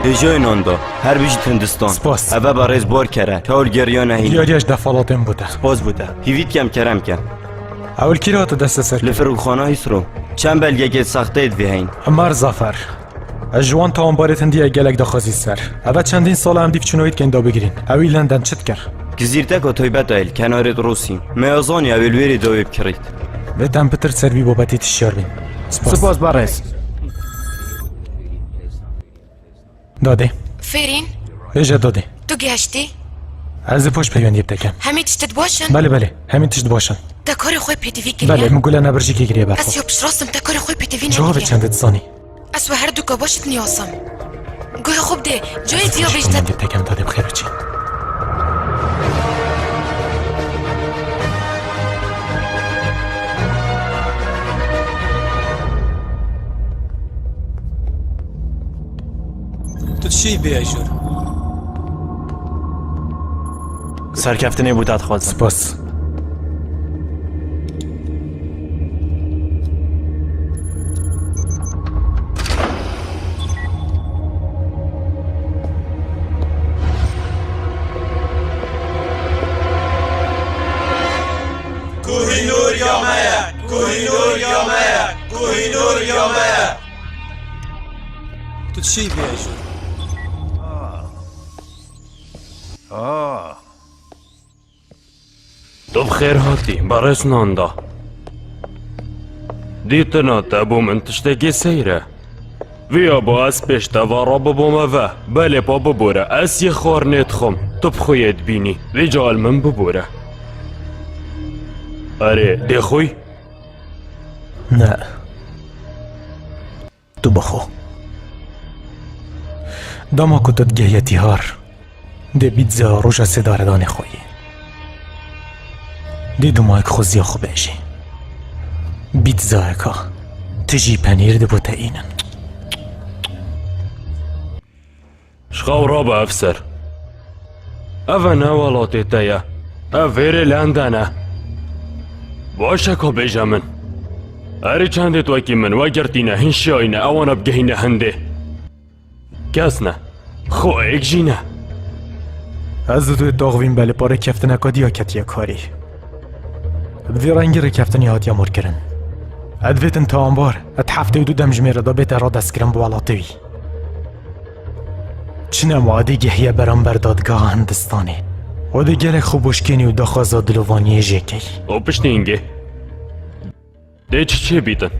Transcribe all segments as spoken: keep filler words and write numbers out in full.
Hêjayê nan da. Her bijî Hindistan. Spas. Eve berêz Barker e. Tewr geriya nehîn. Diyariya ji defalatên bû te. Spas bû te. Hîvî dikem kerem ke. Ew li kî re hate desteserkirin? Li firokxana Hîsro. Çend belgekê saxteyê divê heyîn. Emar Zafer. Ez ji wan tawanbarê Hindiya gelek daxwazî ser. Eve çendîn sala em dîv çûnoyî dikeyn da bigirîn. Ew î London çi dikir? Gizîrteka taybet e li kenarê Rûsî. Me ya zanî ew ê li wêrê dawê bikirît. Vê dem pitir ser vî babetî tişyar bîn. Spas. Spas, barêz. Dadê. Ferîn. Bêje dadê. Tu gihiştî? Ez ê paş peywendiyê bi te kem. Hemî tişt baş in? Belê, belê. Hemî tişt baş in. Te karê xwe pêdivî kiriye? Belê, min gule nebirjîkê kiriye ber xwe. Ez ya piştrast im, te karê xwe pêdivî nekiriye. Cewabê çend dizanî? Ez we her du ka baş diniya sam. Guhê xwe bidê, cayê diya bêjte. Tekem dadê bi xêr biçî. Tu çi bê jor? Serkeftinê bû te dixwazim. Spas. Kohînûr ya me ye! Kohînûr ya me ye! Kohînûr ya me ye! Tu çi bê jor? Ah. Ah. Tu bi xêr hatî, berêz Nanda. Dîtina te bo min tiştekî seyr e. Viya bo ez pêş te ve re bibûme ve, belê pa bibûre, ez yê xwarinê dixwim, tu bi xwe yê dibînî, vêca li min bibûre. Erê, dê xwî? Ne. Tu bixwe. Dema ku tu digehiye tîhar, dê pîtza roja sêdaredanê xwe yê. Dê dumayek xweziya xwe bêjî. Pîtzayeka tijî penîr dibû te înin. Ji xew rabe, efser. Eve ne welatê te ye. Ev vêrê London e. Baş e, ka bêje min. Erê çendêt wekî min wegirtîne, hîn şiyayîne, ewana bigehîne hindê. Kes ne. Xwe êk jî ne. Ez û tu ê taxivîn be, li parê keftineka diya ketiye karî. Bi vî rengî rêkeftinê hatiye morkirin. Ed vêtin tawanbar, ed heftê û du demjimêre de bête radestkirin bi welatê wî. Çi nema dê gehiye beramber dadgeha Hindistanê. Û dê gelek xwe boşkênî û daxwaza dilovaniyê jê key. Û piştî hingê dê çi çê bîtin?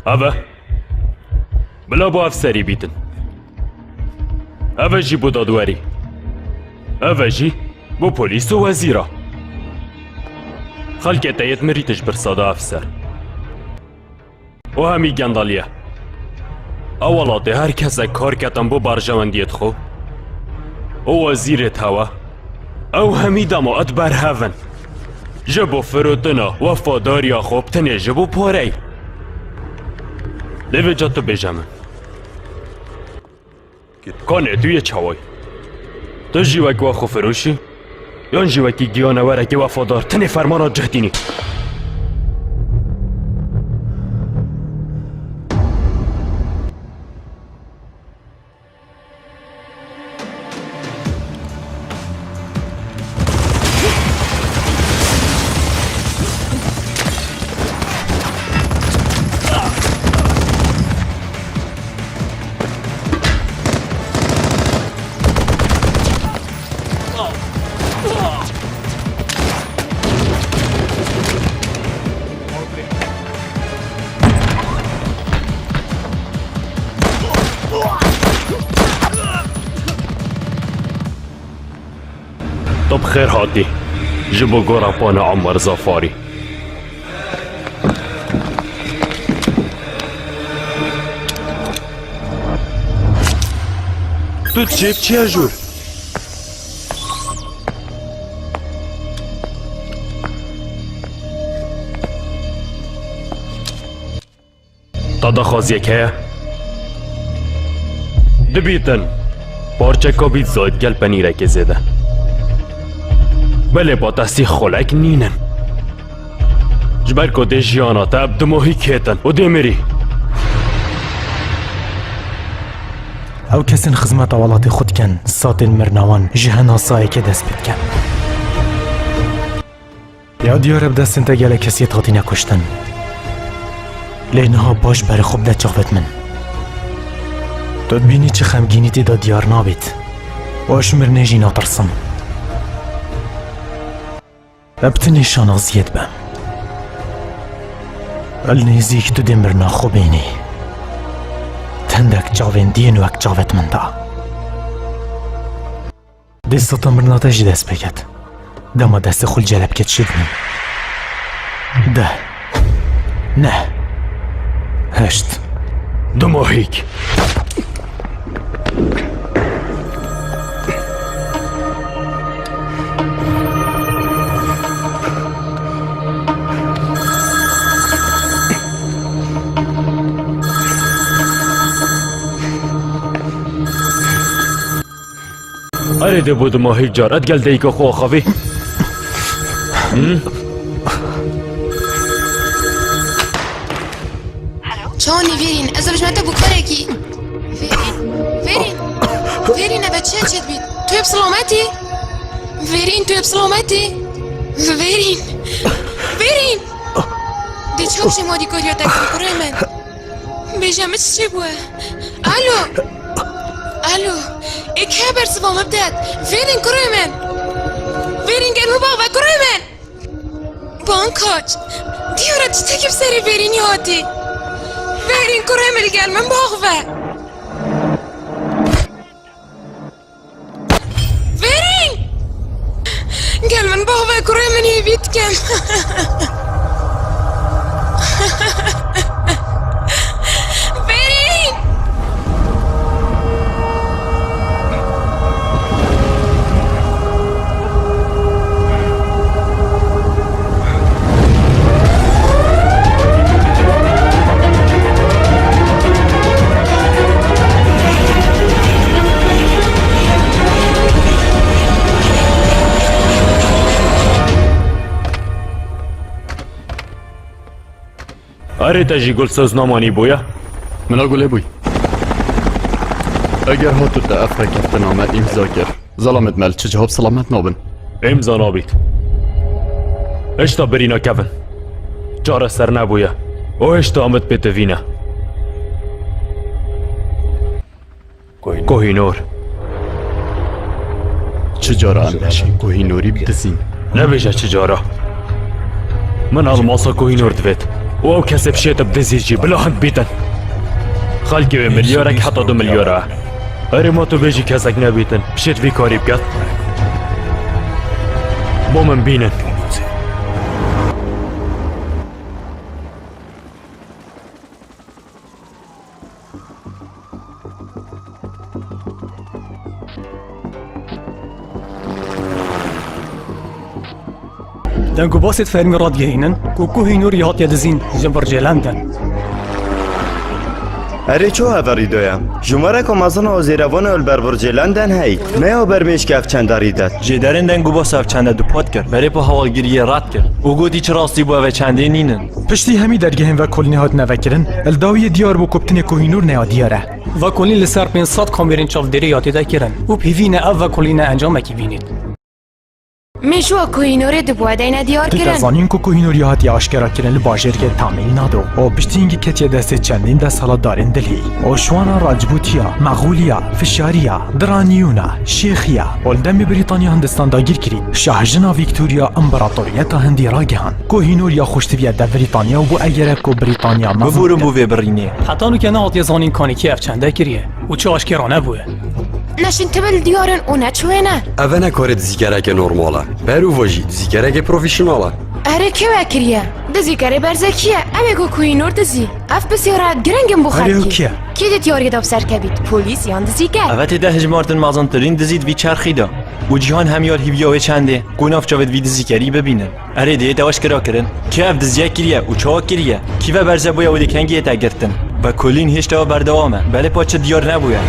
Eve. Bila bo efserî bîtin. Eve jî bo dadwerî. Eve jî bo polîs û wezîra. Xelkê te yêt mirî tij birsa da, efser. û hemî gendaliye. Ew welatê her kesek kar ketin bo berjewendiyêt xwe û wezîrêt hewe, ew hemî dema et berhev in. Ji bo firotina wefadariya xwe bi tenê ji bo pareyê. Lê vêca tu bêje min. Kanê tu yê çawayî? Tu jî wek we xwefiroş î? Yan jî wekî giyanewerekî wefadar tenê fermana cih dînî? Tu bi xêr hatî ji bo gora pana Omer Zafarî. Tu çêp çiye jûr? Te daxwaziyek heye? Dibîtin. Parçeka pîtza digel penîrekê zêde. Belê patestî xolek nînin. Ji ber ku dê jiyana te bi dimahî kêtin û dê mirî. Ew kesên xizmeta welatê xwe dikin, satên mirina wan ji henasayekê dest pê dikin. Ya diyar e bi destên te gelek kesiyê hatine kuştin. Lê niha baş berê xwe bide çavêt min. Tu dibînî çi xemgînî tê de diyar nabît. Û ez ji mirinê jî natirsim. Ez bi tu nîşana ziyê dibim. Li nêzîk tu dê mirina xwe bînî. Tendek çavên diyên wek çavêt min da. Dê seta mirina te jî dest pê ket. Dema destê xwe li celebkê dişîvînim. Deh. Neh. Heşt. Dimahîk. Erê dê bo dimahîk car, ez gel dayika xwe axavî. Hmm? Çawanî Vêrîn, ez ê bijime te bûkarekî. Vêrîn, Vêrîn, Vêrîn, eve çi çêdibît? Tu yê bi silametî? Vêrîn, tu yê bi silametî? Vêrîn, Vêrîn! Dê çawa ji madîkariya te kirin kurê min? Bêje min çi çêbûye? Alo! Alo! Ê kê bersiva min bidet? Vêrîn kurê min! Vêrîn gel min bax ve kurê min! Bankaç! Diyar e tiştekî bi serê Vêrînî hatî! Vêrîn kurê min gel min bax ve! Vêrîn! Gel min bax ve kurê min hêvî dikim. Vêrîn! Erê te jî gul soz namanî bûye? Min a gulê bûy. Eger hatû te ev rêkeftiname îmza kir, zelamet me li çi cihab selamet nabin. Îmza nabît. Hişta birîna kevin çareser nebûye û hişta amit pê tivîne. Kohînor. Çi cara em beşên Kohînorî bidizîn? Nebêje çi cara. Min elmasa Kohînor divêt. Û ew kesê bişête bidizî jî, bila hind bîtin. Xelkê wê milyarek heta du milyar e. Erê ma tu bêjî kesek nebîtin, bişêt vî karî biket. Bo min bînin. Dengûbasê di fermî radigihînin ku Kohînor ya hatiye dizîn ji Burcê London. Erê ço heve rî doye? Jimareka mezin a zêrevanê li ber Burcê London hey. Ne ya bermêşke ev çende rî det. Jêderên dengûbasa ev çende dupat kir. Berê pa hewalgiriyê red kir û gotî çi rastî bo ev çendê nînin. Piştî hemî dergehên vekolînê hatine vekirin, li dawiyê diyar bû ku bitinê Kohînor neya diyar e. Vekolîn li ser pênc sed kamêrên çavdêrî ya tê de kirin û pêvî ne ev vekolîne encamekî bînît. Mêjûa Kohînorê di bo deyne diyar Tê kirin. Zanîn ku Kohînor ya hatiye aşkera kirin li bajêrkê Tamîl Nado û piştî hingî ketiye destê çendîn desthilatdarên Dilhî û ji wana Racbûtiya, Mexûliya, Fişariya, Diraniyûna, Şêxiya û li demê Brîtanya Hindistan dagîr kirî, şahjina Vîktorya împaratoriyeta Hindî ragihan. Kohînor ya xweş diviye dev Brîtanya û bû egere ku Brîtanya mezin Biborin bike. Bo vê birînê. Heta nûke nehatiye zanîn kanî kê ev çende kiriye û çi aşkera nebûye. Neşin tibin diyar in û neçûyê ne. Eve ne karê dizîkereke normal e. Ber û vajî dizîkereke profesyonel e. Erê kê we kiriye? Dizîkerê berzekî ye. Ew ê ku Kohînor dizî. Ev pisyara giring in bo Erê xelkî. Kî ye? Kî di diyariyê de bi ser kevît? Polîs yan dizîker? Eve tê de hijmartin mezintirîn dizî di vî çerxî de. Û cîhan hemiyar hîviya wê çendê ku nav çavê di vî dizîkerî bibînin. Erê dê yê te aşkera kirin. Kê ev diziye kiriye û çawa kiriye? Kî ve berze bûye û dê kengî yê te girtin? Ve Colin hêşta berdewam e. Belê pa çi diyar nebûye.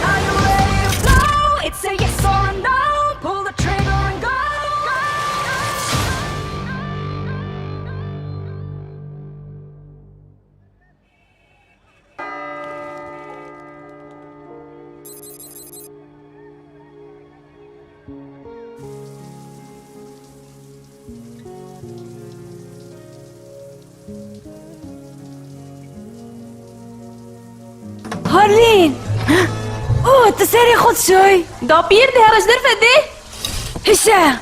Are you ready to blow? It's a yes or a no. Pull the trigger and go. Harlîn! O, tu serê xwe dişoy. Dapîr, dê heroj derve dê. Hişe!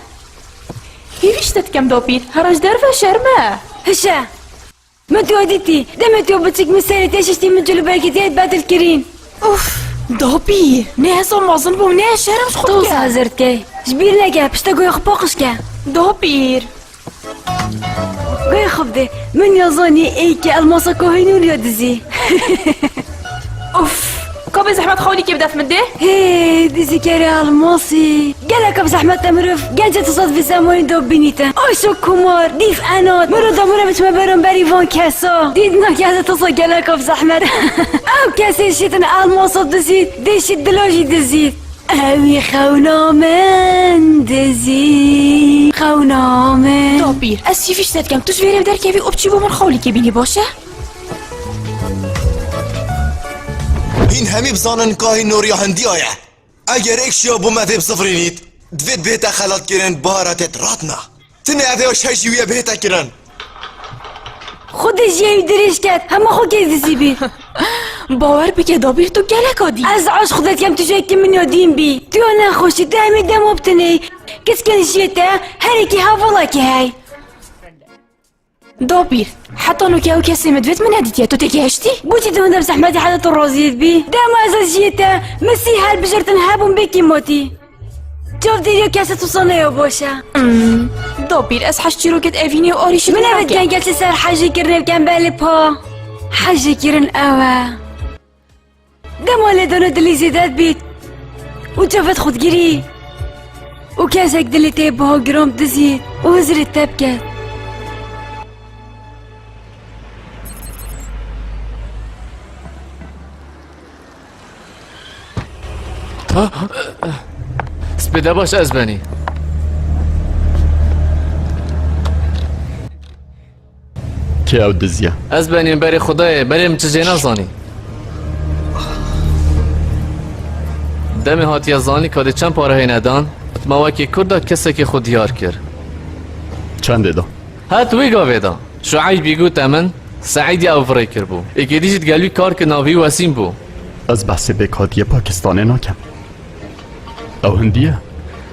Hêvî ji te dikem Dapîr, heroj derve şerm e. Hişe! Min tu dîtî, demê tu biçik min serê te şiştî, min cilûbergê te bedil kirîn. Uf, Dapîr, ne hesa mezin bû, ne şerm ji xwe Toz dike. Hazir dikey. Ji bîr neke, pişta goya xwe paqij ke. Dapîr. Goya xwe bide, min ya zanî ê ke elmasa Kohinûr ya dizî. Uf, ka bê zehmet xewlîkê bi def min dê. Hê, dizîkerê elmasî. Gelek bi zehmet te mirov gence tu sed vî semoyî do bînîtin. Aşo kumar, dîf enat. Miro da miro biçime beron berî van kesa. Dît na kese tu sa gelek bi zehmet. Ew kesê şîtin elmasa dizît, dê şît dila jî dizît. Ewî xewna min dizî. Xewna min. Dapîr, ez hîvî ji te dikem. Tu ji vê rê derkevî û biçî bo min xewlîkê bînî, baş e? Hîn hemî bizanin ka hîn noriya hindiya ye. Eger êk şiya bo me vê bisifrînît, divêt bihête xelatkirin, baharatêt ratna. Tinê ev ê şeş jî wî ye bihête kirin. Xwedê jî ew dirêj ket, hema xwe kê dizî bî. Bawer bike, Dabîr, tu geleka dî. Ez aşq xwe dikem, tu jekî min ya dîn bî. Tu ya nexweşî, tu hemî dema bi tinê. Kiskên jiyê te, her yekî hevalekî hey. Dabîr, heta nûke ew kesê min divêt min nedîtiye, tu têgihiştî? Boçî tu hindek zehmetî heta tu raziyê dibî? Dema ez ez jiyê te, min sî helbijêrtin hebûn bê kîmatî. Çavdêriya kesê tu sane ya baş e. Hmm, Dabîr, ez hej çîrokêt evînê û arîşî Min nakim. Ev gengel ser hejî kirinê bikem belê pa. Hejî kirin ew e. Dema lêdana dilî zêde dibît û çavêt xwe digirî û kesek dilê tê biha giran bidizît û hizrê te biket. Spêde baş ez benî. Kê ew diziya? Ez benîm berê Xwedayê, berê min çi jê nezanî. Demê hatiye zanî ka dê çend pare hêne dan, ma wekî Kurda kesekî xwe diyar kir. Çendê da? Het wî gavê da. Şueybî gote min, Seîdî ew virê kiribû. Êkê dî jî digel wî kar kir, navê wî Wesîm bû. Ez behsê bêkatiyê Pakistanê nakem. Ew hindî ye?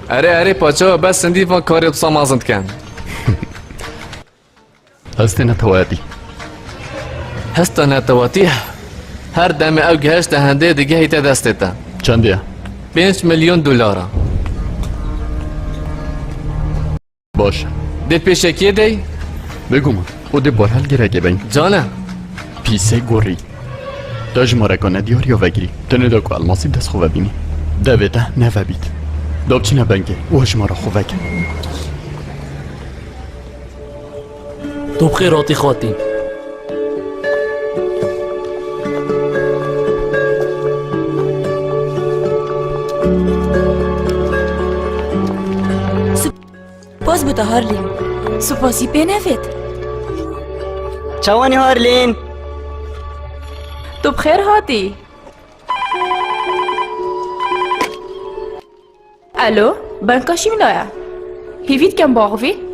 Erê, erê, paçawa bes hindî van karê wisa mezin dikin. Hestê netewatî. Hesta netewatî, her demê ew gihişte hendê digihîte destê te. Çendê ye? Pênc milyon dolara. Baş. Dê pêşekiyê dey? Bêguman, û dê barhel gireke beyn. Cane. Pîsê gorî. Te ji me re ka nediyariya vegirî. Tenê de ku elmasî bi dest xwe vebînî. Devê te nevebît. Da biçîne bengê û ji me re xwe veke. Tu bi xêr hatî xatî. Spas bo te Harlîn. Spasî pê nevêt. Çawanî Harlîn? Tu bi xêr hatî. Alo, Banka Şîmla ye. Hêvî dikem baxivî.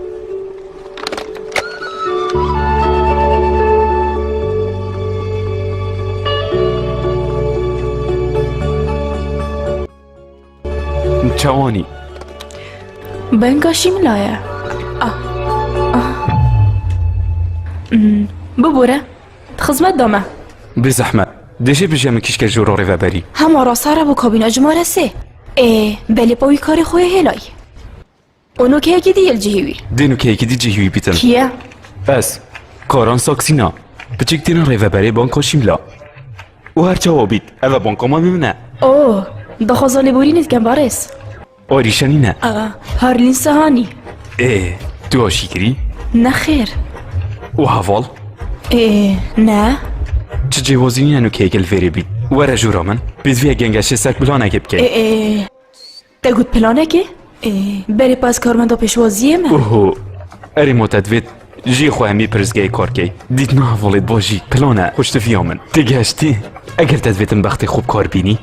Çawanî? Benga Şîmla ye. Ah. Ah. Hmm. Bibore. Di xizmet de me. Bê zehmet. Dê jê bijî min kîşke jûro rêveberî. Hema rasa re bo kabîna cimare sê. Ê, belê pa wî karê xwe yê hêlay. Û nûkeyekî dî yê li cihê wî. Dê nûkeyekî dî cihê wî bîtin. Kî ye? Ez. Karan Saksîna. Piçik tîna rêveberê Banka Şîmla. Û her çawa bît, ev e banka me, min e. Oh, daxwaza lêborînê dikem, barês. Arîşe nîne. Aa, Harlîn Sehanî. Ê, tu aşî kirî? Nexêr. Û heval? Ê, ne. Çi cêwazî nîne nûkeyekê li vêrê bît. Were jûra min. Pêdivî gengeşê ser planekê bikey. Ê, ê. Te got planekê? Ê, berê pa ez karmenda pêşwaziyê me. Oho. Erê ma te divêt jî xwe hemî pirsgehê kar key. Dîtina hevalê di ba jî plan e. Xweştiviya min. Tê gihiştî? Eger te divêtin bextê xwe bi kar bînî,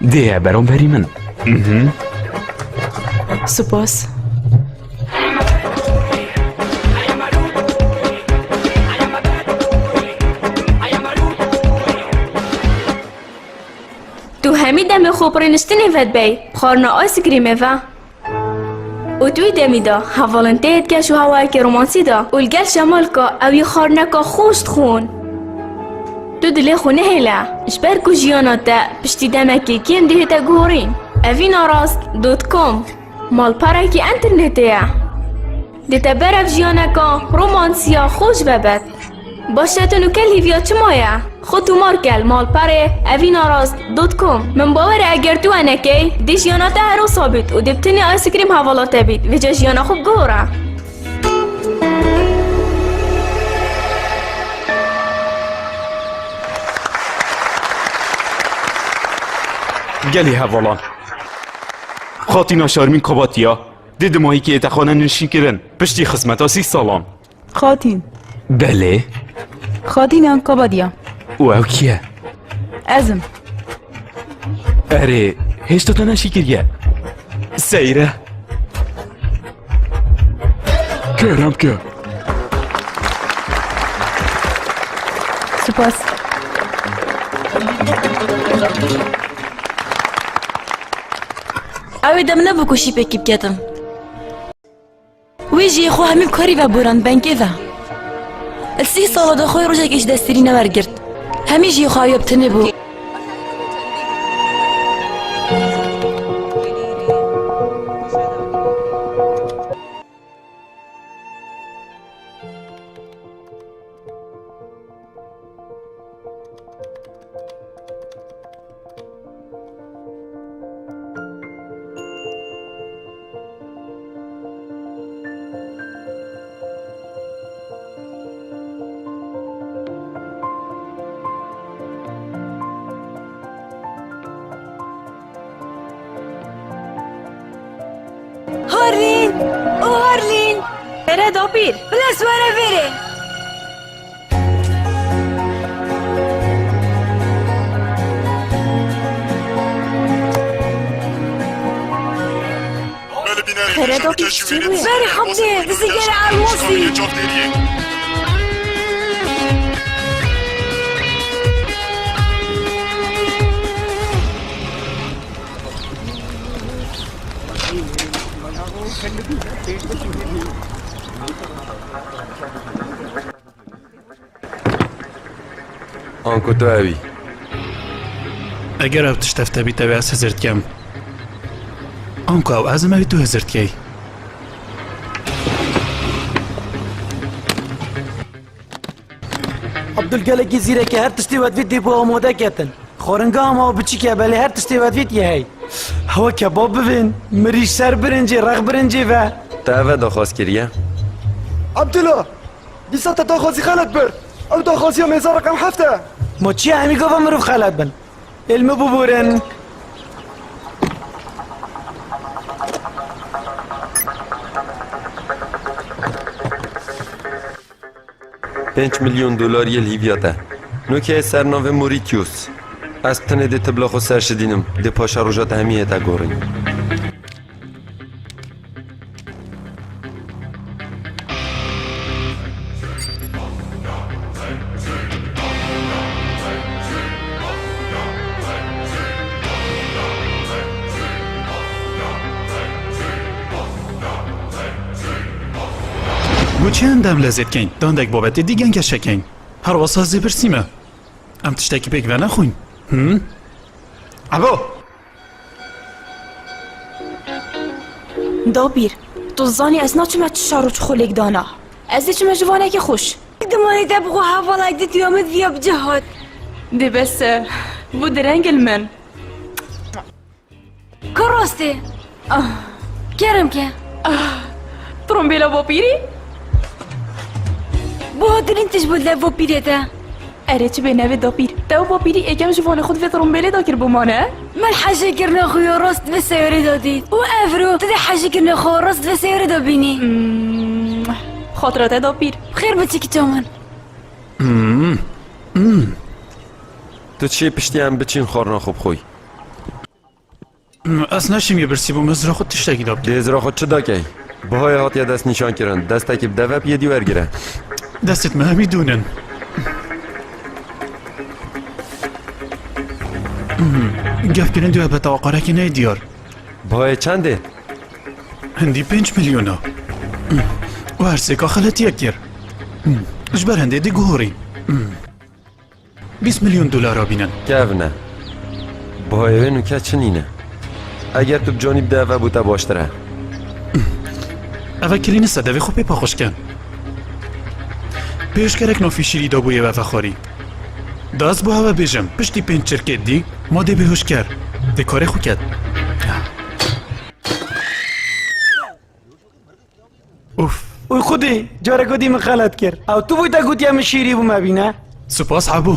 dê ye beramberî min. Mhm. Spas. Tu hemî demê xwe bi rêniştinê vedibey, bi xwarina ayskrîmê ve. Û di wî demî de hevalên te yê di geş û hewayekî romansî de û li gel şemalka ewî xwarineka xweş dixwin. Tu dilê xwe nehêle, ji ber ku jiyana te piştî demekê kêm dihête guhorîn. Evînarast dot com malperekî înternetê ye. Dê te ber ev jiyaneka romansiya xweş vebet. Baş e, tu nûke li hîviya çima ye? Xwe tomar ke li malperê evînarast dot com. Min bawer e eger tu we nekey, dê jiyana te her wisa bît û dê bi tenê ayskrîm hevala te bît, vêca jiyana xwe biguhore. Gelî hevalan. Xatîna Şarmîn Kabatiya dê di mahîkê te xwe nenişîn kirin piştî xizmeta sî salan. Xatîn. Belê. Xatîn yan Kabadiya? Û ew kî ye? Ez im. Erê, hêşta te neşî kiriye. Seyre. Kerem ke. Spas. Ew ê dem nebû ku şîpekî biketin. Wê jî xwe hemî bi karî ve borand bengê ve. Li sî sala de xwe rojekê ji destîrî newergirt. Hemî jî xwe ew bi tenê bû. Harlîn! O Harlîn! Ere dapîr, bila ez were vêrê. Ere dapîr, çi bûye? Berê xebitê, dizî gere elmasî. Anku tu ew î. Eger ev tişt ev te bî, tevê ez hizir dikem. Anku ew ez im, ew ê tu hizir dikey. Abdul gelekî zîrek e, her tiştê we divêt dê bo amade ketin. Xwaringeha me biçîk e, belê her tiştê we divêt yê hey. Hewa kebab bivên, mirî ser birincê, rex birincê ve. Te eve daxwaz kiriye? Abdullah! Dîsa te daxwazî xelet bir. Ew daxwaziya mêza reqem heft e. Ma çi ye hemî gava mirov xelet bin? Ê li min biborin. Pênc milyon dolar yê li hîviya te. Nokê ser navê Mauritius. Ez tenê dê tibla xwe ser şidînim. Dê paşeroja te hemî hête gorîn. Û çi endam lezêt keyn? Dandek babetê dî gengeşe keyn. Her wesa ez ê birsîme. Em tiştekî pêk venexwîn. Him? Ebo! Dapîr, tu zanî ez naçime çi şer û çi xulêk dana. Ez ê çime ji vanekê xweş. Dimanê te bi xwe hevalay dît ya min viya bi cih hat. Dê bes e. Bû direngil min. Ka rastê. Ah. Kerem ke. Ah. Trombêla bapîrî? Bu hatirîn tişt bû li vopîrê te. Erê çi bê nevê dapîr. Te û bapîrî êkem ji vanê xwe di vê trombêlê de kir bimane? Min hejê kirina xwe ya rast divê seyarê de dît. Û evro tu dê hejê kirina xwe ya rast divê seyarê de bînî. Hmm. Xatira te dapîr. Xêr bi çi kiça min. Hmm. Hmm. Tu çê piştî em biçîn xwarina xwe bixwî. Ez neşîm yê birsî bûm, ez ra xwe tiştekî da. Dê ez ra xwe çi dakey? Bihayê hatiye destnîşan kirin. Destekî bi deve piyê dî wergire. Destêt me hemî dûnin. Gef kirin dû hebeta aqarekî neyê diyar. Bihayê çend e? Hindî pênc milyona. Û her sêka xeletiyek kir. Ji ber hindê dê guhorî. Bîst milyon dolara bînin. Kevin e. Bihayê wê nûke çi nîne? Eger tu bi canî bide eve bû te baştir e. Eve kilînî sedevê xwe pê paqij ken. Pêşkerek nafî şîrî da bûye ve vexwarî. Da ez bo heve bêjim, piştî pênc çirkê dî, ma dê bêhoşker. Dê karê xwe ket. Uf. Uy xwedî, careke dî min xelet kir. Ew tu bûy te gotiye min şîrî bû me bîne. Spas Ebû.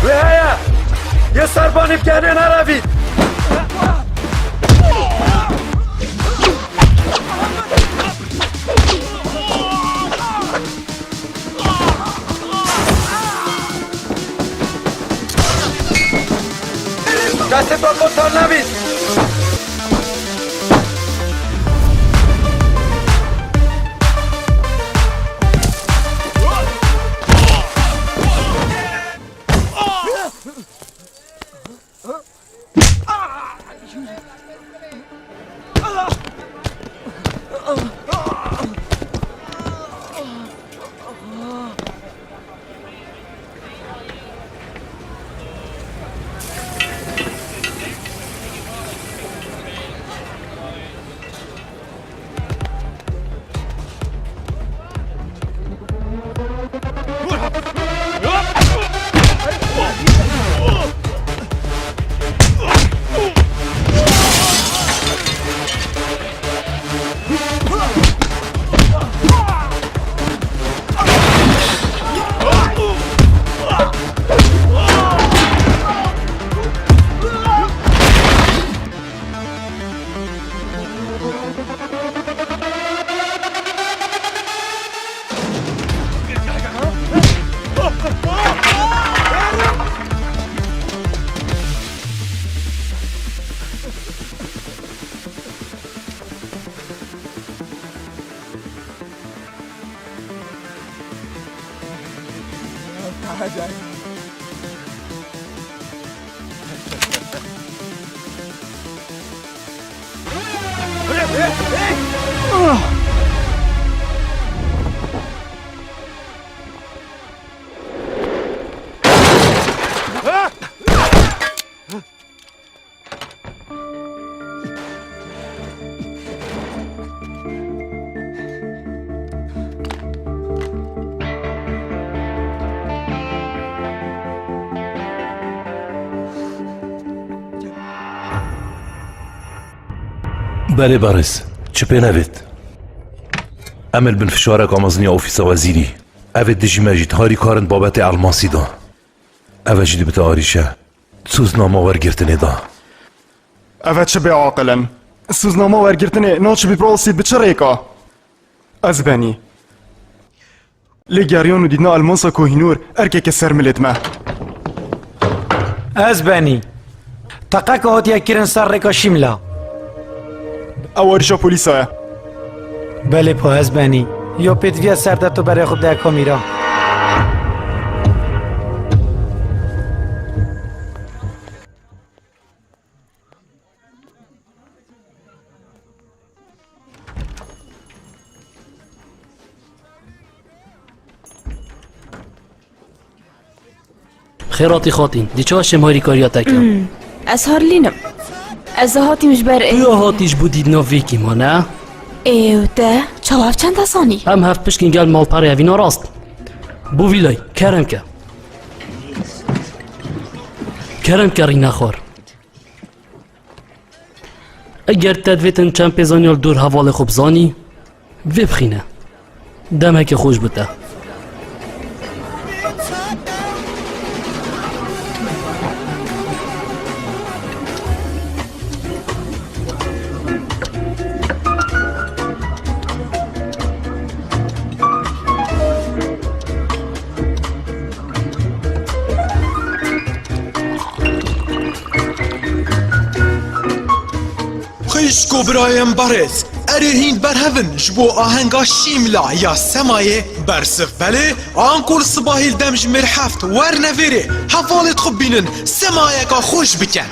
Wê heye! Yê serbanî bi genê nerevît! Destê te kotar nebît! Belê berêz, çi pê nevêt? Em ê li bin fişareka mezin ya ofîsa wezîrî. Ev ê dijî me jî di harî karin babetê elmasî de. Ev e jî dibite arîşe. Sûznama wergirtinê de. Ev e çi bêaqil in? Sûznama wergirtinê naçibî bi rastî bi çi rêka? Ez benî. Lê geriyan û dîtina elmasa Kohînûr erkeke ser milêt me. Ez benî. Teqeka hatiye kirin ser rêka Şîmla. Ew arîşa polîsa ye. Belê pa ez benî. Yo pêdiviya ser de tu berê xwe bide kamîra. Xêratî xatîn, dî çawa şêm harîkariya te kir? Hmm, ez Harlîn im. Ez hatîm ji ber Tu ya hatî ji bo dîtina vî kîma, ne? Ê, û te çawa ev çend e zanî? Em hevpişkîn gel malperê evîna rast. Bo vîlay, kerem ke. Kerem ke rîne xwar. Eger te divêtin çend pêzaniya li dor hevalê xwe bizanî, vê bixîne. Demeke xweş bo te. Xwişk û birayên berêz, erê hîn berhevin ji bo ahenga Şîmla ya Semayê bersiv belê, anku li sibahî li dem ji mêr heft werne vêrê hevalêt xwe bînin, semayeka xweş bikin.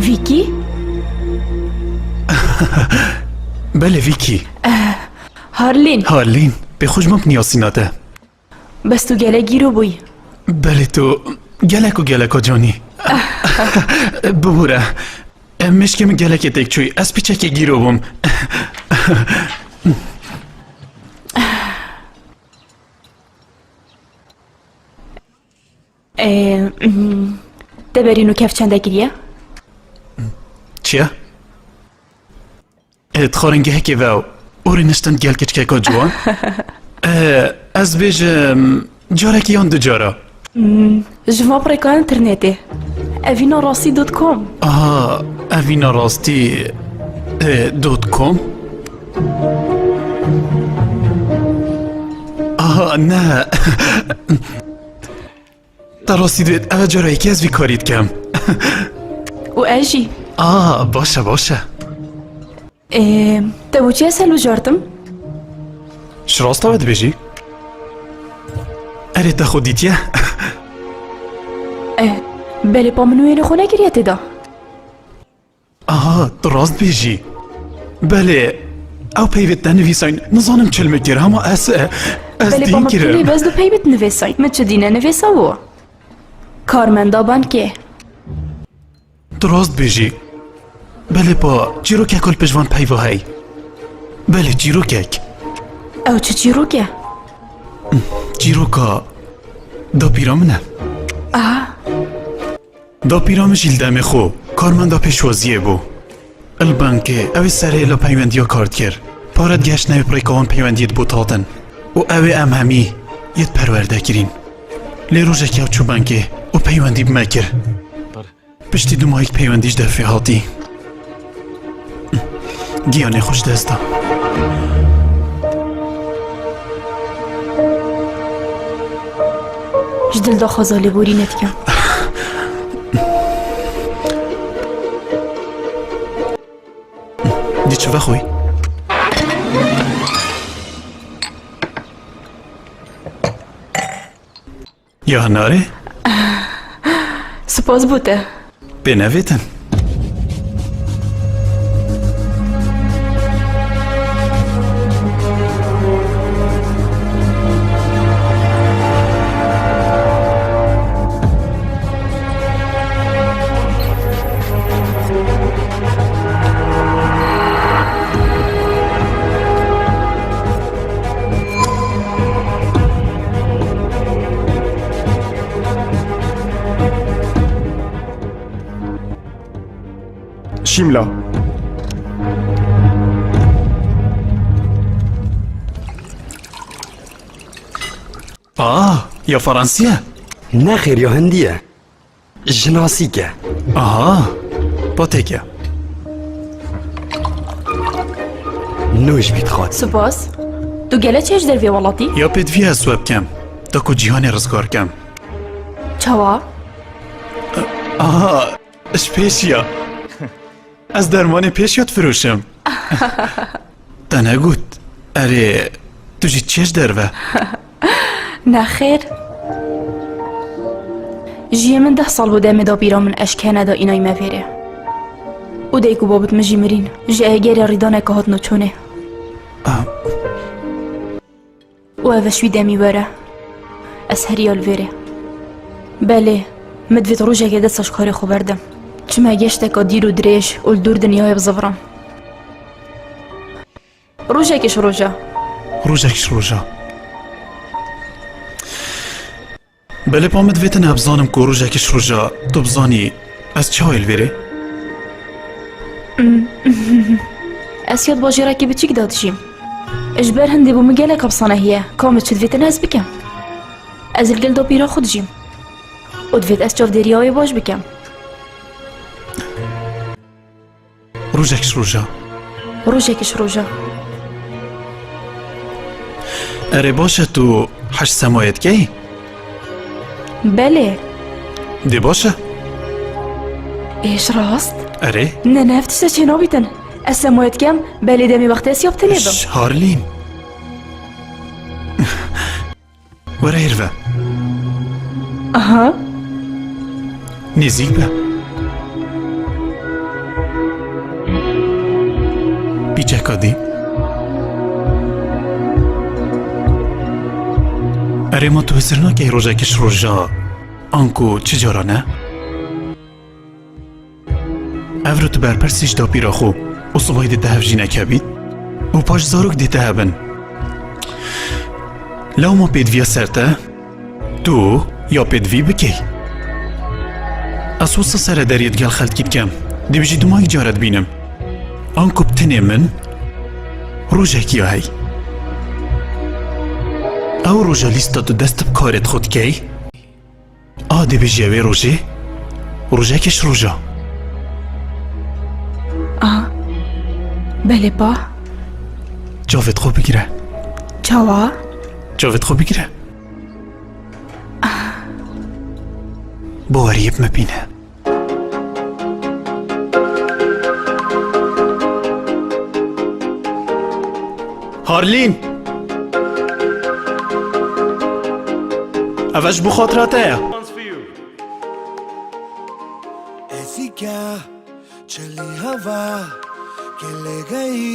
Vicky? Belê, Vicky. Harlîn. Harlîn, pê xwe ji min biniyasîna te. Bes tu gelek gîro bûyî. Belê tu gelek û geleka canî. Bibûre. Em mişkê min gelekê têk çûyî. Ez piçekê gîro bûm. Ee, mhm. Te berî nû kevçende kiriye? Çi ye? E, dixwarin gehekê ve û rê niştin gel keçikeka ciwan. E, ez bêjim carekî yan du cara. Hmm, ji van pirêka internetê. Evîna rastî dot com. Aha, evîna rastî, e, dot com. Aha, ne. Te rastî divêt, ev e cara yekê ez vî karî dikim. Û ez jî. A, baş e, baş e. Ê, te bo çi ez hilbijartim? Ji rasta we dibêjî? Erê, te xwe dîtiye? Eh, belê pa min wênê xwe nekiriye tê de. Aha, tu rast dibêjî. Belê, ew peyvê te nivîsayîn, nizanim çil min kir, hema ez, ez Belê pa dîn min kirim. Lê bes du peyvê nivîsayîn. Min çi dîne nivîsa wo? Karmenda bankê. Tu rast dibêjî. Belê pa, çîrokek li pêş van peyva hey. Belê, çîrokek. Ew çi çîrok e? Çîroka dapîra min e. Aha. Dapîra min jî li demê xwe karmenda pêşwaziyê bû. Li bankê ew ê serê li peywendiya kar dikir. Pare digeştine wê bi rêka wan peywendiyê dibotatin û ew ê em hemî yê diperwerde kirîn. Lê rojekê ew çû bankê û peywendî bi me kir. Piştî du mahîk peywendî ji def vê hatî. Giyanê xwe ji dest da. Li daxwaza lêborînê dikim. Dê çi vexwî? Ya narê? Spas bo te. Pê nevêtin. Şîmla. Aa, ya Fransî ye? Nexêr, ya Hindî ye. Jinasîk e. Aha, patêk e. Nû ji bî dixwat. Spas. Tu gele çêj dervê welatî? Ya pêdivî ez we bikem, ta ku cîhanê rizgar kem. Çawa? Aha, ji pêşiya. Ez dermanê pêşiya difiroşim. Te negot. Erê, tu jî çêj derve. Nexêr. Jiyê min deh sal bû demê dapîra min eşkene da înay me vêrê. Û dayik û babit min jî mirîn. Ji egerê rîdaneke hatino çûnê. Ah. Û ev e ji wî demî were. Ez heriya li vêrê. Belê, min divêt rojekê dest ji karê xwe berdim. Çime geşteka dîr û dirêj û li dûr dinyayê bizivirim. Rojekê ji roja. Rojekê ji roja. Belê pa min divêtin, ez bizanim ku rojekê ji roja tu bizanî ez çawa li vêrê? Ez ya di bajêrekî biçîk de dijîm. Ji ber hindê bû min gelek hepsane heye. Ka min çi divêtin ez bikim? Ez li gel dapîra xwe dijîm. Û divêt ez çavdêriya wê baş bikim. Rojek ji roja. Rojek ji roja. Erê baş e, tu heşt semayê dikey? Belê. Dê baş e. Ê, ji rast? Erê. Ne, ne, ev tişte çê nabîtin. Ez semayê dikem, belê demê wextê ez ya bi tenê bim. Şş, Harlîn. Were hêr ve. Aha. Nêzîk be. Pîçeka dî. Erê, ma tu hizir nakey rojekê ji roja anku çi cara ne? Evro tu berpirsî ji dapîra xwe û sibahî dê te hev jî nekebît û paş zarok dê te hebin. Lewma pêdiviya ser te, tu ya pêdivî bikey. Ez wisa sere deriyê digel xelkî dikem, dê bijî duma yek care dibînim. Anku bi tenê min rojekî ya hey. Ew roja lîsta tu dest bi karê xwe dikey, A, dê bêjî ew ê rojê, rojekê ji roja. A, belê pa. Çavê xwe bigire. Çawa? Çavê xwe bigire. Baweriyê bi me bîne. Harlîn! Ev e ji bo xatira te ye. ऐसी क्या चली हवा के ले गई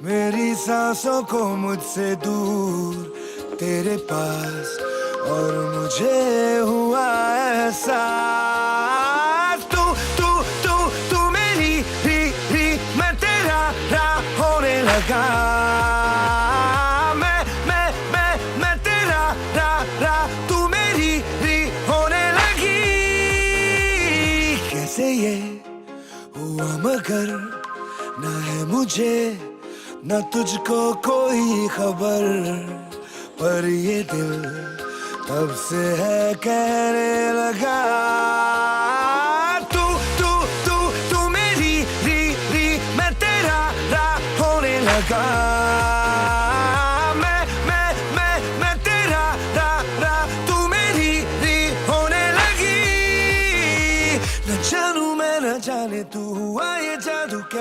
मेरी सांसों को मुझसे दूर तेरे पास और मुझे हुआ एहसास तू तू तू तू मेरी री री मैं तेरा रा होने लगा मैं मैं मैं मैं तेरा रा रा तू मेरी री होने लगी कैसे ये हुआ मगर ना है मुझे ना तुझको कोई खबर पर ये दिल तब से है कहने लगा तू तू तू तू मेरी री री मैं तेरा रा होने लगा मैं मैं मैं मैं तेरा रा रा तू मेरी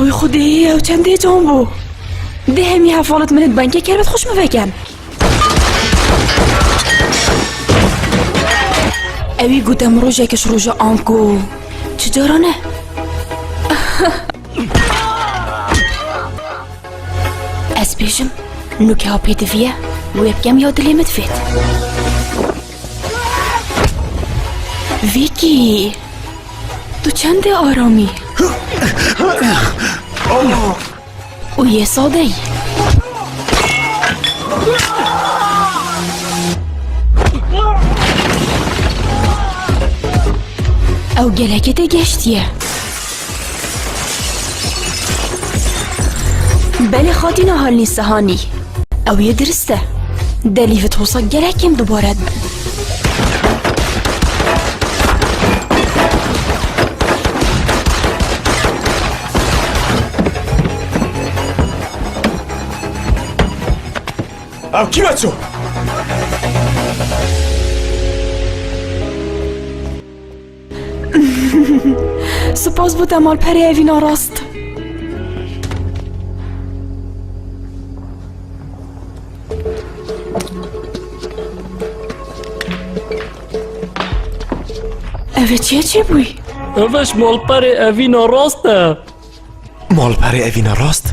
Oy Xwedê, ew çendê can bû. Dê hemî hefalet min id bengê kerbet xweş min veken. Ewî gote min rojek ji roja anko. Çi cara ne? Ez bêjim, nuke ha pêdiviye, wê bikem ya dilê min divêt. Vicky, tu çendê aramî? Û yê sadeyî. Ew gelekê tê geştiye. Belê xatîna Halîn Sehanî. Ew yê dirist e. Delî vit hosa gelek kêm dubare dibin. Ew kî me çû? Spas bo te malperê evîna rast. Ev ê çi çêbûyî? Ev e ji malperê evîna rast e. Malperê evîna rast?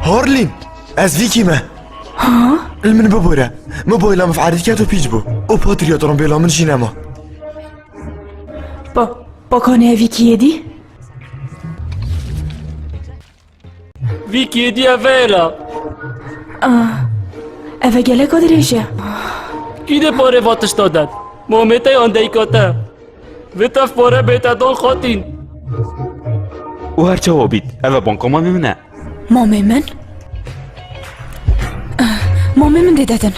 Harlîn, ez Vicky me. Ha? Li min bibore. Mobayla min fe'rî ket û pîç bû. Û patrîya trombêla min jî nema. Pa, pa kanê evî kî yê dî? Vicky yê dî ev e la. Ah, ev e geleka dirêj e. Kî dê parê va tişta den? Momê te yan dayika te. Vê tev pare bête dan xatîn. Û her çawa bît, ev e banka mamê min e. Mamê min? Mamê min dê dedin.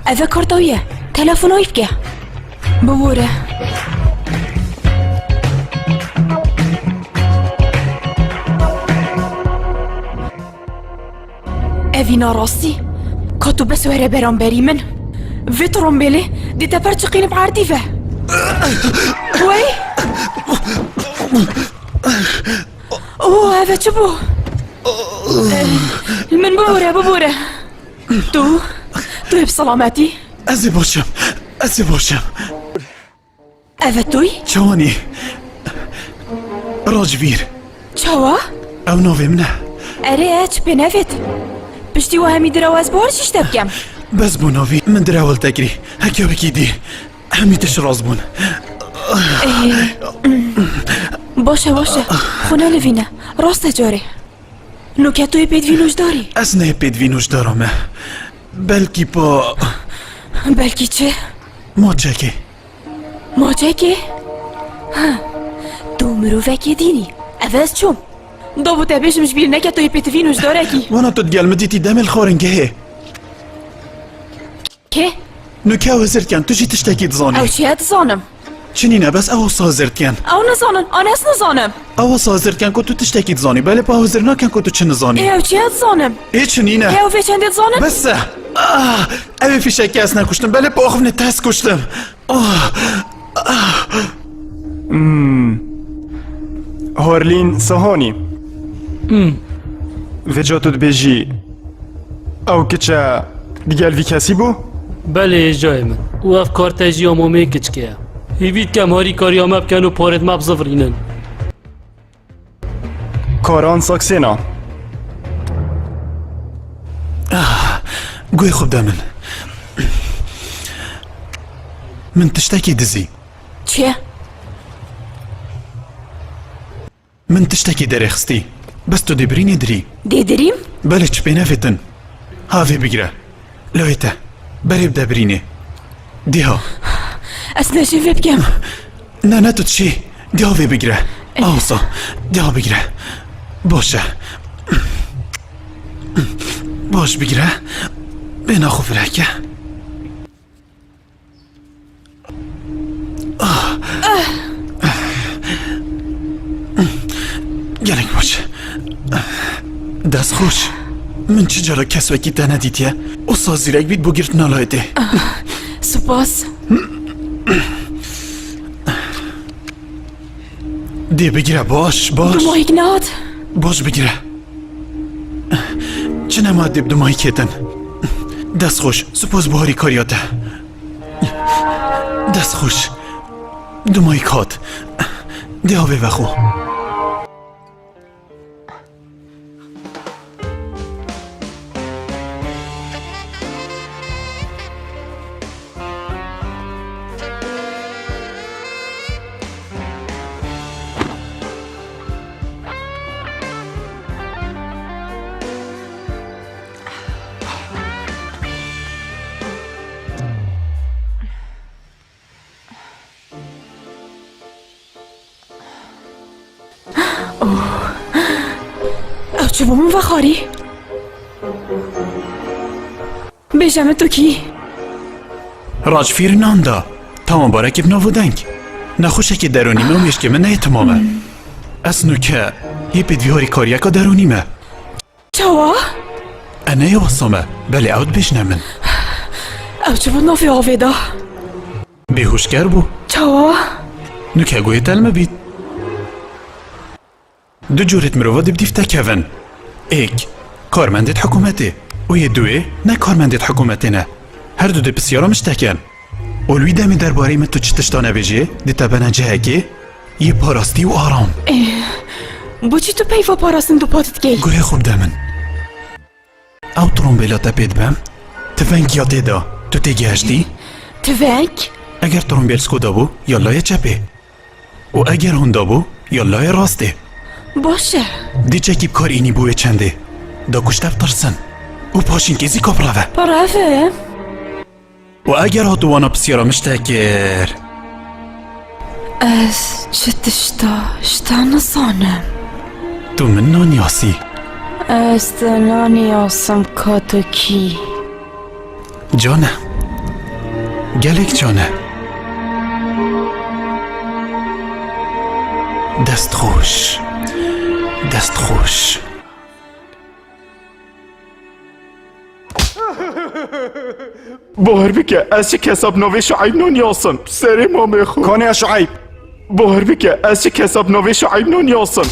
Ev e karta wî ye. Telefona wî bike. Bibore. Evî na rastî. Ka tu bes were beramberî min. Vê trombêlê dê te perçiqînî bi erdî ve. Wey! Oh, ev e çi bû? Eh, li min bibore, bibore. Tu, tu yê bi selametî? Ez ê baş im. Ez ê baş im. Ev e tu yî? Çawanî? Racvîr. Çawa? Ew navê min e. Erê, çi pê nevêt. Piştî we hemî direw ez bi we re çi ji te bikem? Bes bû navî. Min direw li te kirî. Heke wekî dî. Hemî tişt rast bûn. Ê, baş e, baş e. Xwe nelivîne. Rast e carê. Nûke tu yê pêdivî nûjdarî. Ez ne yê pêdivî nûjdara me. Belkî pa... Belkî çi? Maçekê. Maçekê? Ha. Tu mirovekê dînî. Ev ez çûm. Dabû te bêjim ji bîr neke tu yê pêdivî nûjdarekî. Wana tu digel min dîtî demê li xwaringehê. Kê? Nûke ew hizir dikin, tu jî tiştekî dizanî. Ew çi ye dizanim? Çi nîne, bes ew wisa hizir dikin. Ew nizanin, an ez nizanim. Ew wisa hizir dikin ku tu tiştekî dizanî, belê pa hizir nakin ku tu çi nizanî. Ê, ew çi ye dizanim? Ê çi nîne? Ê, ew vê çendê dizanim? Bes e. Ah, ew ê fîşekê ez nekuştim, belê pa axivnê te ez kuştim. Ah, ah. Hmm. Horlîn Sohonî. Hmm. Vêca tu dibêjî, ew kiçe digel vî kesî bû? Belê, hêjayê min. Û ev kartejî ya mamê kiçkê ye. Hîvî dikem harîkariya me bikin û parêt me bizivirînin. Karan Saksêna. Ah, guhê xwe bide min. Min tiştekî dizî. Çi? Min tiştekî derêxistî. Bes tu dê birînî dirî. Dê dirîm? Belê, çi pê nevêtin. Ha, vê bigire. Lawê te. Berê bide birînê. Dê ha. Ez ne jê vê bikem. Ne, ne tu dişî. Dê ha vê bigire. Eh. Awsa. Dê ha bigire. Baş e. Baş bigire. Bêhna xwe firehke. Gelek baş. Dest xweş. Min çi cara kes wekî te nedîtiye. Wisa zîrek bît bo girtina layê te. Spas. Dê bigire, baş, baş. Dumahîk nehat. Baş bigire. Çi nema dê bi dumahîkê ketin. Dest xweş, spas bo harîkariya te. Dest xweş. Dumahîk hat. Dê avê vexwe. Oh. Ew çi bo min vexwarî? Bêje min tu kî? Racfîr nan da. Tawanbarekî bi nav û deng. Nexweşekê deronî me û mêşkê min neyê temam e. Hmm. Ez nûke yê pêdivî harîkariyeka deronî me. Çawa? E, neyê wisa me, belê ew dibêjne min. Ew çi bû navê avê da? Bêhuşker bû. Çawa? Nûke guhê te li me bît. Du cûrêt mirova dibdîv tekevin. Êk, karmendêt hikûmetê û yê duê ne karmendêt hikûmetê ne. Her du dê pisyara min ji te ken. Û li wî demê derbareyê min tu çi tişta nebêjê, dê te bene cihekê yê parastî û aram. Eh, boçî tu peyva parastin dupat dikey? Guhê xwe bide min. Ew trombêla te pê dibem, tiveng ya tê de, tu têgihiştî? Tiveng? Eger trombêl skoda bû, ya layê çepê. Û eger honda bû, ya layê rastê. Baş e. Dê çekî bi kar înî bo wê çendê. Da ku ji te bitirsin. Û paşînkê zî ka bireve. Bireve? Û eger hatiwana pisyara min ji te kir? Ez çi tişta ji te nizanim. Tu min naniyasî. Ez te naniyasim ka tu kî. Can e. Gelek can e. Dest xweş. Dest xweş. Bawer bike, ez ji kesab navê Şueyb naniyasim. Serê mamê xwe. Kanê Şueyb. Bawer bike, ez ji kesab navê Şueyb naniyasim.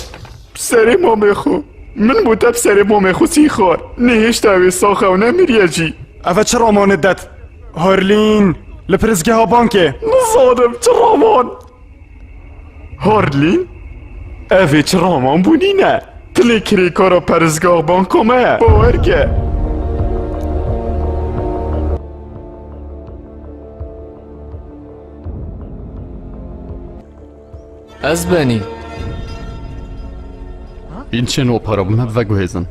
Serê mamê xwe. Min bû te bi serê mamê xwe sîxar. Nehêşte wê sax e û nemiriye jî. Ev e çi ramanê det? Harlîn, li pirsgeha bankê. Nizanim çi raman. Harlîn? Ev ê çi raman bûnî ne? Tilê kirêkara peristgeha banka me ye. Bawer ke. Ez benî. Hîn çên û para bi me veguhêzin.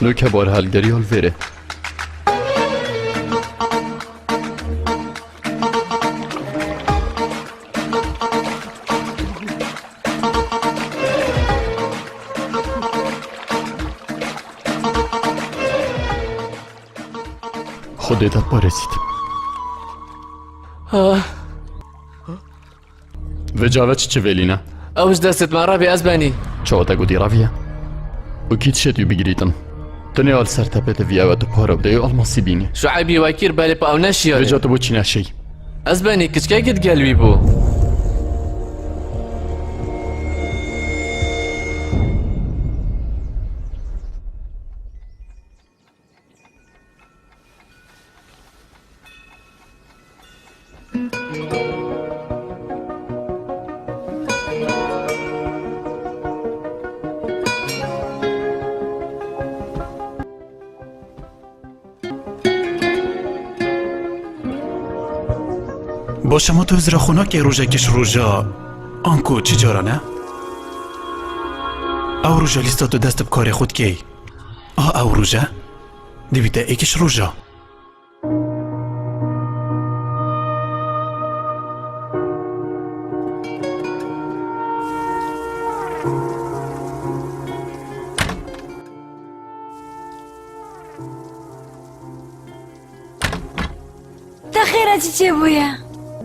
Nûke bar helgeriya li vêrê. Xwedê te parêzît. Ah. Vêca ve çi çi vêlîne? Ew ji destê me re bê, ez benî. Çawa te gotî reviye? Û kî dişê tu bigirîtin? Tenê al ser tepê te viye we tu para bidê û almasî bînî. Şueybî wekîr berê pa ew neşiyarê. Vêca tu bo çî neşey? Ez benî kiçkekî digel wî bû. Baş e, ma tu hizra xwe nakey rojekê ji roja, anku çi caran e? Ew roja lîsta tu dest bi karê xwe dikey. A ew roj e? Dibîte êkiş roja. Te xêr e, çi çêbûye?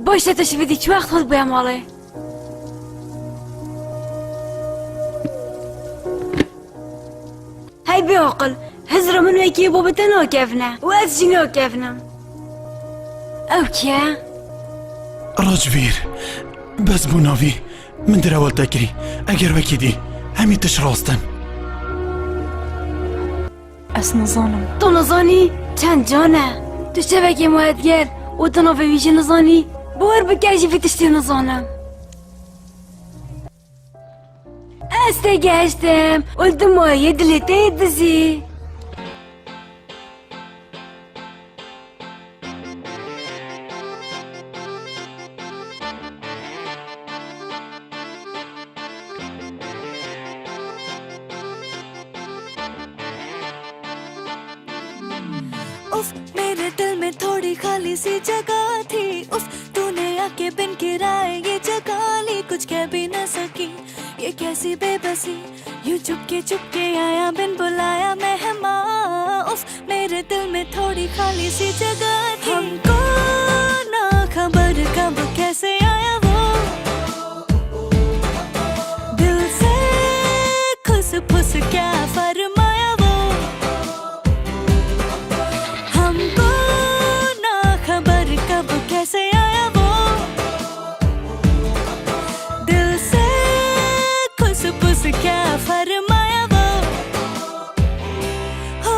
Baş e, tu ji vî dî çi wext hat bûye malê? Hey bêaqil, hizra min wekî bo bi te nakevne û ez jî nakevnim. Ew kî ye? Racivîr, bes bû navî, min direwal te kirî. Eger wekî dî, hemî tişt rast in. Ez nizanim. Tu nizanî çend can e? Tu şevekê ma diger û tu navê wî jî nizanî? Bawer bike, ez jî vî tiştê nizanim. Ez têgihiştim û li dimayê dilê te yê dizî. उफ, मेरे दिल में थोड़ी खाली सी जगह थी। उफ, तूने आके बिन किराए ये जगह ली, कुछ कह भी ना सकी, ये कैसी बेबसी। यूं चुपके चुपके आया बिन बुलाया मेहमान। उफ, मेरे दिल में थोड़ी खाली सी जगह थी। हमको ना खबर कब कैसे आया वो, दिल से खुस फुस क्या फरमाया वो। हमको ना खबर कब कैसे आया वो, दिल से खुस फुस क्या फरमाया वो। हो,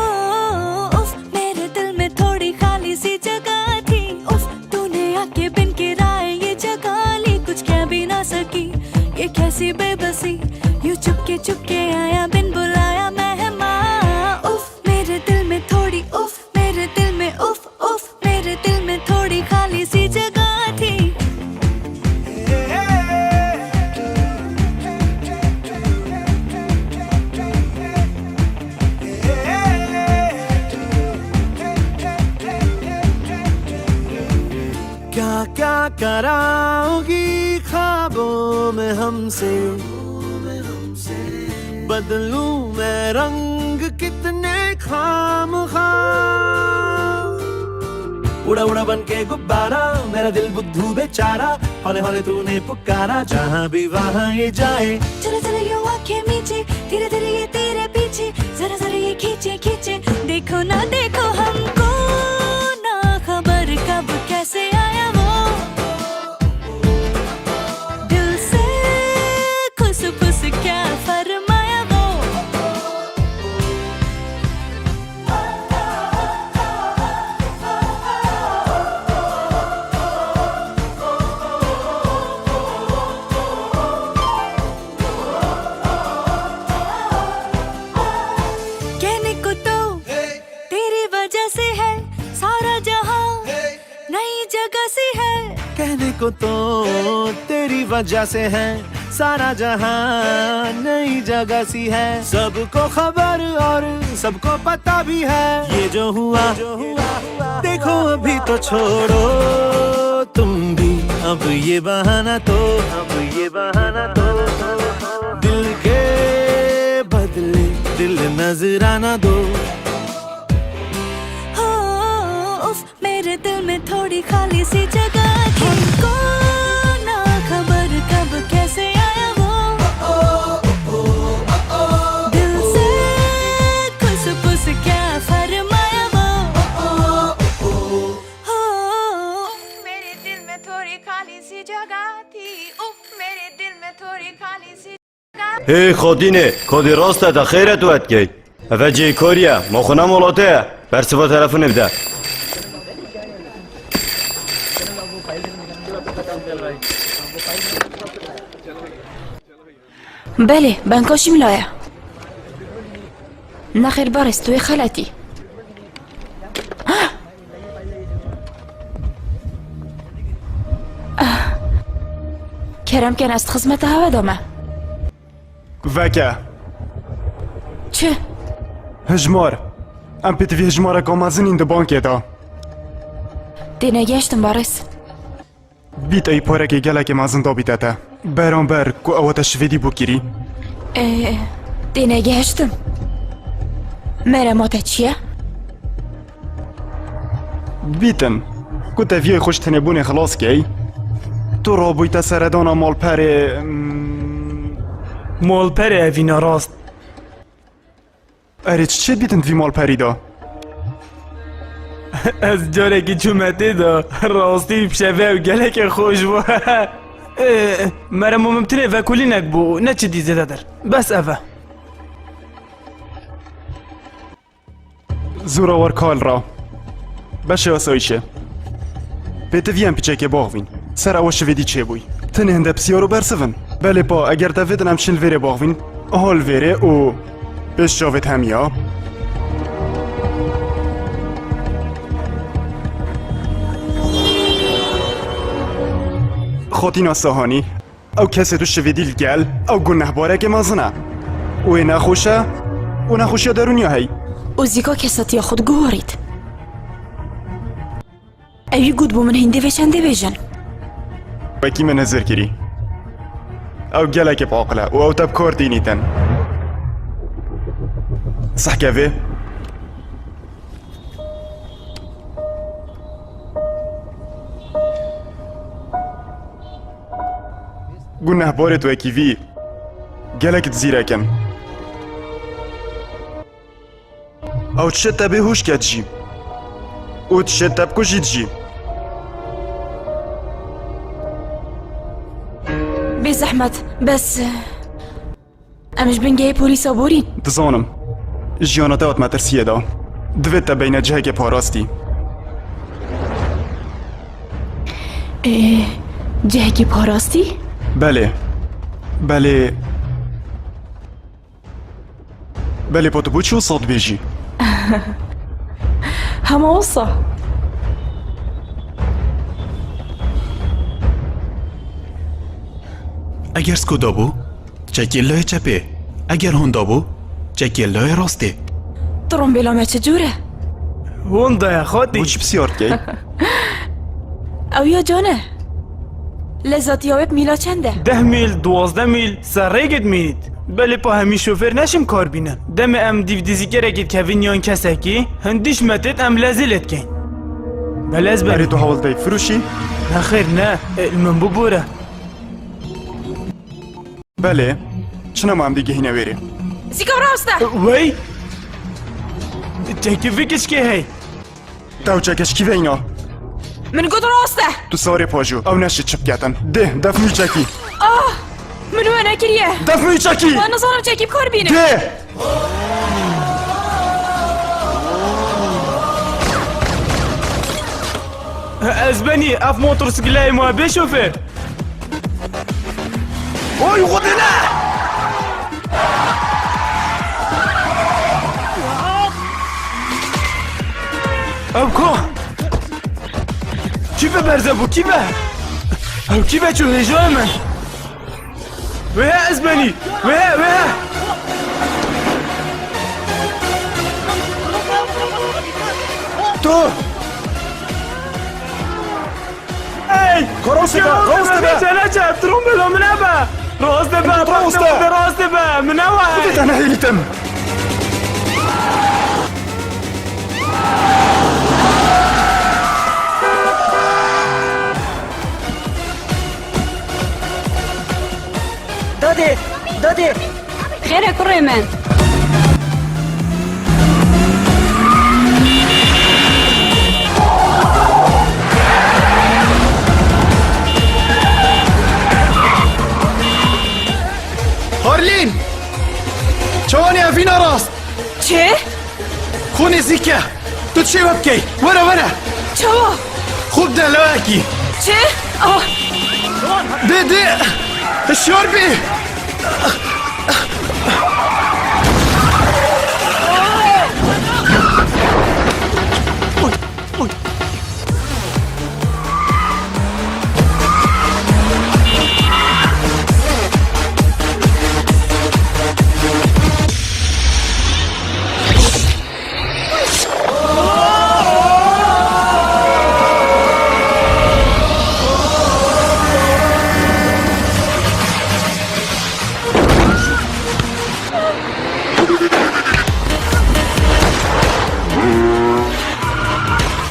उफ, मेरे दिल में थोड़ी खाली सी जगह थी। उफ, तूने आके बिन किराए ये जगह ली, कुछ कह भी ना सकी, ये कैसी बेबसी। यूं चुपके चुपके आया बिन बुलाया मेहमान। उफ, मेरे दिल में थोड़ी उफ, मेरे दिल में उफ, उफ, मेरे दिल में थोड़ी खाली सी जगह थी। क्या क्या कराओगी ख्वाबों में हमसे, बदलूं मैं रंग कितने खामखा। उड़ा उड़ा बन के गुब्बारा, मेरा दिल बुद्धू बेचारा, हौले हौले तूने पुकारा, जहाँ भी वहाँ ये जाए। चलो चलो यूं आंखें मीचे, धीरे धीरे ये तेरे पीछे, जरा जरा ये खींचे खींचे। देखो ना देखो हमको, ना खबर कब कैसे आया वो, दिल से खुस फुस क्या फरमाया वो। कहने को तो तेरी वजह से है सारा जहां, नई जगह सी है। कहने को तो तेरी वजह से है सारा जहां, नई जगह सी है। सबको खबर और सबको पता भी है, ये जो हुआ, देखो अभी तो छोड़ो तुम भी, अब ये बहाना तो, अब ये बहाना तो, दिल के बदले दिल नजराना दो। हो, उफ, मेरे दिल में थोड़ी खाली सी जगह थी। हमको ना खबर कब कैसे आया वो, दिल से खुस फुस क्या फरमाया वो। हो, मेरे दिल में थोड़ी खाली सी जगह थी। उफ, मेरे दिल में थोड़ी खाली सी जगह। Hey xatînê, kadî rast e, te xêr e tu etkey. Eve cihê karî ye, ma xwe ne malate ye. Bersiva telefonê bide. Belê, benka Şîmla ye. Nexêr barês, tu yê xeletî. Kerem ken, ez di xizmeta hewe de me. Veke. Çi? Hejmar. Em pêtivî hejmareka mezin în di bankê de. Tênegihiştim barês. Bît ey parekê gelekê mezin dabîte te. Beramber ku ewa te şivêdî bû kirî. Ê, tênegihiştim. Merema te çi ye? Bîtin. Ku te viyê xwe ji tenêbûnê xilas key. Tu rabûyte seredana malperê, mm. Malperê evî ne rast. Erê, çi çêdibîtin di vî malperî de? Ez carekî çûme tê de, rastî bi şevê ew gelekê xweş bû. Ê, merema min bi tinê vekolînek bû, ne çi dî zêdetir. Bes ev e. Zûrawar Kal ra. Beşê asayîşê. Pêtivî em piçekê baxvîn. Ser ewa şivêdî çêbûy. Tenê hinde pisyar û bersiv in. Belê pa, eger te vêtin em çin li vêrê baxvîn. Aha li vêrê û pêş çavêt hemiya. Xatîna Sahanî. Ew kesê tu şivêdî li gel, ew gunehbarekê mezin e. Û ê nexweş e, û nexweşiya derûniya hey. Û zîka kesetiya xwe diguherît. Ew yî got bû min hîn divê çendê bêjin. Wekî min hizir kirî. Ew gelekê bi aqil e û ew te bi kar tînîtin. Sehkevê. Gunehbarêt wekî vî gelek di zîrek in. Ew dişê te bêhûş ket jî. Û dişê te bikujît jî. Bê zehmet, bes, em ji bingehê polîsa borîn. Dizanim. Jiyana te hat metirsiyê de. Divê te beyne cihekê parastî. Ê, cihekî parastî? Belê. Belê. Belê, pa tu bo çi wisa dibêjî? Hema wisa. Eger skoda bû, çekê layê çepê. Eger honda bû, çekê layê rastê. Tu rombêla me çi cûr e? Honda ye, xatî. Bo çi pisyar dikey? Ew ya can e. Lezatiya wê bi mîla çend e? Deh mîl, duwazdeh mîl, serrêkê dimînît. Belê pa hemî şofêr neşim kar bînin. Demê em dîv dizîkerekê dikevin yan kesekî, hindî ji me têt em lezî lê dikeyn. Belê ez Erê, tu hewl dayî firûşî? Nexêr ne, ê, li min bibore. Belê, çina ma em digihîne wêrê. Zîka rast e! Wey! Çekî vî kişkê hey! Tew çekişkî veyna. Min got rast e! Tu sarê pajo, ew neşi çi biketin. Dê, def min çekî. Ah! Min we nekiriye! Def min çekî! Wan nizanim çekî bi kar bînim. Dê! Ez benî, ev motorsikleya ma bê şofêr. Oy, xwedê ne! Ew ka? Kî be berze bû, kî be? Ew kî be çû hêja min? Wê he ez benî. Wê he, wê he. Tu! Ey! Rast dibe, rast dibe. Çene çe, trombela min e be. Rast dibe, rast dibe, rast dibe. Min e we. Xwedê te nehêlîtim. Dadê! Dadê! Xêr e kurê min. Harlîn! Çawanî evîna rast! Çi? Xwe nêzîk e. Tu çi we bikey? Were, were. Çawa? Xwe bide lawekî. Çi? Ah! Dê, dê. Hişyar bî.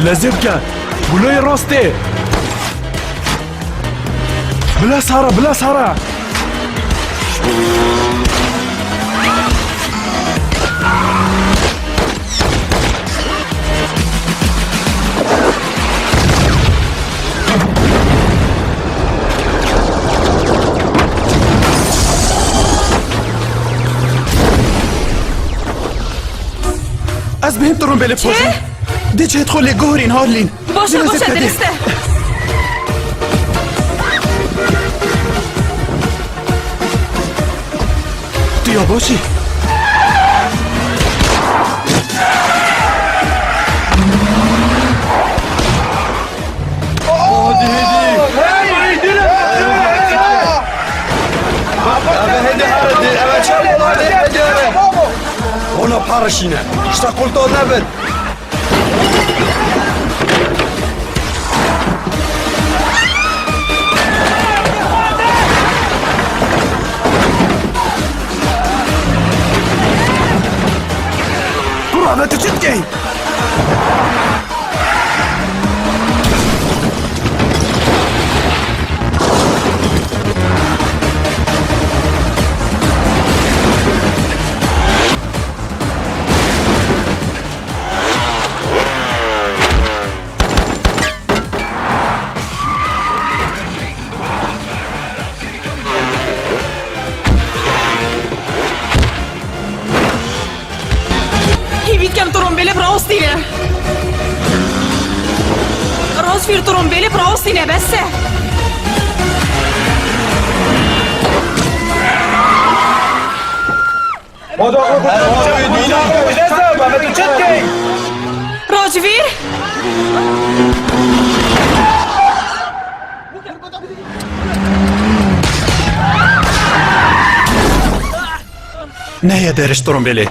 Lezê bike. Guloyê rastê. Bila sara, bila sara. Ez bêhn tu rûn bê li Çi? Pojî. Di cihê xwe lê guhurîn Harlîn. Baş e, baş e, dirist e. Tu ya baş î? Eve hêdî here dê, eve çar dolar dê, hêdî here. Ona parişîne. İşte kulto nebin. Kura, ve tu çi dikey? Hîvî dikem trombêlê bi rawestîne. Rojvîr, trombêlê bi rawestîne, bes e. Rojvîr? Neye derişt trombêlê.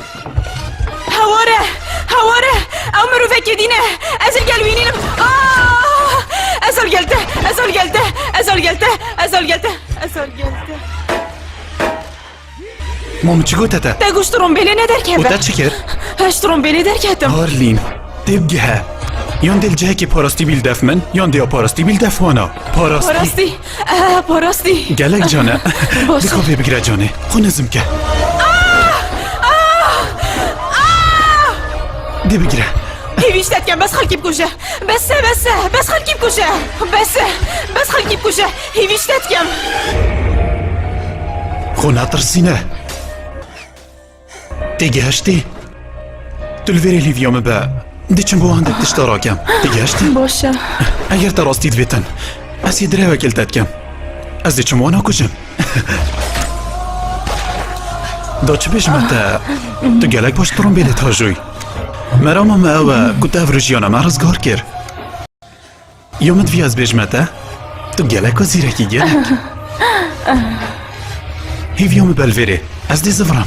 Hewar e! Hewar e! Ew mirovekê dîn e! Ez ê gel wî nînim! Ah! Ez Ez ol gelte, ez ol gelte, ez ol gelte, ez ol gelte, ez ol gelte. Ma min çi gote te? Te goşt trombêlê nederkeve. Û te çi kir? Ez ji trombêlê derketim. Harlîn, tê bigihe. Yan dê li cihekî parastî bî li def min, yan dê ya parastî bî li def wana. Parastî. Parastî. Eh, parastî. Gelek can e. Baş. Dê ka vê bigire canê. Xwe nizm ke. Ah! Ah! Ah! Dê bigire. Hêvî ji te dikem, bes xelkî bikuje. Bes e, bes e, bes xelkî bikuje. Bes e, bes xelkî bikuje. Hêvî ji te dikem. Xwe netirsîne. Têgihiştî? Tu li vêrê hêviya min be. Diçim bo hindek tişta rakem. Têgihiştî? Baş e. Eger te rastî divêtin, ez ê direwekê li te dikim. Ez diçim wana kujim. Da çi bêjime te? Tu gelek baş trombêlê tajûyî. Merama me ew e ku te ev rojiyana me rizgar kir. Ya min divî ez bêjime te, tu gelek zîrekî gelek. Hêviya min be li vêrê, ez dê ziviram.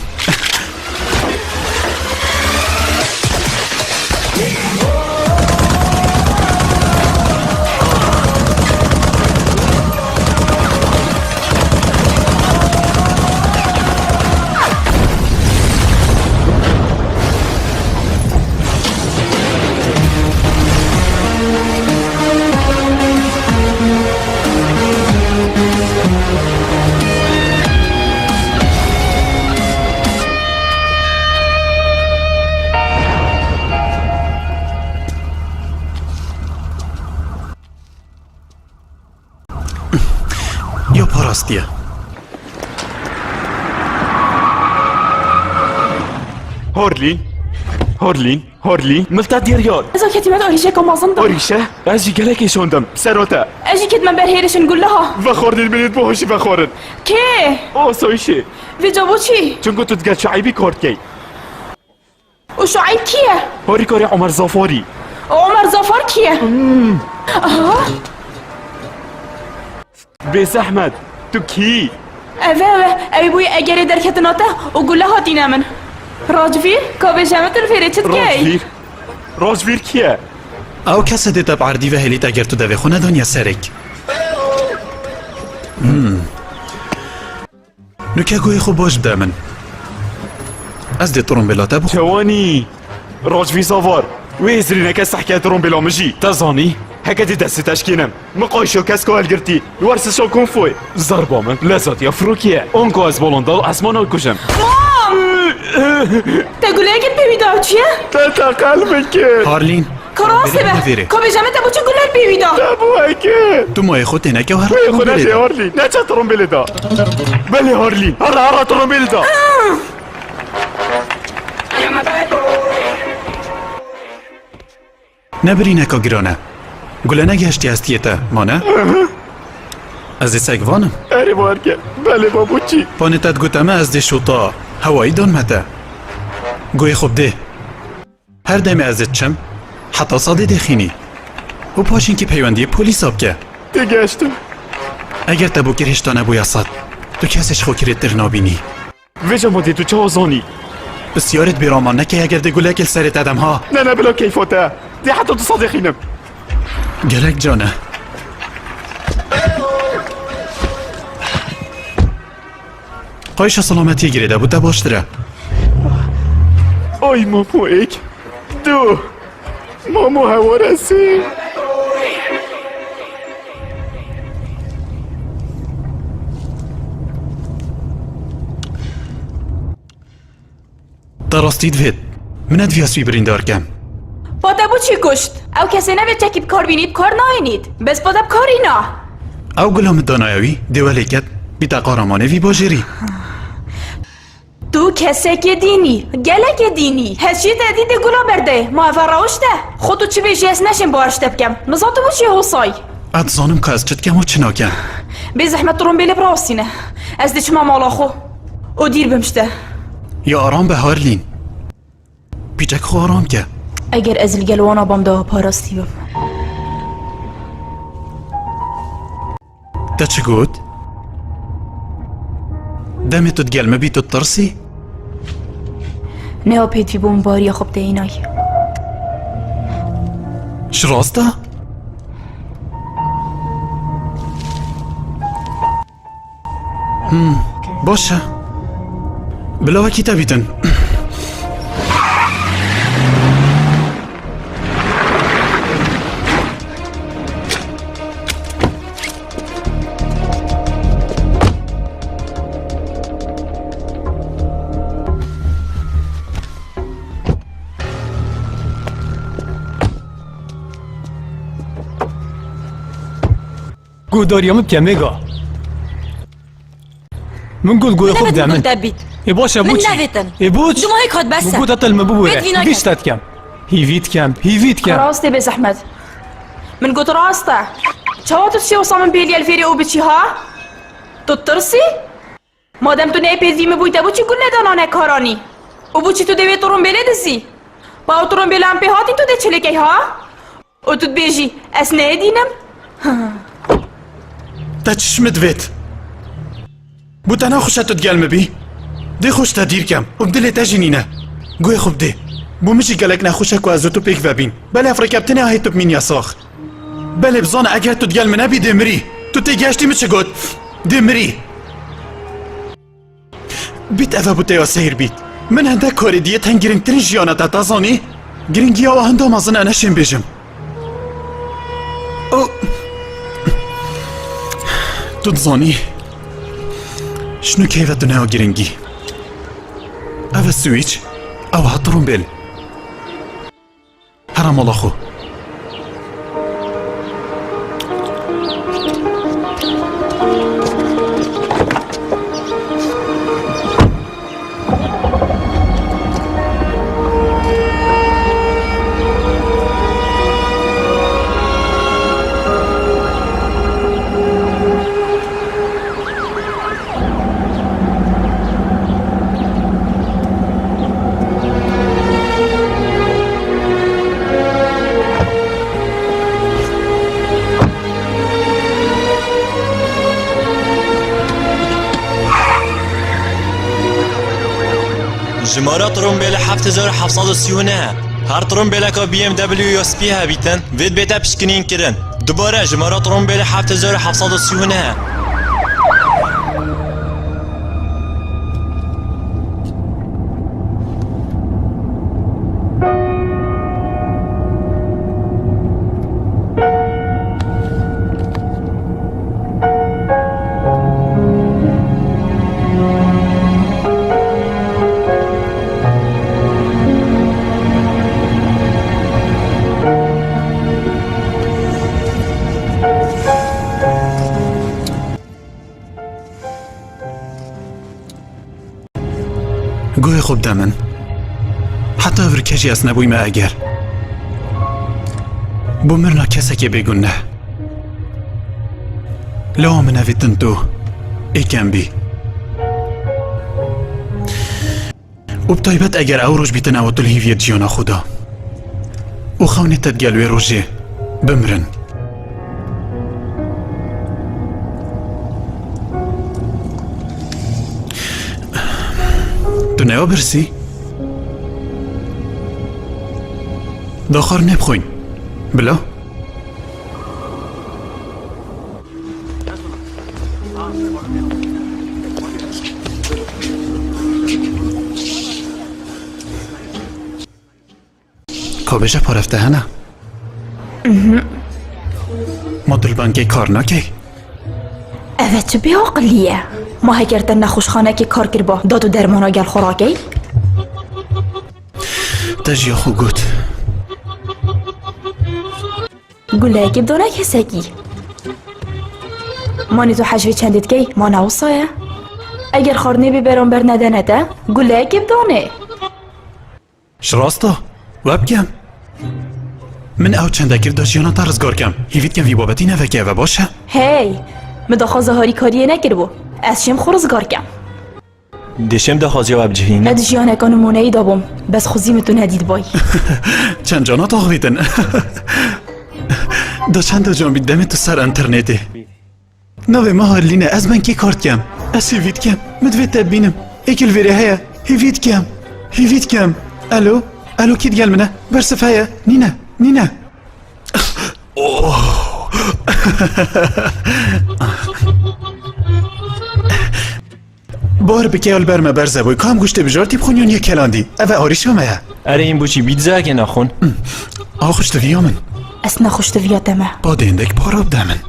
Ya parastiye. Horlîn, Horlîn, Horlîn, milta dêryar. Ez a ketîme de arîşeka mezin de. Arîşe? Ez jî gelekê şandim. Sero te. Ez jî ketime ber hêrişin guleha. Vexwarin, binêt bi hoşî vexwarin. Kê? Asayîşê. Vêca bo çi? Çunku tu digel Şueybî kar dikey. Û Şueyb kî ye? Harîkarê Omer Zafarî. Omer Zafar kî ye? Hmm. Aha. Bê zehmet, tu kî? Ev e, ev e. Ew bûye egerê derketina te û gule hatîne min. Racvîr, ka bêje min tu li vêrê çi dikey? Racvîr? Racvîr kî ye? Ew kes e dê te bi erdî ve hêlît eger tu devê xwe nedaniye serek. Hmm. Nuke guhê xwe baş bide min. Ez dê trombêla te bixwim. Çewanî? Rojvî Zavar. Wê hizrîneke sehke trombêla min jî. Te zanî? Heke dê destê te şikênim. Min qayşo kesko helgirtî. Wersişa kung fuê. Zerba min lezatiya firokiye. Anka ez balon dal esmana kujim. Mam! Te guleyekê pê wî da, çi ye? Te teqel bike. Harlîn. Ka rastê be. Ka bêje min te bo çi gulek pê wî da? Te bo eke. Tu mayê xwe têneke her Mayê xwe trombêlê neke da. Harlîn. Neçe trombêlê da. Belê Harlîn. Herre herre trombêlê da. Ne birîneka giran e. Gule negihiştiye hestiyê te, ma ne? Ez ê sek vanim. Erê, warke. Belê, babuçî. Panê te digote me ez dê şota hewayî dan me te. Guhê xwe bidê. Her demê ez ê diçim, heta sadê dê xînî. Û paşînkî peywendiyê polîsa bike. Têgihiştim. Eger te bo kir hêşta nebûya sed, tu kesê ji xwe kirêtir nabînî. Vêca madê tu çawa zanî? Pisyarê dibê raman neke eger dê gulekê li serê te dem ha. Ne, ne, bila keyfa te. Dê heta tu sadê xînim. Gelek can e. Qayşa selametiyê girêde bû te baştir e. Ay Mamo êk. Du. Mamo hewaresî. Te rastî divêt. Min nediviyas wî birîndar kem. Pa te bo çi kuşt? Ew kesê ne vê çekî bi kar bînî, bi kar nayênît. Bes pa te bi karî na. Ew gula min danaye wî, dê welê ket, bîte qaramanê vî bajêrî. Tu kesekê dînî, gelekê dînî. Hezçî te dî dê gula berdê. Ma eve rewişt e? Xwe tu çi bêjî ez neşêm bawer ji te bikem. Niza tu bo çi hosay? Ez dizanim ka ez çi dikem û çi nakem. Bê zehmet trombêlê birawestîne. Ez dê çima mala xwe. Û dîr bim ji te. Ya aram be Harlîn. Pîçek xwe aram ke. Eger ez li gel wana bam de parastî bim. Te çi got? Demê tu digel min bî tu ditirsî? Neha pêdivî bo min bariya xwe bide înay. Ji rast e? Baş e. Bila wekî te bîtin. Guhdariya min bike mêga. Min got guhê xwe bide min. Min nevêt min got te bît. Ê baş e, boçî? Min nevêtin. Ê boç? Du mahêk hat bes e. Min got heta li min bibûre. Vêt vî nakem. Gişt te dikem. Hîvî dikem, hîvî dikem. Rastê bêzehmet. Min got rast e. Çawa tu dişê wisa min bêlî li vêrê û biçî ha? Tu tirsî? Madem tu neyê pêdivî min bûyî, te boçî gul nedana nekaranî? Û boçî tu dê wê tirombêlê dizî? Pa ew tirombêla em pê hatîn tu dê çi lê key ha? Û tu dibêjî, ez neyê dînim? Te çi ji min divêt? Bû te nexweş e tu digel min bî? Dê xwe ji te dîr kem û bi dilê te jî nîne. Guhê xwe bidê. Bû min jî gelek nexweş e ku ez û tu pêk ve bîn. Belê ev rêkeftinê a hê tu bimîn yasax. Belê bizane eger tu digel min nebî dê mirî. Tu têgihiştî min çi got? Dê mirî. Bît eve bû te ya seyr bît. Min hende karê diyê teng giringtirîn jiyana te, te zanî? Giringiya we henda mezin e, neşên bêjim. O, tu dizanî, ji nû keyve tu neya giringî. Ev e swîç, ew ha tirombêl. Here mala xwe. Jimara tirombêlê heft hezar û heft sed û sî û neh e. Her tirombêleka B M W ya spî hebîtin, vê dibête pişkinîn kirin. Dubare jimara tirombêlê heft hezar û heft sed û sî û neh e. Guhê xwe bide min. Heta vir kejî ez nebûyme eger. Bo mirina kesekê bêgun ne. Lewa min evîtin tu êkem bî. Û bi taybet eger ew roj bîtin ew tu li hîviyê jiyana xwe da. Û xewnê te digel wê rojê bimirin. Tu neya birsî? Da xwar nêbixwîn. Bila? Ka bêje parefte hene? Mhm. Ma tu li bankê kar nakey? Ev çi bêaqilî ye? Ma heger te nexweşxanekê kar kiriba, da tu dermana gel xwe rakey? Te jî ya xwe got. Guleyekê bidane kesekî. Manê tu hejvê çendê dikey, ma ne wisa ye? Eger xwarinê bê beramber nedene te, guleyekê bidane. Ji rast e, we bikem. Min ew çende kir da jiyana te rizgar kem. Hîvî dikem vî babetî nevekê eve baş e? Hey, min daxwaza harîkariyê nekiribû. Ez şêm xwe rizgar kem. Dê şêm daxwaziya we bicihîne. Ez jiyaneka nimûneyî dabûm, bes xwezî min tu nedîtibay. Çend cana taxivîtin. Da çend can bî demê tu ser înternetê. Navê min Harlîn e, ez bankê kar dikem. Ez hêvî dikem. Min divê te bibînim. Êk li vêrê heye. Hêvî dikem. Hêvî dikem. Alo? Alo, kî digel min e? Bersiv heye? Nîne. Nîne. Oh. Bar bike ya li ber me berze bûy. Kam goştê bijartî bixwin yan yek kelandî? Ev e arîşa me ye. Erê, hîn boçî bît zehekê naxwin. Axa xweş diviya min. Ez nexweş diviya te me. Ba dê hindek para bide min.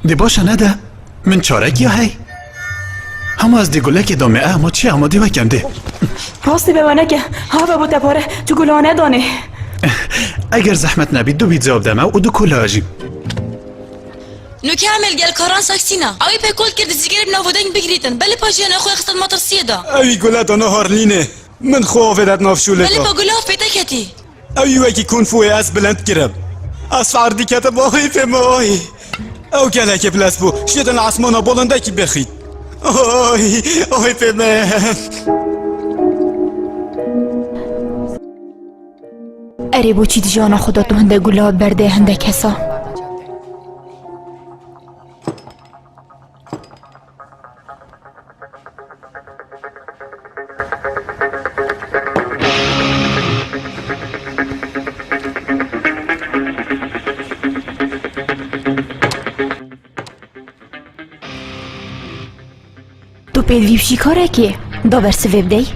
Dê baş e, nede. Min çarek ya hey. Hema ez dê gulekê da me, eh, ma çi, hema dê wekem dê. Rastî be we neke. Ha be bo te pare, tu gula nedanê. Eger zehmet nebît, du bît cewab de me û du kola jî. Nûke Emel gel karan saksîna. Ew ê pêkol kir dizîgerê bi nav û deng bigirîtin. Belê pa jiyana xwe xistin metirsiyê de. Ew î gule dana Harlînê. Min xwe avêt nav şûlê Belê de. Pa gule av pê te ketî. Ew î wekî kung fu yê ez bilind kirim. Ez erdî ketim, ay pê me ay. Ew gelekê bilez bû. Şêdin esmana bolindekî bixît. Ay, ay pê me. Erê, boçî di jiyana xwe de tu hinde gula berdê hinde kesa? Tu pêdivî bi şîkarekê da bersivê bidey?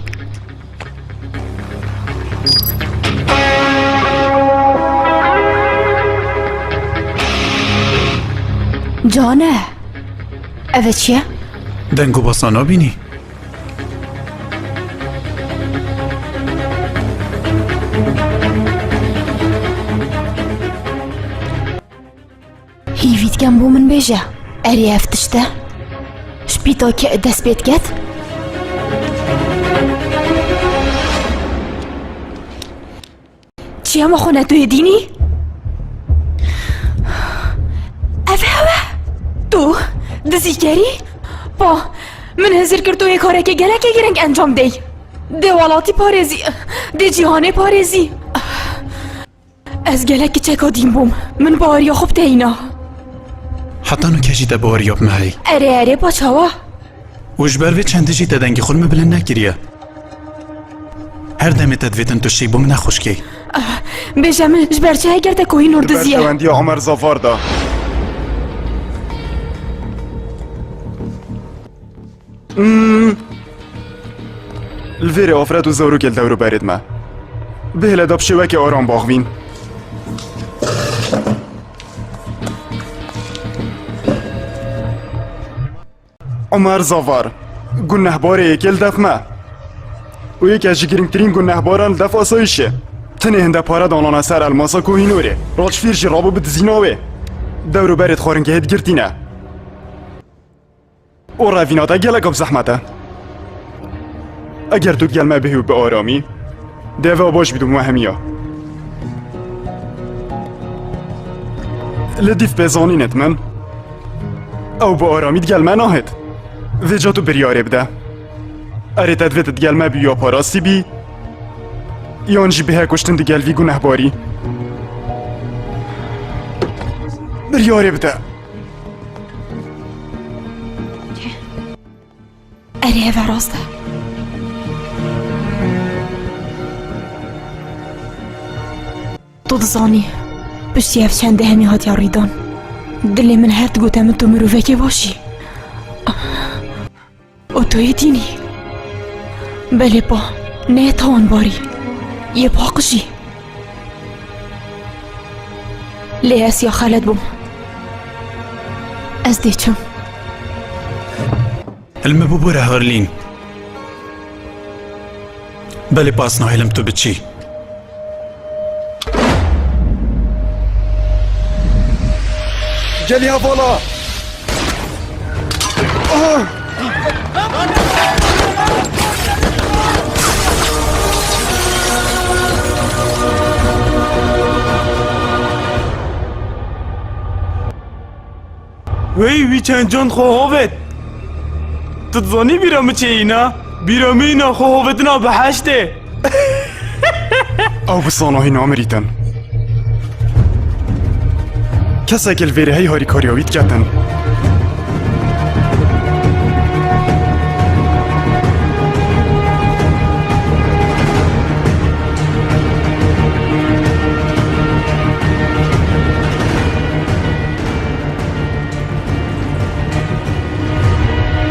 Cane, ev e çi ye? Deng û basa nabînî? Hîvî dikem bo min bêje, erê ev tişt e? Ji pîta ke dest pê diket? Çi hema xwe ne tu yê dînî? Ev hewe? Tu dizîkerî? Pa, min hizir kir tu yê karekê gelekê girîng encam dey. Dê welatî parêzî, dê cîhanê parêzî. Ez gelek kiçeka dîn bûm. Min baweriya xwe bi te îna. Heta nûke jî te baweriya bi me heyî. Erê, erê, pa çawa? Û ji ber vê çendî jî te dengê xwe li me bilind nekiriye. Her demê te divêtin tu şî bo min ne xweşikê. Ah, bêje min ji ber çi heger te kohî nûr diziye? Berjewendiya Omer Zafar da. Hmm. Li vêrê afret û zarokê li dewr û berê dime. Bihêle da bi şêwekê aram baxivîn. Omer Zavar, gunehbarê yekê li def me. Û yeke ji girîngtirîn gunehbaran li def asayîşê. Tinê hinde pare danane ser elmasa Kohînorê. Rocfîr jî rabû bi dizîna wê. Dewr û berê di xwaringehê digirtîne. Û revîna te gelek bi zehmet e. Eger tu digel me bihî û bi aramî, dê ev baş bî, tu me hemiya. Li dîv pê zanînet min, ew bi aramî digel me nahêt. Vêca tu biryarê bide. Erê te divêt digel me bî ya parastî bî, yan jî bihê kuştin digel vî gunehbarî. Biryarê bide. Erê, ev e rast e. Tu dizanî, piştî ev çendê hemî hatiye rûydan. Dilê min her digote min tu mirovekê baş î. Û tu yê dînî. Belê pa, ne yê tawanbarî, yê paqijî. Lê ez ya xelet bûm. Ez dê çim. Hilmi bibûre Harlîn. Belê pa ez nahêlim tu biçî. Gelî hevala! Wey, wî çend can xwe hovêt. Tu dizanî bîra min çi yîna? Bîra min yîna xwe hovêtina biheştê. Ew bi sanahî namirîtin. Kesekê li vêrê hey harîkariya wî diketin.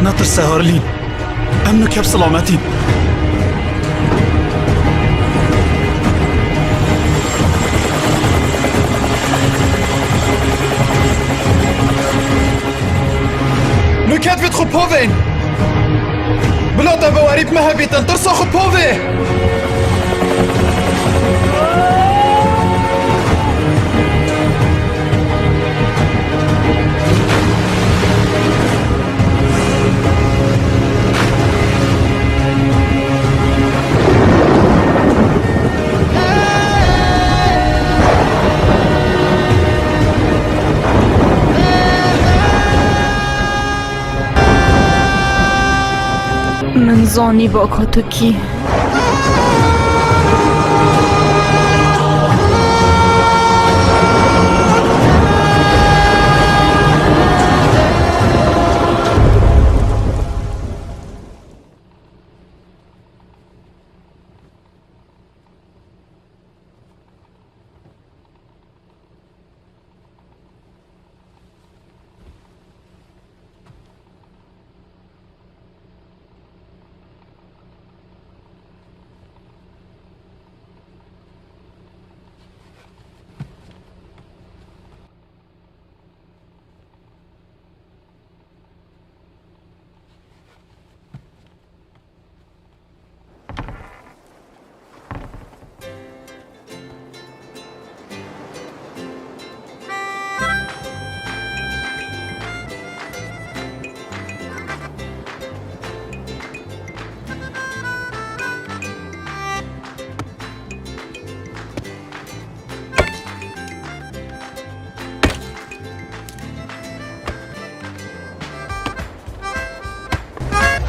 Netirse Harlîn. Em nûke bi silametîn. Nûke divêt xwe povên. Bila te bawerî bi me hebîtin, tirsa xwe povê. Min zanî baka tu kî.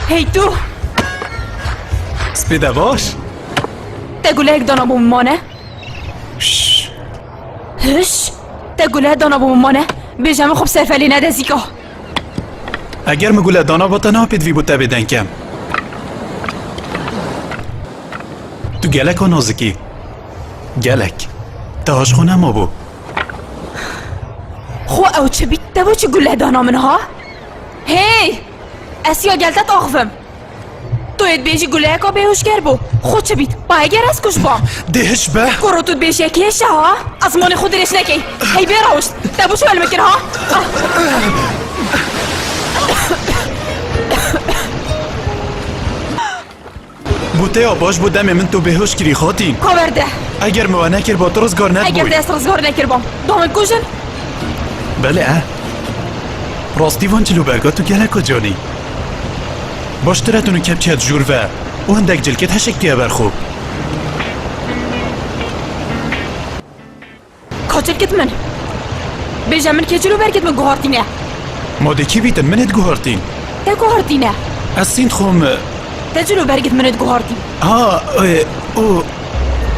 Hey tu! Spê de baş? Te guleyek dana bû min mane? Şş! Hiş! Te gule dana bû min mane? Bêje min xwe bi serfelê nede zîka. Eger min gule dana ba te, niha pêdivî bû te bê dengkem. Tu gelek a nazikî. Gelek. Te aşxo nema bû. Xwe ew çi bît? Te bo çi gule dana min ha? Hey! Ez ya gel te diaxivim. Tu yê dibêjî guleyeka bêhuşker bû. Xwe çi bît? Pa eger ez kuj bam. Dê hiş be. Kuro tu dibêjî kêş e ha? Ezmanê xwe dirêj nekey. Hey bê rawişt. Te bo çi li min kir ha? Ah. Bûteya baş bû demê min tu bêhoş kirî xatîn. Ka berde. Eger min we nekirba tu rizgar nedibûyî. Eger te ez rizgar nekiribam, da min kujin? Belê e. Rastî van cilûberga tu gelek a canî. Baştir e tu nûke biçiye dijûr ve û hindek cilkêt heşik diye ber xwe. Ka cilkit min. Bêje min kê cilûbergit min guhartîne? Ma dê kî bîtin, min ê diguhartîn. Te guhartîne? Ez sînd xwe me. Te cilûbergit min ê diguhartîn. Ha, e, o,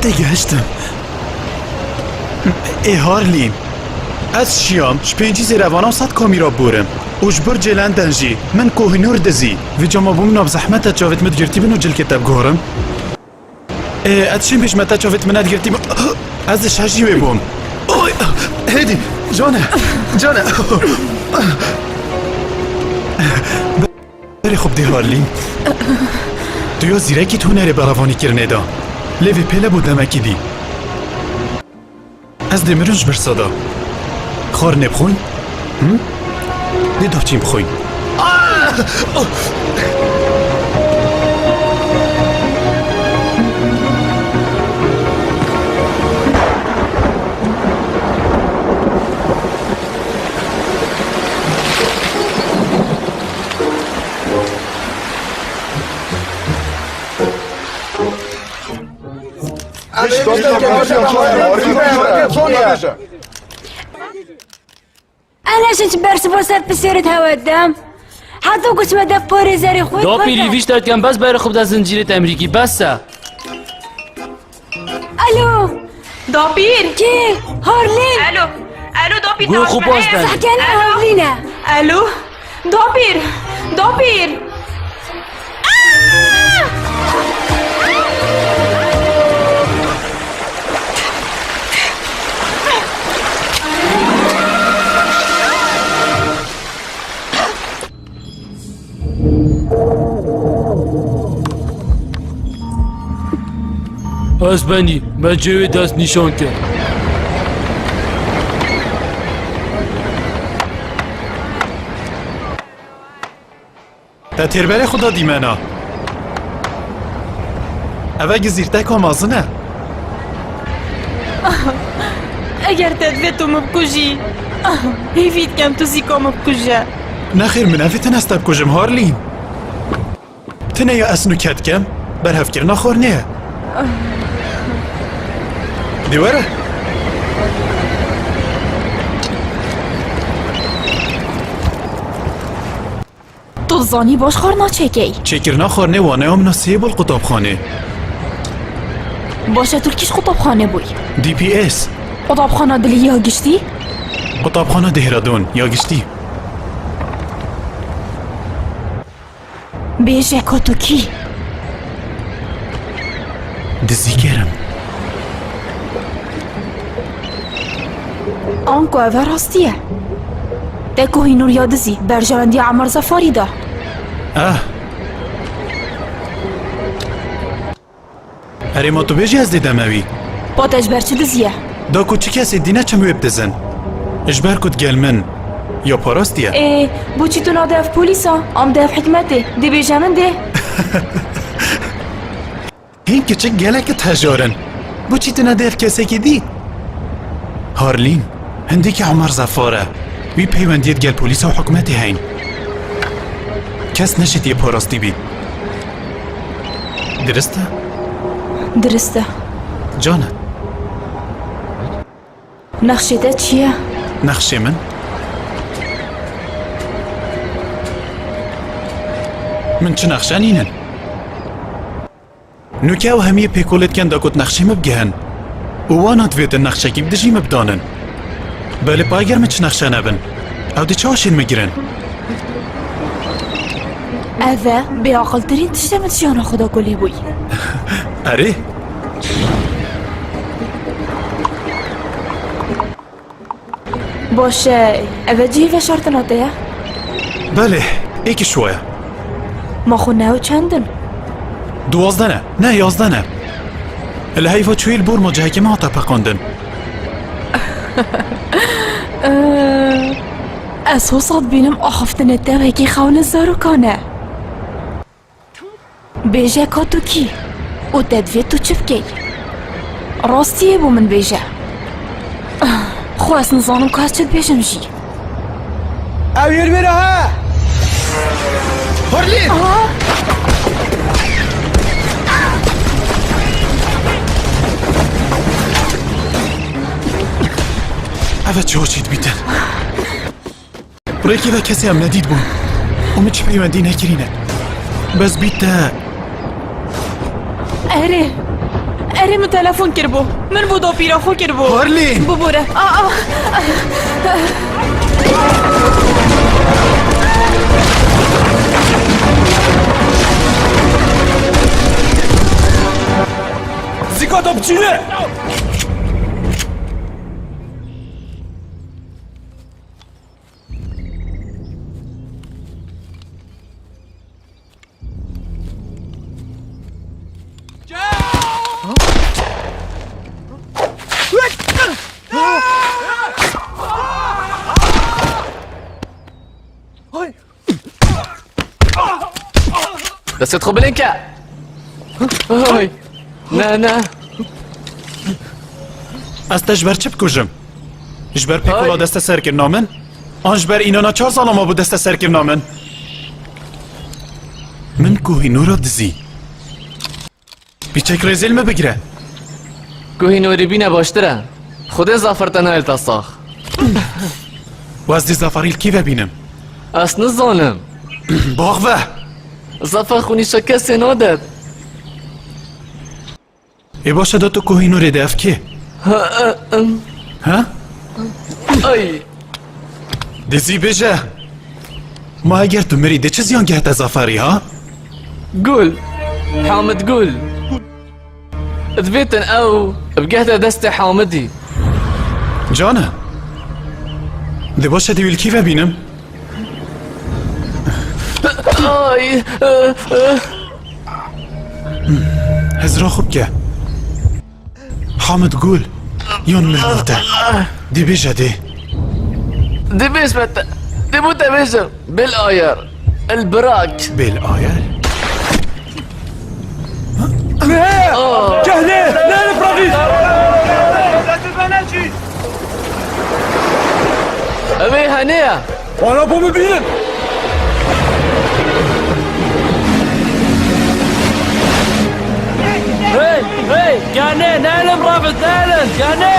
têgihiştim. Ê Harlîn. Ez şiyam, ji pêncî zêrevana û sed kamîra bûrim. Û ji Burcê London jî, min Kohînûr dizî. Vê cama bû min a bi zehmet e çavêt min digirtî bin û cilkê te biguharim. Ê, ez çi bêjim, te çavêt min nedigirtî, ez di şehjî wê bûm. Oy, hêdî, cane, cane. Berê xwe bidê Harlîn. Tu ya zîrekî di hunerê berevanîkirinê de. Lê vê pêle bû demekî dî. Ez dê mirim ji birsa de. Xwarinê bixwin? Him? Dê dapçîn bixwin. Ana, ji ber siva ser pisêrit hewe dem. Heta ku çime def porê zerê xwe. Dapîr, îvîş derdikem, bes berê xwe bide zincîrê te Emerîkî, bes e. Alo. Dapîr. Kê? Harlîn. Alo. Alo, Dapîr. Guh xwe pas de. Zehkene Harlîn e. Alo. Dapîr! Dapîr! Ez benî, me cihê wê dest nîşan kir. Te têrberê xwe da dîmena. Eve gizîrteka mezin e. Eger te divê tu min bikujî, hêvî dikem tu zî ka min bikuje. Nexêr, min nevêtin ez te bikujim, Harlîn. Tine ya ez nûke dikim, berhevkirina xwarnê ye. Dê were. Tu dizanî baş xwarna çêkey? Çêkirina xwarnê waneya min a sê bû li qutabxanê. Baş e, tu li kîj qutabxanê bûyî? D P S. Qutabxana dilî ya giştî? Qutabxana Dêhradûn ya giştî. Bêje ka tu kî? Dizîker im. Anku eve rastî ye. Te Kohînûr ya dizî, berjewendiya Emer Zefarî da. Eh. Erê, ma tu bêjî ez dê deme wî. Pa te ji ber çi diziye? Da ku çi kesê dî neçim wê bidizin. Ji ber ku digel min ya parastiye. Ê, boçî tu nade ev polîsa, am de ev hikmetê, dê bêje min dê. Hîn kiçik gelek it hejar in. Boçî tu nade ev kesekî dî? Harlîn, hindikî Emer Zefar e. Wî peywendiyê digel polîsa û hikmetê heyn. Kes neşitiye parastî bî. Dirist e? Dirist e. Cane. Nexşê te çi ye? Nexşê min? Min çi nexşe nînin. Nûke ew hemiyê pêkolê dikin da ku nexşê min bigihin. Û wana divêtin nexşekî bi dijî min bidanin. Belê pa eger min çi nexşe nebin, ew dê çawa şên min girin? Ev e bêaqiltirîn tişt e min di jiyana xwe de ku lê bûyî. Erê. Baş e, ev e cihê veşartina te ye? Belê, êkî ji we ye. Ma xwe ne ew çend in? Duwazdeh ne, ne, yazdeh ne. Li heyva çûyî li Borma cihekê me hate peqandin. Ez hosa dibînim axiftinê te wekî xewna zarokan e. Bêje ka tu kî û te divê tu çi bikey? Rastiyê bo min bêje. Xwe ez nizanim ka ez çi dibêjim jî. Ew yê li wê re he! Hurlîn! Aha! Ev e çi hoşî dibîtin? Rêkê ve kesê em nedît bûn û min çi peywendî nekirîne. Bes bît te. Erê. Erê, min telefon kiribû. Min bo dapîra xwe kiribû. Harlîn! Bibûre. A, a. Zîka te biçîne! Destê xwe bilind ke. Oy. Ne, ne. Ez te ji ber çi bikujim? Ji ber pêkola desteserkirina min? An ji ber înana çar zalama bû desteserkirina min? Min Kohînûra dizî. Pîçek rêzê li min bigire. Kohînûrî bîne baştir e. Xwedê Zafar te nayê te sax. Wez dê Zafarî li kî ve bînim? Ez nizanim. Bax ve! Zafar xwe nîşa kesê nadet. Ê baş e, da tu Kohînûrê de ev kê? Ha, e, em. Ha? Ay. Dizî bêje. Ma eger tu mirî, dê çi ziyan gehte Zafarî, ha? Gul. Hamid Gul. Divêtin ew bigehte destê Hamidî. Cane. Dê baş e, dê wî li kî ve bînim? Ay, e, e. Hizra xwe bike. Hamid Gul, yon min te. Dibêje dê. Dibêj me te. Dê bo te bêjim. Bil ayar. El birak. Bil ayar. Kehnê, ne li pravî? Ew ê hene ye. Wana bo min bînin. Hey, hey, ganê, nelin, Rabbit, nelin, ganê.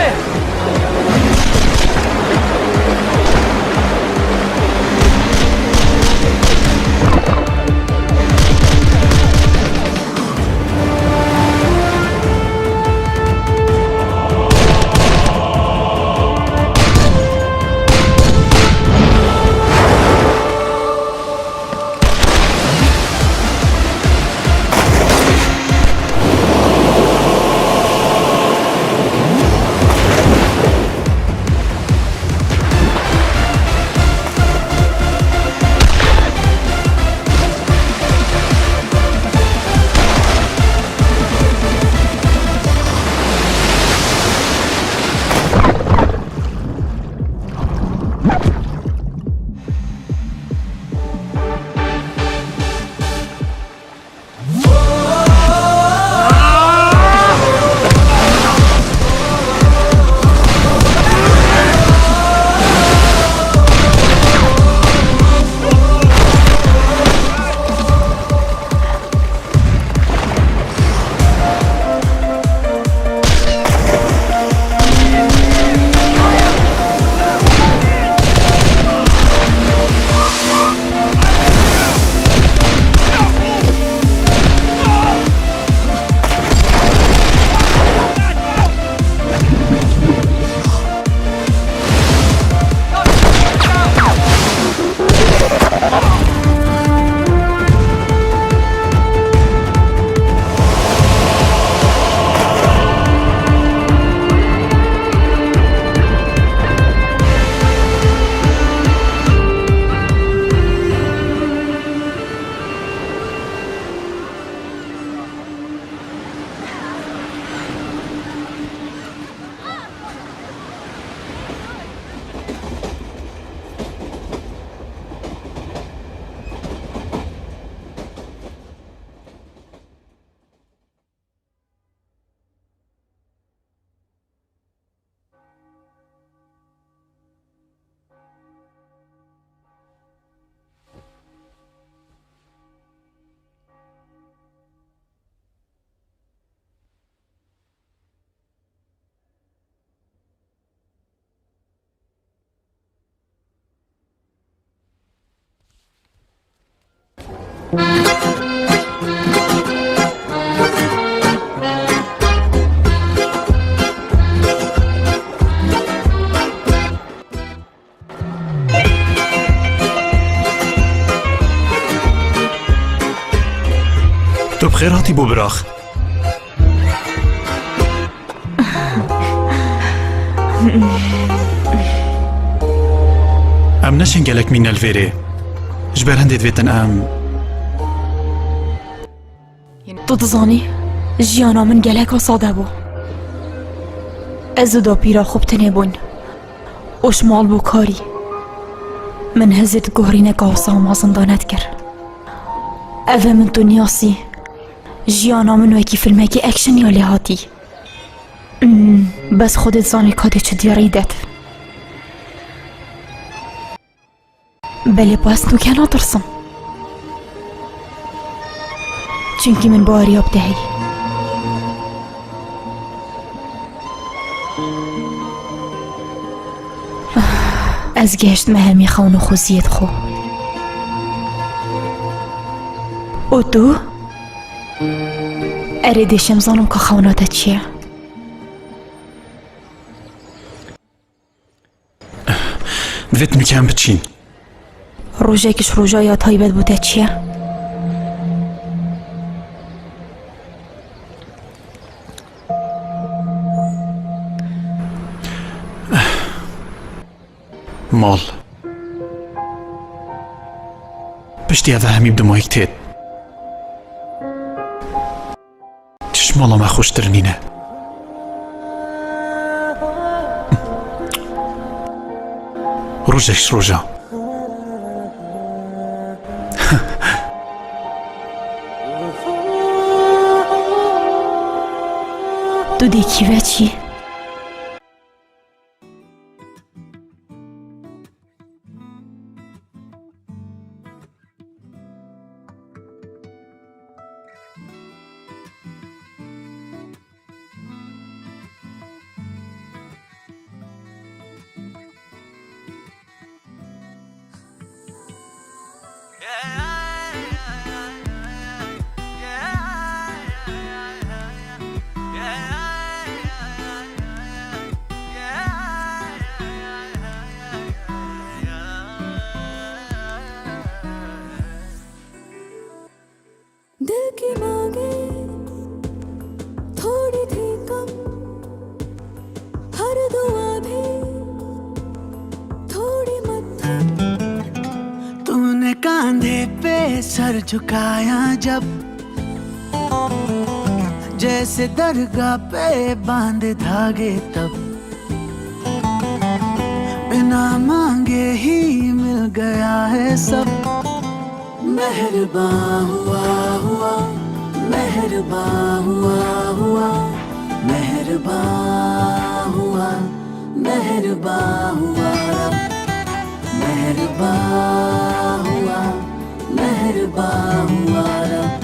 Tu bi xêr hatî bo birax. Em neşên gelek mîne li vêrê. Ji ber hindê divêtin em. Tu dizanî, jiyana min geleka sade bû. Ez û dapîra xwe bi tenê bûn. Û ji mal bo karî. Min hizê di guherîneka wisa mezin de nedikir. Ev e min tu niyasî. Jiyana min wekî filmekî action ya lê hatî. Hmm, bes Xwedê dizanî ka dê çi diyarî det. Belê bes nûke natirsim. Çimkî min baweriya bi te heye. Ez gehiştime hemî xewn û xweziyê xwe. Û tu? Erê dêşem zanim ka xewna te çi ye. Divêt nûke em biçîn. Rojek ji roja ya taybet bo te çi ye? Mal. Piştî eve hemî bi dimayek têt. Çi ji mala me xweştir nîne. Rojek ji roja. Tu dê kî veçî? दिल की मांगे थोड़ी थी कम, हर दुआ भी थोड़ी मध्यम। तूने कांधे पे सर झुकाया जब, जैसे दरगाह पे बांधे धागे तब, बिना मांगे ही मिल गया है सब। मेहरबान हुआ, हुआ, मेहरबान हुआ, हुआ, मेहरबान हुआ, मेहरबान हुआ रब। मेहरबान हुआ, मेहरबान हुआ रब।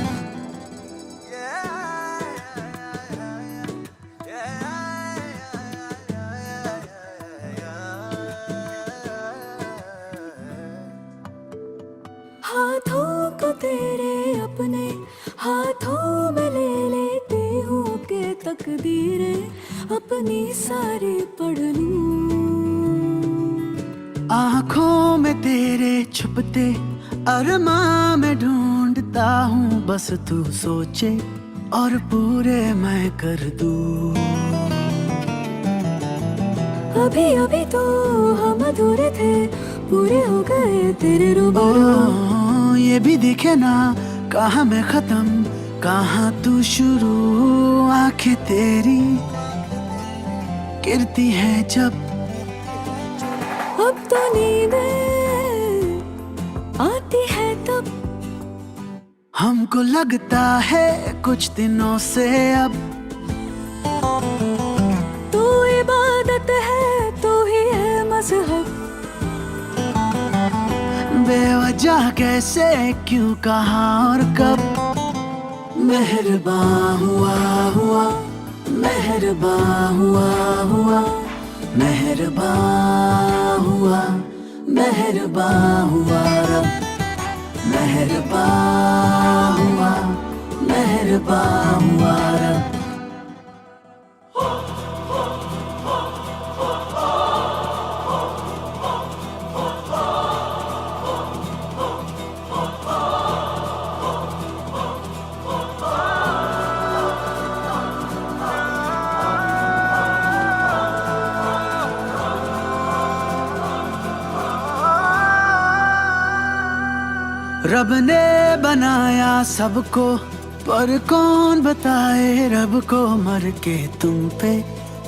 हाथों को तेरे अपने हाथों में ले लेती हूँ कि तकदीरें अपनी सारी पढ़ लूँ। आँखों में तेरे छुपते अरमां मैं ढूंढता हूँ, बस तू सोचे और पूरे मैं कर दूँ। अभी अभी तो हम अधूरे थे, पूरे हो गए तेरे रूबरू। ओ, ये भी दिखे ना कहाँ मैं खत्म, कहाँ तू शुरू। आंखें तेरी गिरती हैं जब, अब तो नींद आती है तब। हमको लगता है कुछ दिनों से अब, तू इबादत है, तू ही है मजहब। बेवजह कैसे, क्यों, कहाँ और कब। मेहरबान हुआ, हुआ, मेहरबान हुआ, हुआ, मेहरबान हुआ, मेहरबान हुआ रब। मेहरबान हुआ, मेहरबान हुआ रब। रब ने बनाया सबको, पर कौन बताए रब को, मर के तुम पे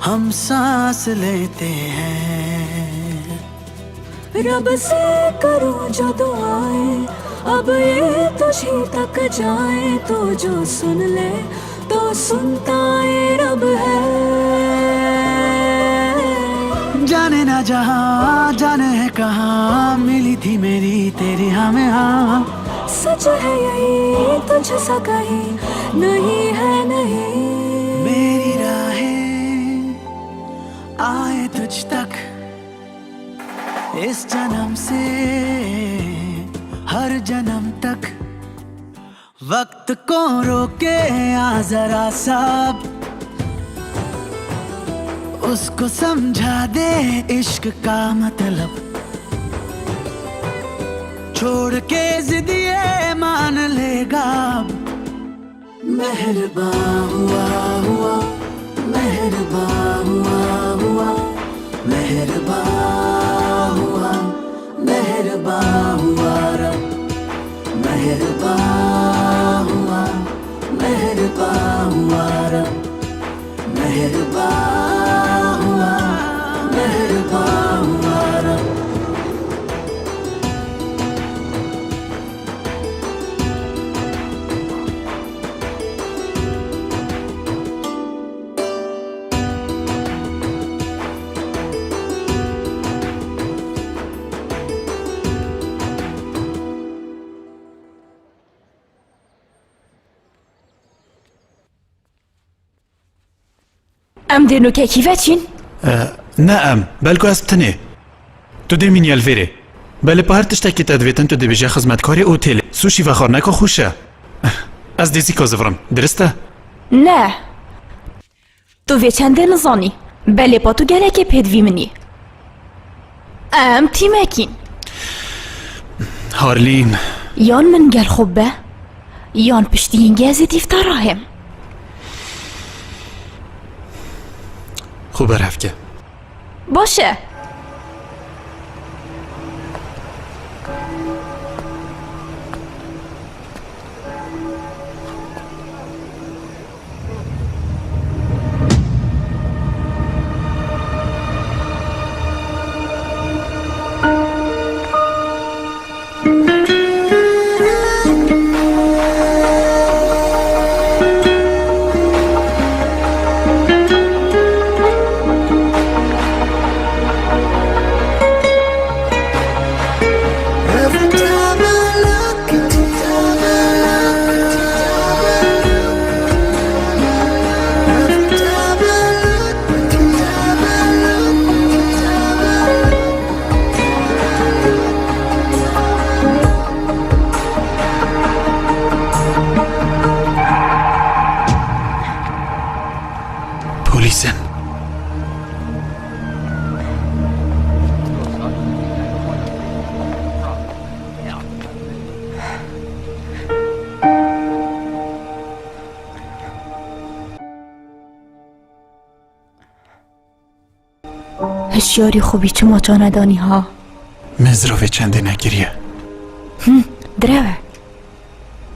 हम सांस लेते हैं। रब से करूं जो दुआएं, अब ये तुझी तक जाएं, तू जो सुन ले तो सुनता ये रब है। जाने ना जहां, जाने है कहां, मिली थी मेरी तेरी हाँ में हाँ। सच है यही, तुझ सा कहीं नहीं है, नहीं। मेरी राहें आए तुझ तक, इस जन्म से हर जन्म तक। वक्त को रोके आ जरा सा अब, उसको समझा दे इश्क का मतलब। छोड़ के जिद ये मान लेगा अब। मेहरबान हुआ, हुआ, मेहरबान हुआ, हुआ, मेहरबान हुआ, मेहरबान हुआ रब। मेहरबान हुआ, मेहरबान हुआ रब। मेहरबान हुआ, मेहरबान हुआ रब। Em dê nokekî veçîn? E, ne em, belku ez bi tenê. Tu dê mînî li vêrê. Belê pa her tiştekî te divêtin tu dibêje xizmetkarê otelê. Sushi vexwar neka xweş e. Ez dê zîka zivirim. Dirist e? Ne. Tu vê çendê nizanî. Belê pa tu gelekê pêdivî min î. Em tîmekîn. Harlîn. Yan min gel xwe be, yan piştî hingê ez ê dîv te rahêm. Xwe berhev ke. Baş e. Polîs in. Hişyarî xwe bî çima çanedanî ha? Min ziravê çendê nekiriye. Him, direwe.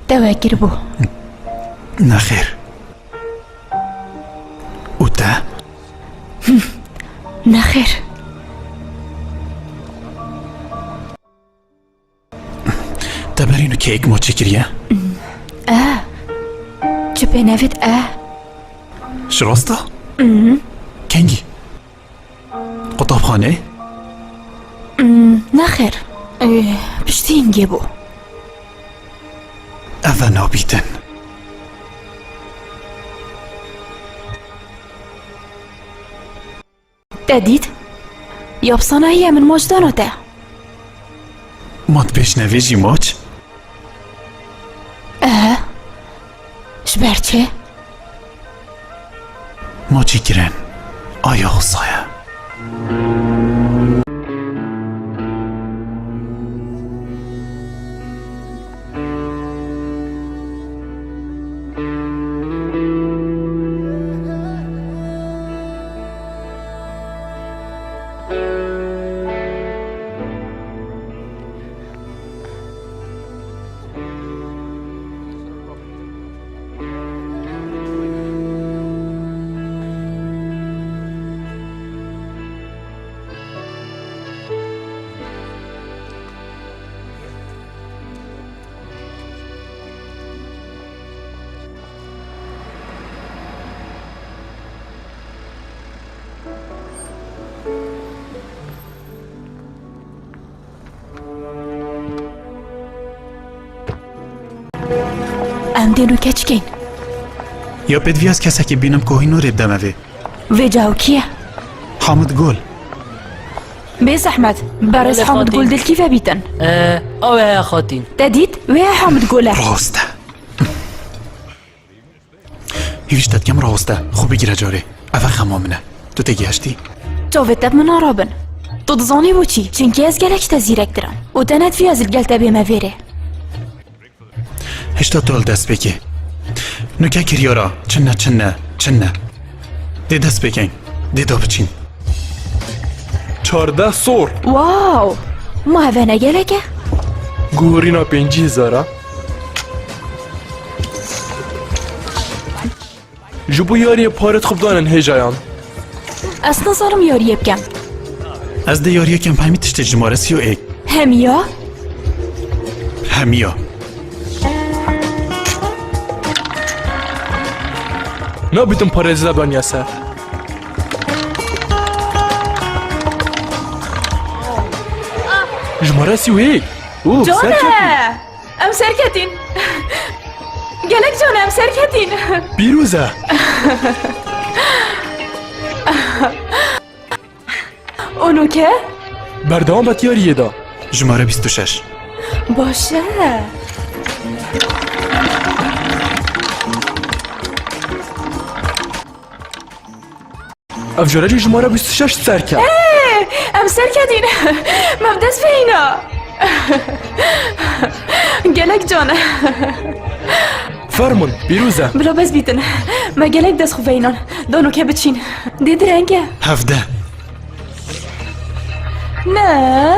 Te we kiribû. Nexêr. Û te? Him, nexêr. Te berî nû keyik maçî kiriye? Eh. Çi pê nevêt eh? Ji rast e? Mhm. Kengî? Qutabxanê? Mm, nexêr. Eh, piştî hingê bû. Ev e nabîtin. Te dît? Yapsana heye min maç dana te. Ma tu pêş nevê jî maç? Ehe. Ji ber çi? Maçî kirin. Aya xwe saye. Em dê nû keçikên. Ya pêdivî ez kesekî bînim ku hîn nûrê bideme vê. Vê caw kî ye? Hamid Gol. Bê zehmet, berêz Belê Hamid xatîn. Gol dilkî vebîtin. Ee, ew e xatîn. Te dît? Wê Hamid Gol e. Rast e. Hîvîş te dikem raweste. Xwe bigire carê. Ev e xema min e. Tu têgihiştî? Çavê te bi min a rabin. Tu dizanî bo çî? Çimkî ez gelek ji te zîrektir im. Û te nedivî ez li gel te bême vêrê. Hişta tu li dest pêkê. Nuke kiryara. Çinne, çinne, çinne. Dê dest pêkeyn. Dê da biçîn. Çardeh sor. Wow! Ma heve ne gelek e? Guhurîna pêncî hezar a. Ji bo yariyê parêt xwe bidanin hêjayan. Ez nizanim yariyê bikem. Ez dê yariyê kem hemî tiştê jimare sî û êk. Hemiya? Hemiya. Nabîtim parêzê de baniya ser. Jimare sî û êk. Û, Cane! Serketî. Em serketîn. Gelek can e, em serketîn. Pîroz e. Û nûke? Berdewam be diyariyê de. Jimare bîst û şeş. Baş e. Ev care jî jimare bîst û şeş ser ket. Ê, em ser ketîn. Me bi dest veyna. Gelek can e. Fermûn, pîroz e. Bila bes bîtin. Me gelek dest xwe veynan. Da nûke biçîn. Dê direng e. Hevdeh. Ne.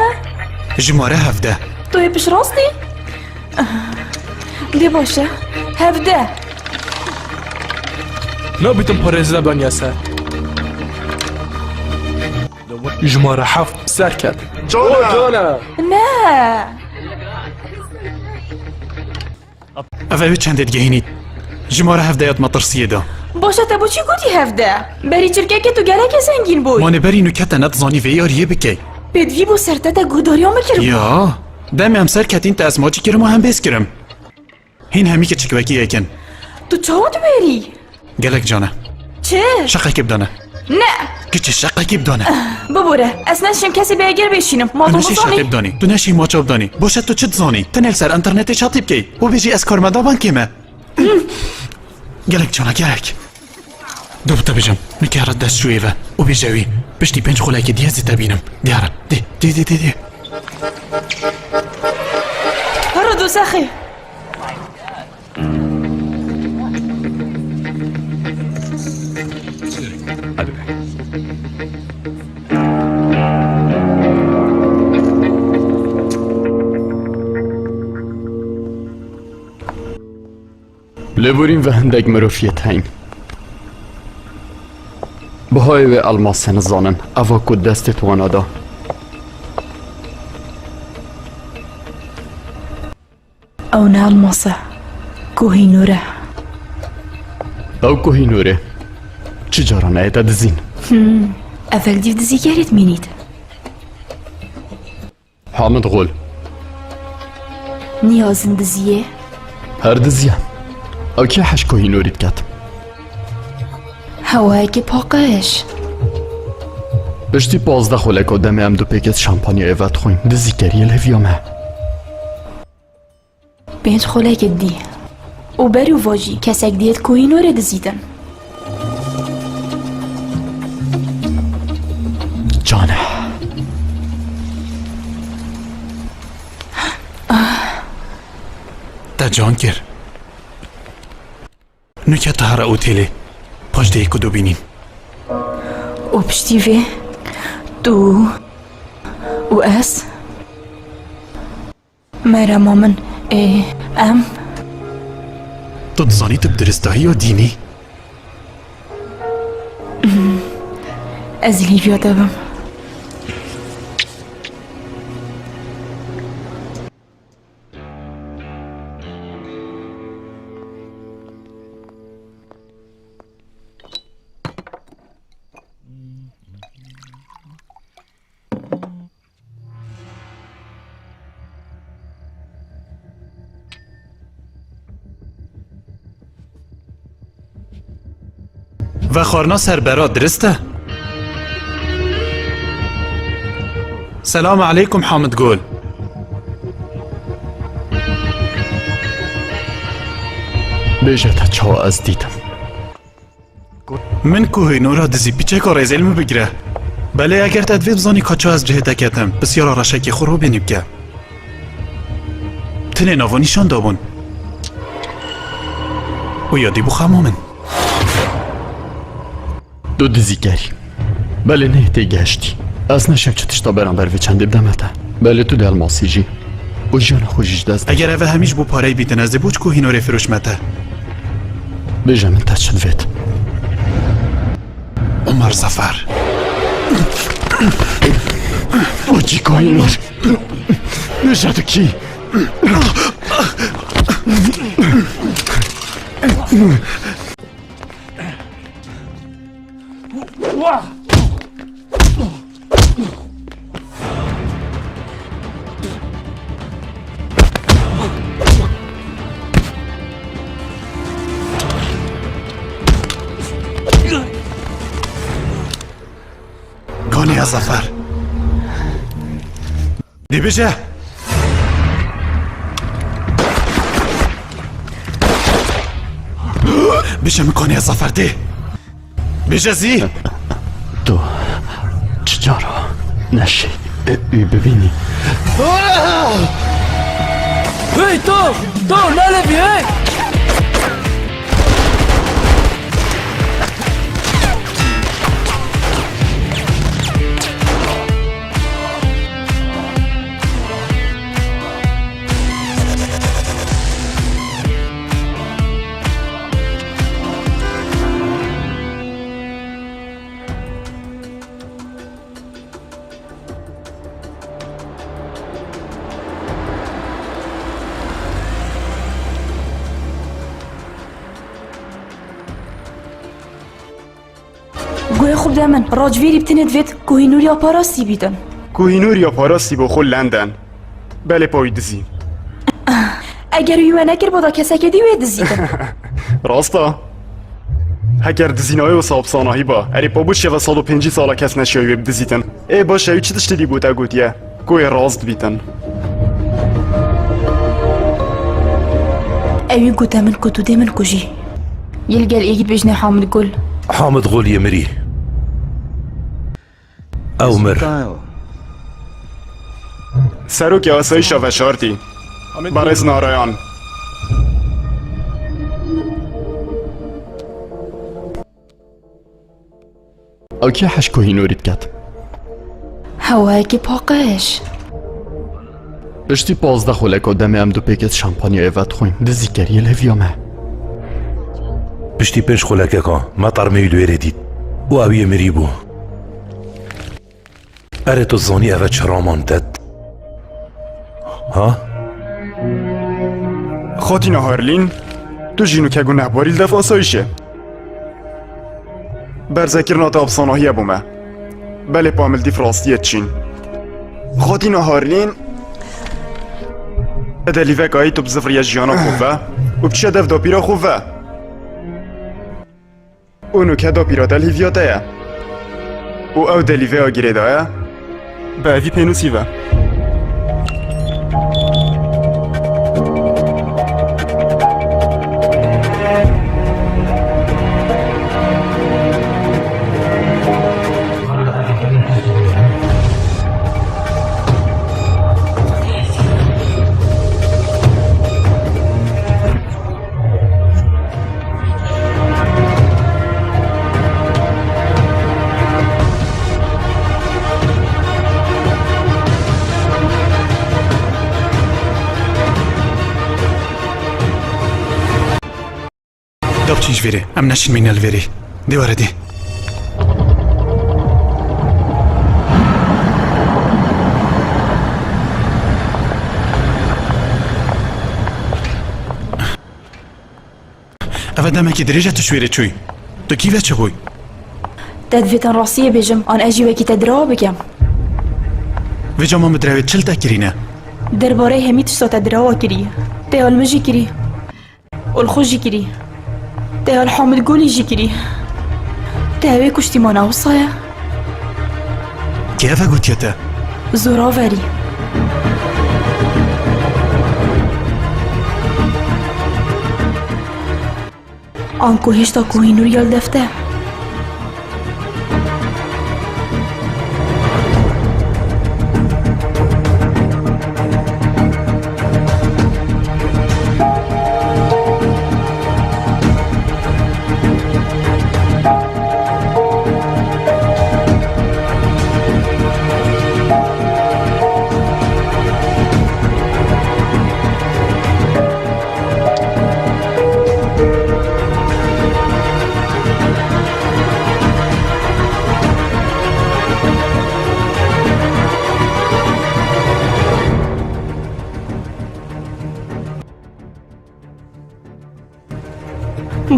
Jimare hevdeh. Tu yê piştrast î? Dê baş e. Hevdeh. Nabîtim parêzine beniye ser. Jimare heft ser ket. Can e! O, can e! Ne! Ev ew çendê digehînî? Jimare hevdeh ya di metirsiyê de. Baş e, te bo çi gotî hevdeh? Berî çirkekê tu gelekê zengîn bûyî. Ma nêberî nûke te nedizanî vê yariyê bikey. Pêdivî bo ser te, te guhdariya min kiribû. Ya, demê em ser ketîn te ez maçî kirim û hembêz kirim. Hîn hemî kiçik wekî yek in. Tu çawa diwêrî? Gelek can e. Çi? Şeqekê bidane. Ne! Kiçi şeqekê bidane. Bibore, ez neşim kesê bêger bêşînim. Ma tu Em neşî bizanî. Şeqê bidanî. Tu neşî maça bidanî. Boşe tu çi dizanî? Tenê li ser înternetê çatî bikey. Û bêjî ez karmenda bankê me. Gelek can e, gelek. Dû bi te bijim. Nike re dest şûyê ve. Û bêje wî. Piştî pênc xulekê dî ez ê te bînim. Diyar e. Dê, dê, dê, dê, dê. Hero dosexê. Hadi be. Lêborîn ve hindek mirov yê teyn. Bihayê wê elmasê nizanin, eva ku destê wana da. Ew ne elmas e. Kohînûr e. Ew Kohînûr e. Çi cara neyête dizîn. Hmm. Efektif dizî gerît mînît. Hamid Xol. Niyazin diziyê. Her diziye. Ew kê heş Kohînûrî diket. Hewayekî paqij. Piştî pazdeh xuleka demê em du pêkêt şampanyayê vedixwîn. Dizî keriye lêviya me. Pênc xulekê dî. Û berû va jî kesek diyêt Kohînorê dizîtin. Can e. Te can kir. Nûke tu here otêlê. Paş dê ku dubînîn. Û piştî vê tu û ez. Merema min, ê, em. Tu dizanî tu bi diristahiya dînî? Ez lîviya te bim. Vexwarina ser bera dirist e? Selam aleykum Hamid Gol. Bêje te çawa ez dîtim. Min Kohînora dizî piçeka rêzê li min bigire. Belê eger te divê bizanî ka çawa ez cihê te ketim, pisyara reşekê xwe rûbênî bike. Tinê nava nîşan dabûn. Û ya dî bû xema min. Tu dizîker î. Belê nehê tê gehiştî. Ez neşev çi tişta beramber vê çendê bideme te. Belê tu dê elmasî jî. Û jiyana xwe jî ji dest. Eger ev hemî ji bo pareyê bîtin, ez dê bo çi Kohînorê firûşme te? Bêje min te çi divêt? Omer Zafer. Wekî Kohînor. Bêje tu kî? Zafer. Dê bêje. Bêje min kanê Zafer dê. Bêje zî. Tu çi cara neşî wî bibînî? Hey, tu! Tu, nelebî, hey! Guhê xwe bide min. Racivîrî bi tenê divêt Kohînûr ya parastî bîtin. Kohînûr ya parastî bo xwe London. Belê pa wî dizî. Eger wî we nekir, bo da kesekê dî wê dizîtin. Rast a. Heger dizînayê wisa bi sanahî ba, erê pa bo çi ve sed û pêncî sala kes neşiya wê bidizîtin. Ê baş e, ew çi tiştê dî bo te gotiye? Ku wê rast bîtin. Ewî gote min ku tu dê min kujî. Yê li gel êgî dibêjinê Hamid Gul. Hamid Gul yê mirî. Ew mir. Serokê Asayîşa Veşartî, Berêz Narayan. Ew kê heş Kohînûrî diket? Hewayekî paqij. Piştî pazdeh xuleka demê em du pêkêt şampanyayê vedixwîn, dizî keriye lêviya me. Piştî pênc xulekeka me termê wî li wêrê dît û ew yê mirî bû. Erê, tu zanî eve çi raman te? Ha? Xatîna Harlîn, tu jî nûke gunehbarî li def asayîşê. Berzekirina te bi sanahiyê bû me. Belê pa min li dîf rastiyê diçîn. Xatîna Harlîn, te delîvek ayî tu bizivriye jiyana xwe ve û biçiye dev dapîra xwe ve. Û nûke dapîra te li hîviya te ye. Û ew delîveya girêdaye bi evî pênûsî ve. Da biçin ji vêrê, em neşin mîne li vêrê. Dê were dê. Eve demekî dirêj e tu ji wêrê çûyî. Tu kî ve çi bûyî? Te divêtin rastiyê bêjim, an ez jî wekî te dirawa bikim? Vêca ma min direwê çi li te kirîne? Derbarê hemî tişta te dirawa kirî. Te ya li min jî kirî. Û li xwe jî kirî. Te ya li Hamid Gulî jî kirî. Te ew ê kuştî, mana wisa ye? Kê eve gotiye te? Zoraverî. Anku hêşta Kohînûr ya li def te.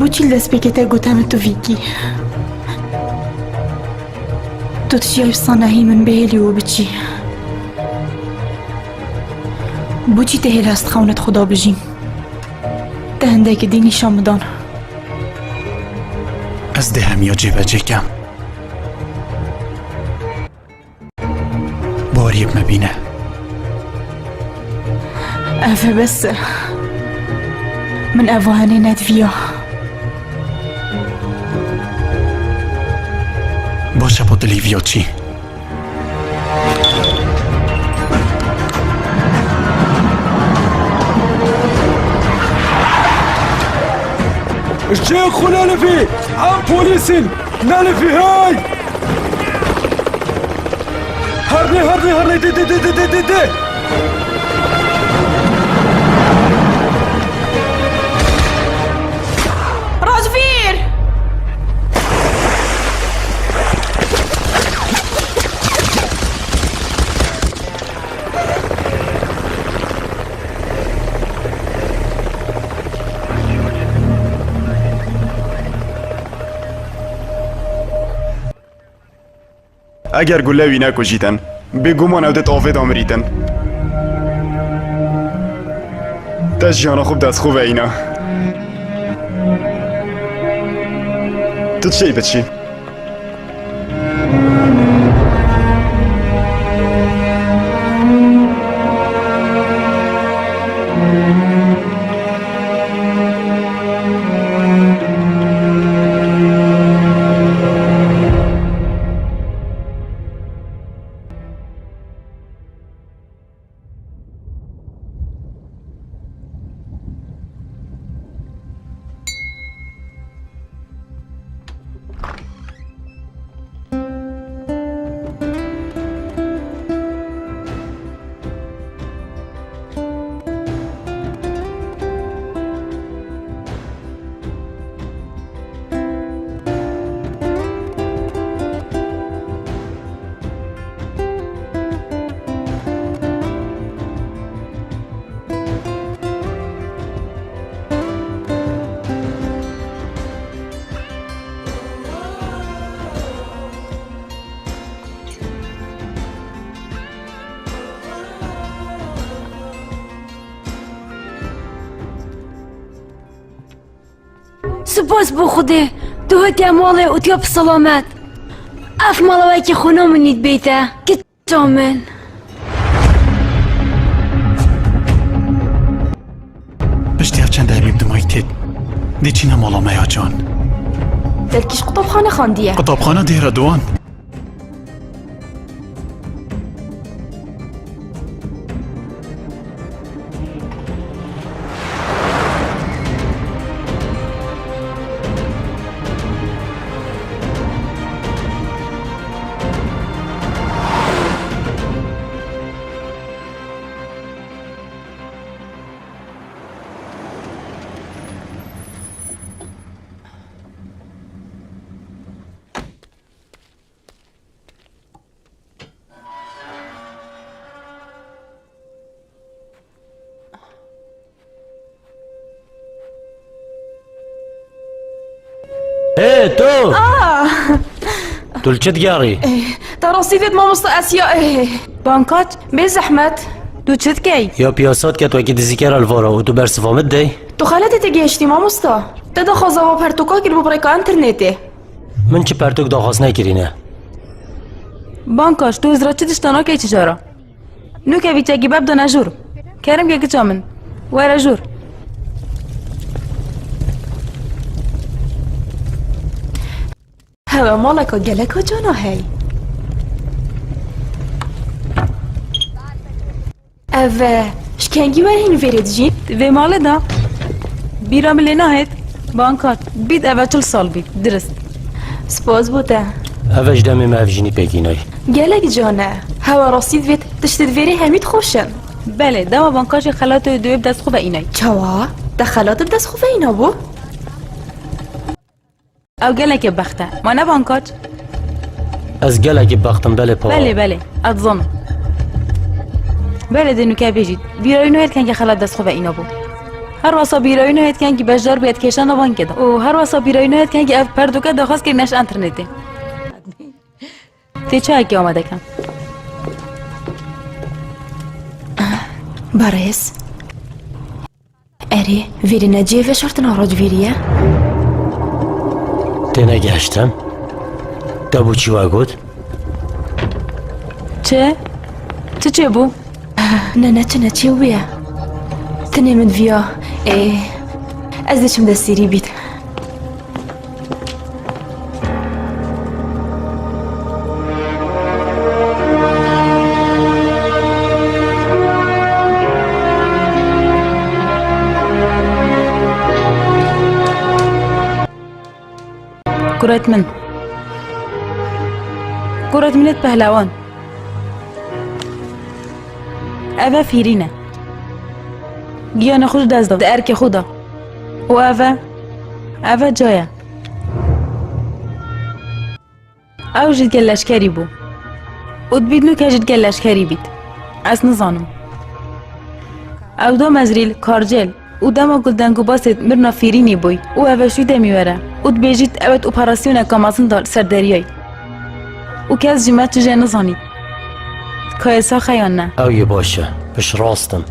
Bo çi li destpêkê te gote min tu vîkî? Tu dişiyayî bi sanahî min bihêlî û biçî. Bo çi te hêla ez dixewne di xwe de bijîm? Te hindekî dî nîşan min dan. Ez dê hemiya cêbecê kem. yê bi me bîne. Ev e bes e. Min ev wiha nediviya. Baş e, Patilî, viya çi? Ji cihê xwe nelifî! Em polîs in! Nelifî hey! Herdê, herdê, herdê, dê, dê, dê, dê, dê, dê, dê! Racivîr! Eger gule wî nekujîtin, bêguman ew dê di avê de mirîtin. Te jiyana xwe bi dest xwe ve îna. Tu çi biçî? Spas bo Xwedê, tu hatiye malê û tiya bi selamet. Ev mala wekî xwîna min nît bête. Kiça min. Piştî ev çend demê bi dimayî têt, dê çîne mala me ya can. Belkî ji qutabxane xandiye. Qutabxane dêre dowan. Ê, tu! Ah! Tu li çi digerî? Eh, te rastî vêt mamosta Esya, eh. Bankaç, bê zehmet. Tu çi dikey? Ya piyasa diket wekî dizîkera li vara û tu bersiva min didey? Tu xeletê te gihiştî mamosta. Te daxwaza wa pertûka kir bo bi rêka înternetê. Min çi pertûk daxwaz nekirîne. Bankaç, tu ez ra çi dişta nakey çi cara? Nûke vî çekî bebdane jûr. Kerem ke kiça min. Were jûr. Hewe maleka geleka cana hey. Ev, e, ji kengî we hîn vêrê dijîn? Vê malê de. Bîra min lê nahêt. Bankaç. Bît eve çil sal bît. Dirist. Spas bo te. Eve ji demê me ev jinî pêk înay. Gelek can e. Hewe rastî divêt tiştê di vêrê hemî dixweş in. Belê, dema bankaçê xelatê wê di wê bi dest xwe ve înay. Çawa? Te xelat bi dest xwe ve înabû? Ew gelekê bext e. Ma ne bankaç? Ez gelekî bext im, belê pa. Belê, belê. Ez dizanim. Belê dê nûke bêjît. Bîra wî nahêt kengî xelat dest xwe ve înabû. Her wesa bîra wî nahêt kengî beşdar bûye di kêşana bankê de. Û her wesa bîra wî nahêt kengî ev pertûke daxwaz kirine ji înternetê. Tê çayekê amade kem. Berêz. Erê, vêrê ne cihê veşartina racvêrî ye? Tênegihiştim. Te bo çi we got? Çi? Çi çêbû? Ne, ne, çi ne, çê wî ye. Tinê min viya. Ê, ez diçim destêrî bît. Kuret min. Kuret min êt pehlewan. Ev e fîrîn e. Giyanê xwe ji dest da, di erkê xwe da. Û ev e, ev e caya. Ew jî digel leşkerî bû. Û dibît nûke jî digel leşkerî bît. Ez nizanim. Ew do mezrîl, karcêl û dema ku li dengûbasê mirina fîrînî bûy û ev e şûy demî were û dibêjît ew êt operasyoneka mezin da li ser deryayê. Û kes jî me tije nizanît. Kayê sax e yan ne? Ew yê baş e. Piştrast im.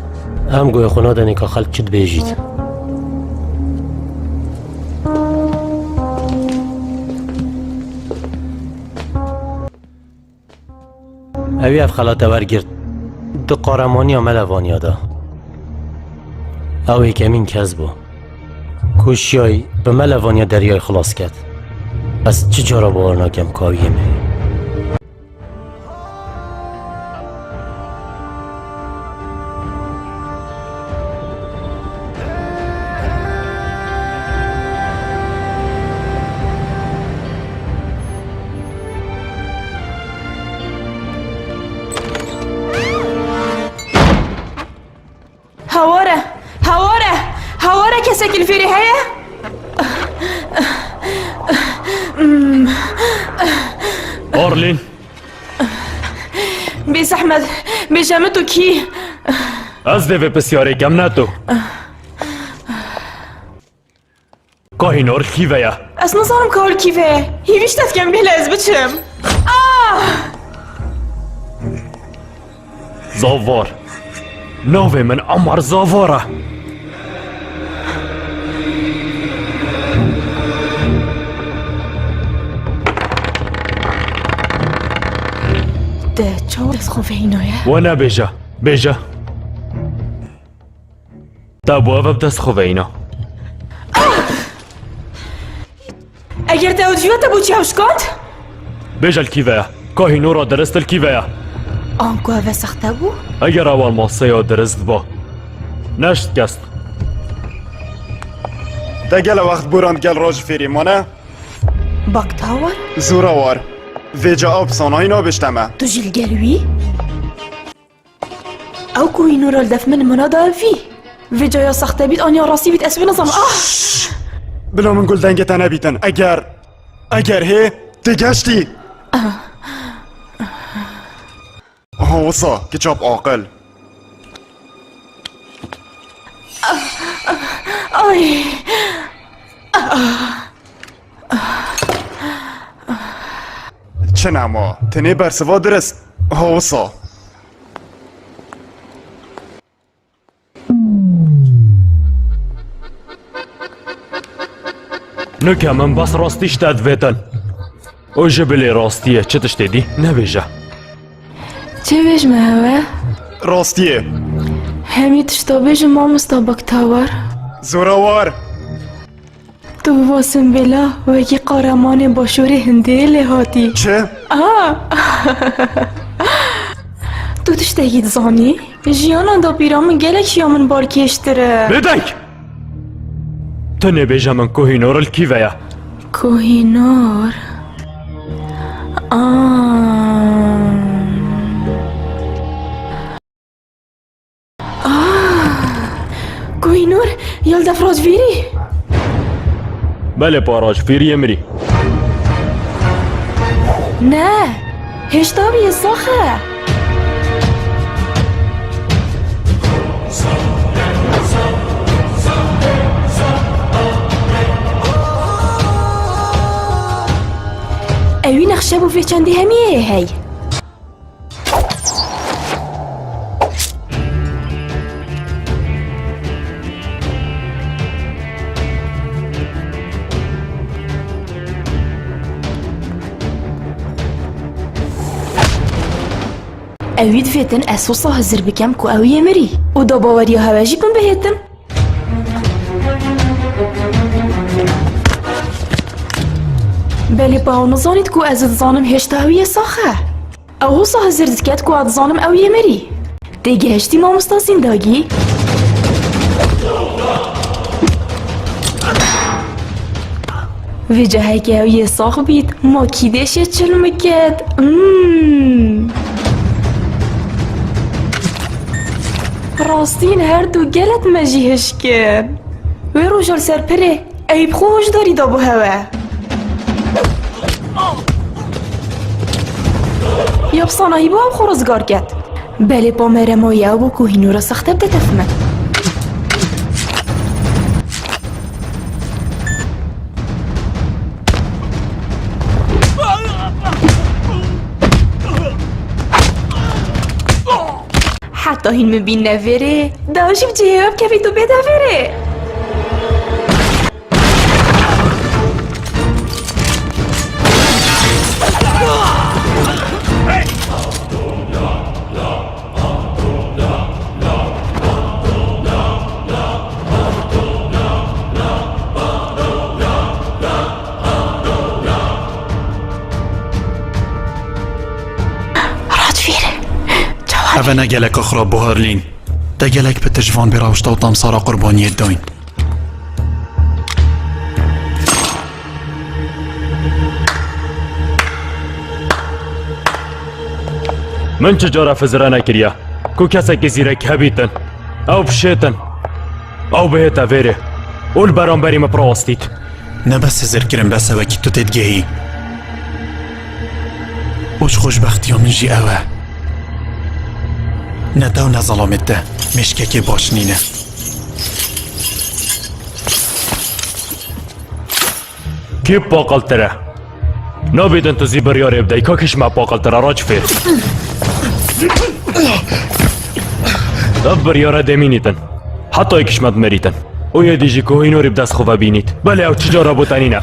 Em guhê xwe nadin ka xelk çi dibêjît. Ewî ev xelate wergirt. Di qaremaniya melevaniya de. Ew yekemîn kes bû. Ku şiyayî bi melevaniya deryayê xilas ket. Ez çi cara bawer nakem ka ew yê min. Hawar e! Hawar e! Hawar e, kesekî li vêrê heye? Arlîn! Bê zehmet, bêje min tu kî? Ez dê vê pisyarê kem, ne tu. Kahînor li kî ve ye? Ez nizanim ka li kî ve ye. Hîvî ji te dikim bêle ez biçim. Ah! Zavar. Navê min Amar Zavar e. Te çawa dest xwe vehînaye? We nebêje. Bêje. Te bo ev bi dest xwe veyna. Eger te ew diviya te bo çi ew şikand? Bêje li kî ve ye? Kahînora dirist li kî ve ye? Anku ev e sexte bû? Eger ew almaseya dirist ba, neşt kest. Te gele wext boran gel roj fêrî mane? Baktawar? Zora war. Vêca ew bi sanayî nabêjte me. Tu jî li gel wî? Ew ku wî nûra li def min, min da vî. Vê caya saxte bît, aniya rastî bît, ez wê nizanim. Ah! Bila min gul dengê te nebîtin. Eger, eger hê, tê geştî. Ah. Ha wisa, kiçap aqil. Ay! Çi nema, tenê bersiva dirist. Ha wisa. Nuke min bes rastî ji te divêtin. Û ji bilî rastiyê çi tiştê dî nebêje. Çi bêjme hewe? Rastiyê. Hemî tişta bêjim mamosta Baktawar. Zorawar. Tu bi va simbêla wekî qaremanê başûrê Hindê lê hatî. Çi? Ah! Tu tiştekî dizanî? Jiyana dapîra min gelek ji ya min balkêştir e. Bêdeng! Tu nêbêje min Kohînor li kî ve ye? Kohînor? Aa. Ah! Kohînor, ya li def racvîrî? Belê, pa racvîriyê mirî. Ne, hêşta bî, sax e. Ewî nexşe bû vê çendê hemiyê hê hey. Ewî divêtin ez wisa hizir bikem ku ew yê mirî. Û da baweriya hewe jî bin bihêtin. Belê pa ew nizanît ku ez dizanim hêşta ew yê sax e. Ew wisa hizir diket ku ez dizanim ew yê mirî. Tê gehiştî mamosta Zîndagî? Vê cehekê ew yê sax bît, ma kî dêşê çil miket? Hmm. Rastîn her du gelet me jî hişkin. Wê roja li ser pirê. Eyb xwe hişdarî da bo hewe. Ya bi sanahî bo ew xwe rizgar ket. Belê pa merema ye ew bo ku hînora sexte bide def min. Heta hîn min bînne vêrê, da jî bi cihê we bikevî tu bêde vêrê. Ev ne gelek xirab bû Harlîn. Te gelek pitir ji van bêrawişta û tamsara qurbaniyê dayîn. Min çi cara fizire nekiriye ku kesekî zîrek hebîtin, ew bişêtin, ew bihête vêrê û li beramberî min birawestît. Ne bes hizir kirin, bes e wekî tu têdigehî. Û ji xweşbextiya min jî ew e. Ne te û ne zelamê te mêşkekê baş nîne. Kî paqiltir e? Nabêdin tu zî biryarê bidey, ka kişme paqiltir e, raç fêr. Ev biryare demînîtin. Heta yek kişmet merîtin. Û yê dî jî ku hînorî bi dest xwe ve bînît. Belê ew çi cara bû tenîne.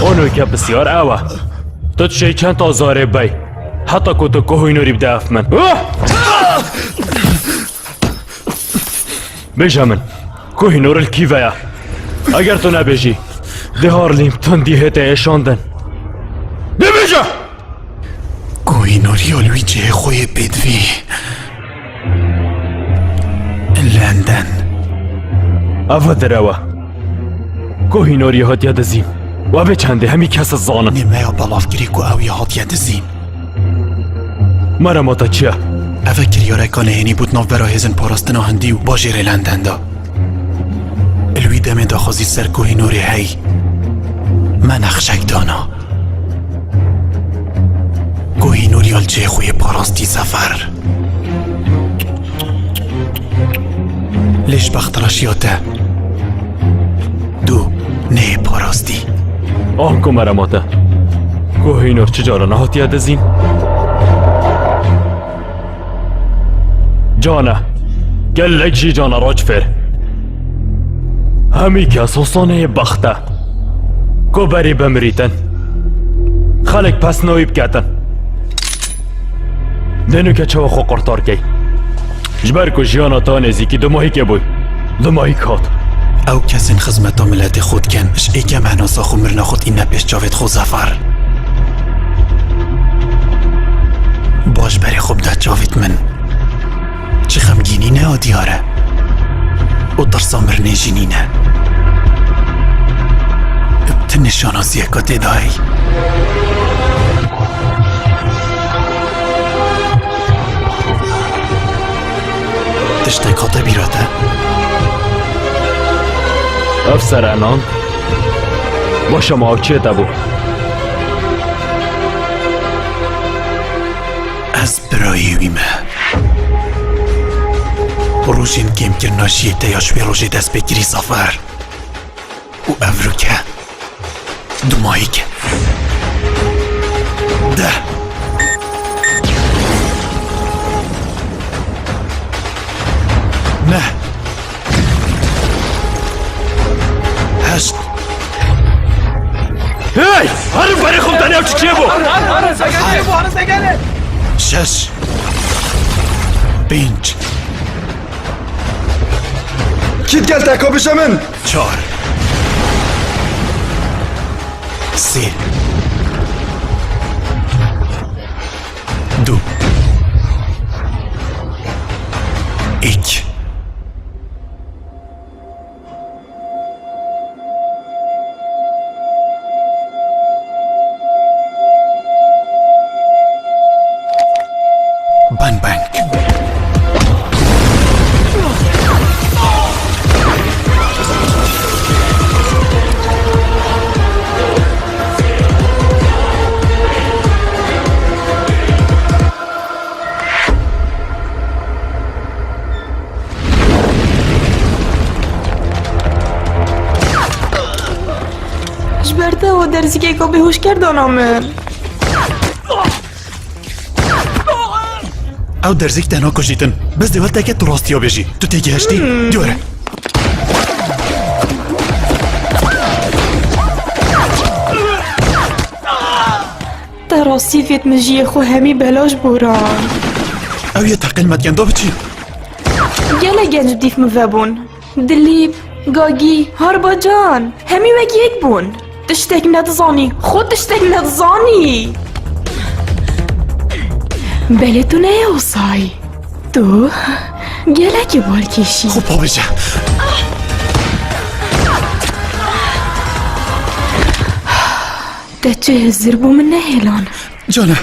Onûke pisyar ew e. Tu dişey çend azarê bey? Heta ku tu ku hînorî bide ef min. Bêje min, ku hînor li kî ve ye? Eger tu nebêjî, dê Harlîn bi tundî hête êşandin. Dê bêje! Ku hînoriya li wî cihê xwe yê pêdivî. Lenden. Ev direw e. Ku hînorî hatiye dizîn. Û ev ê çendê hemî kes dizanin. Nê me ya belavkirî ku ew yê hatiye dizîn. Merema te çi ye? Ev e kiryareka nehênî bû di navbera hêzên parastina Hindî û bajêrê Lenden de. Li wî demê daxwazî ser Kohînorê hey me nexşek dana. Kohînor ya li cihê xwe yê parastî Zefer. Lê ji bextreşiya te, tu neyê parastî. Anko merema te. Kohînor çi cara nehatiye dizîn? Can e. Gelek jî can e, Racfêr. Hemî kes hosaneyê bext e. Ku berî bimirîtin. Xelk pesna wî biketin. Dê nuke çawa xwe qurtar key. Ji ber ku jiyana te nêzîkî dumahîkê bûy. Dumahîk hat. Ew kesên xizmeta miletê xwe dikin, ji êkem henasa xwe mirina xwe tîne pêş çavêt xwe Zefer. Baş berê xwe bide çavêt min. Çi xemgînî ne a diyar e. Û tirsa mirinê jî nîne. Bi ti nîşanasiyeka tê de heye. Tiştek hate bîra te? Ev serenan. Baş e, ma ew çi te bû? Ez birayê wî me. Rojên kêmkirina jiyê te ya ji wê rojê dest pê kirî Zefer. Û evroke dumahîk e. De. Hey! Herin berê xwe, dene ew çi çêbû? Şeş. Pênc. Kî digel te, ka bişe min? Çar. Sê. Du. Êk. Bang bang. Ji ber te û derzikeka bêhuşker dana min. Ew derzîk te nakujîtin. Bes dê welteke tu rastiya bêjî. Tu têgihiştî? Hmm. Dû were. Te rastî vêt min jiyê xwe hemî belaş boran. Ew yê teqîl me dikin, da biçî. Gelek genc bi dîf min vebûn. Dilîp, Gagî, Harbacan, hemî wek yek bûn. Tiştek nedizanî, xwe tiştek nedizanî. Belê tu neye wisa yî. Tu gelekî balkêş î. Xwe pabêje. Te çi hizir bû min nehêlan. Cane,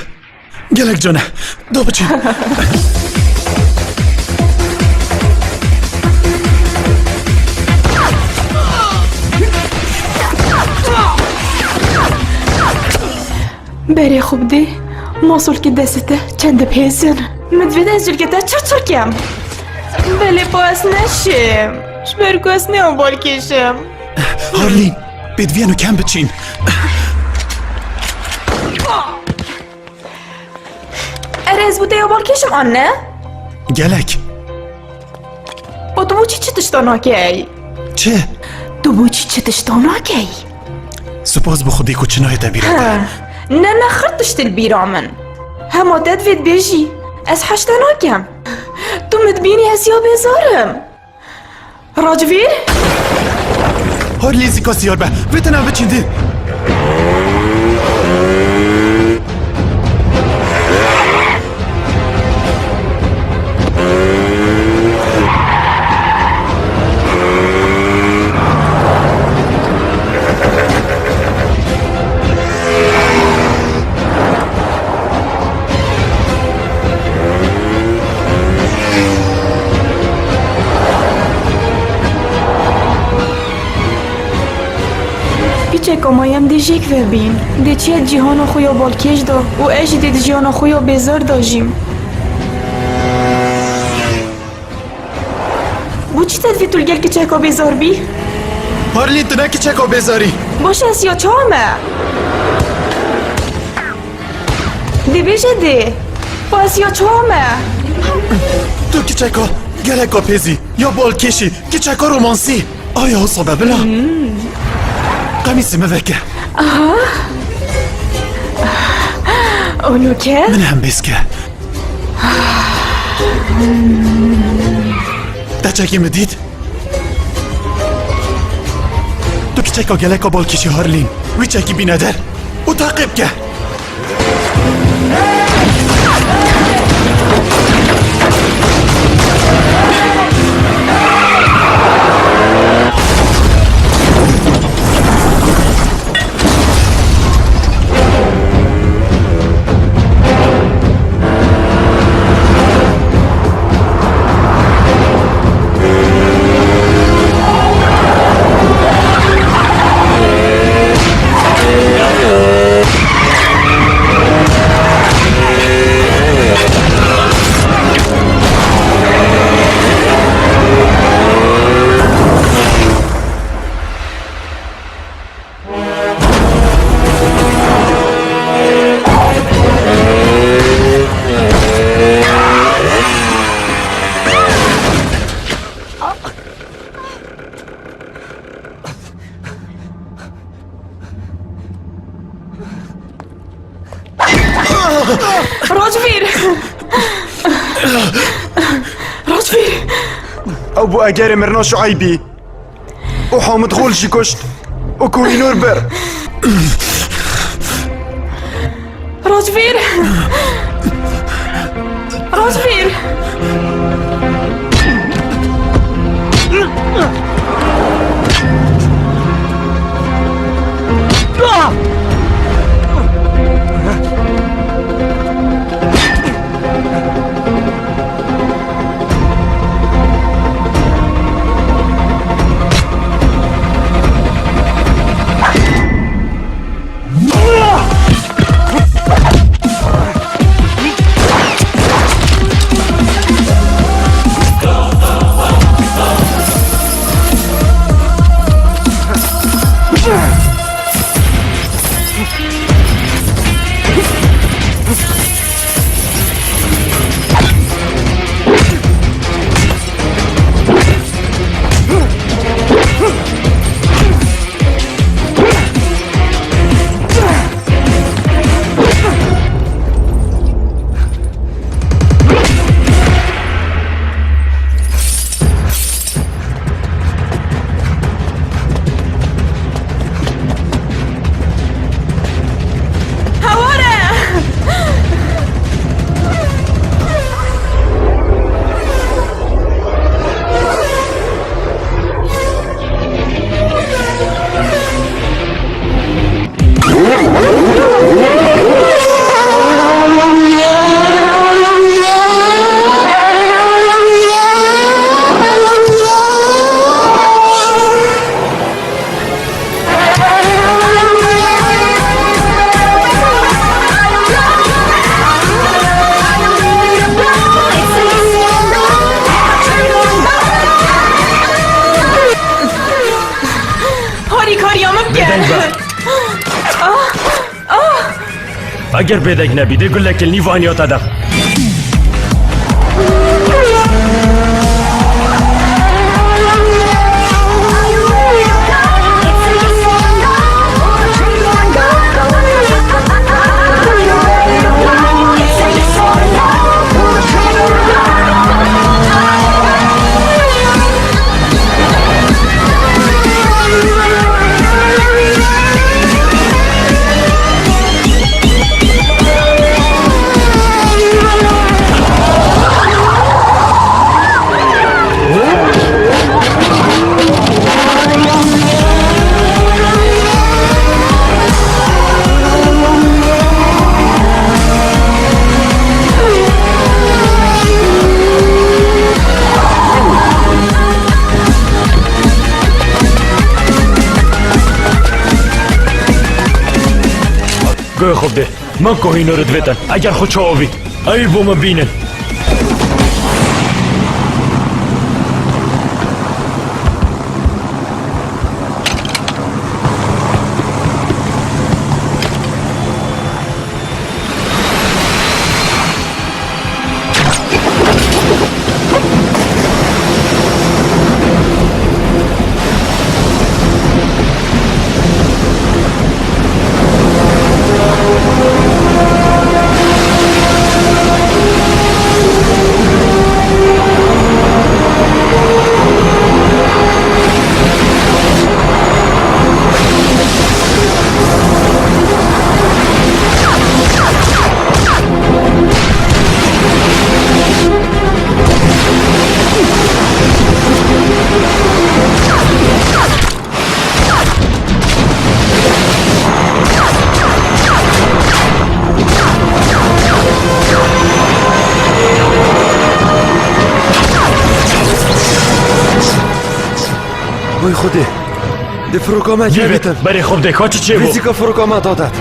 gelek cane. Da biçin. Berê xwe bidê, masolkê destê te çend dibihêzin. Min divêt ez cilkê te çir çir kem. Belê pa ez neşêm. Ji ber ku ez ne ew balkêş im. Harlîn, pêdiviyên û kem biçîn. Erê ez bo te ya balkêş im an ne? Gelek. Pa tu bo çi çi tişta nakey? Çi? Tu bo çi çi tişta nakey? Spas bi Xwedê ku çi nayê te bîra te. Ha. Ne, ne xir tişt li bîra min. Hema te divêt bêjî. Ez heşte nakem. Tu min dibînî ez ya bêzar im. Racivîr? Har lêzîka siyar be. Vê tena biçîn dî. Piçeka me yem dê jêk vebîn. Dê çiye cîhana xwe ya balkêş de û ez jî dê di jiyana xwe ya bêzar de jîm. Bo çi te divê tu li gel kiçeka bêzar bî? Parlîn, tu ne kiçeka bêzarî. Baş e, ez ya çawa me? Dê bêje dê. Baş ya çawa me? Tu kiçeka geleka pêzî, ya balkêşî, kiçeka romansî. Aya wisa be bila. Hmm. Qemîsê me veke. Aha. Û nûke? Min hem bêz ke. Te çekî min dît? Tu kiçeka geleka balkêşî Harlîn. Wî çekî bîne der û teqîb ke. Racivîr! Racivîr! Ew bû egerê mirina Şueybî. Û Hamid Xol jî kuşt. Û Kohînûr bir. Racivîr! Racivîr! Heware! Harîkariya min bike. Bêdeng be. Ah, ah. Eger bêdeng nebî, dê gulekê li nîv aniya te de. Guhê xwe bidê. Min Kohînûrê divêtin. Eger xwe çawa bît, ew ê bo min bînin. Oy Xwedê. Dê firoka me Yê vê, kevîtin. Berê xwe bidê, ka çi çêbû? Fîzîka firoka me dadet.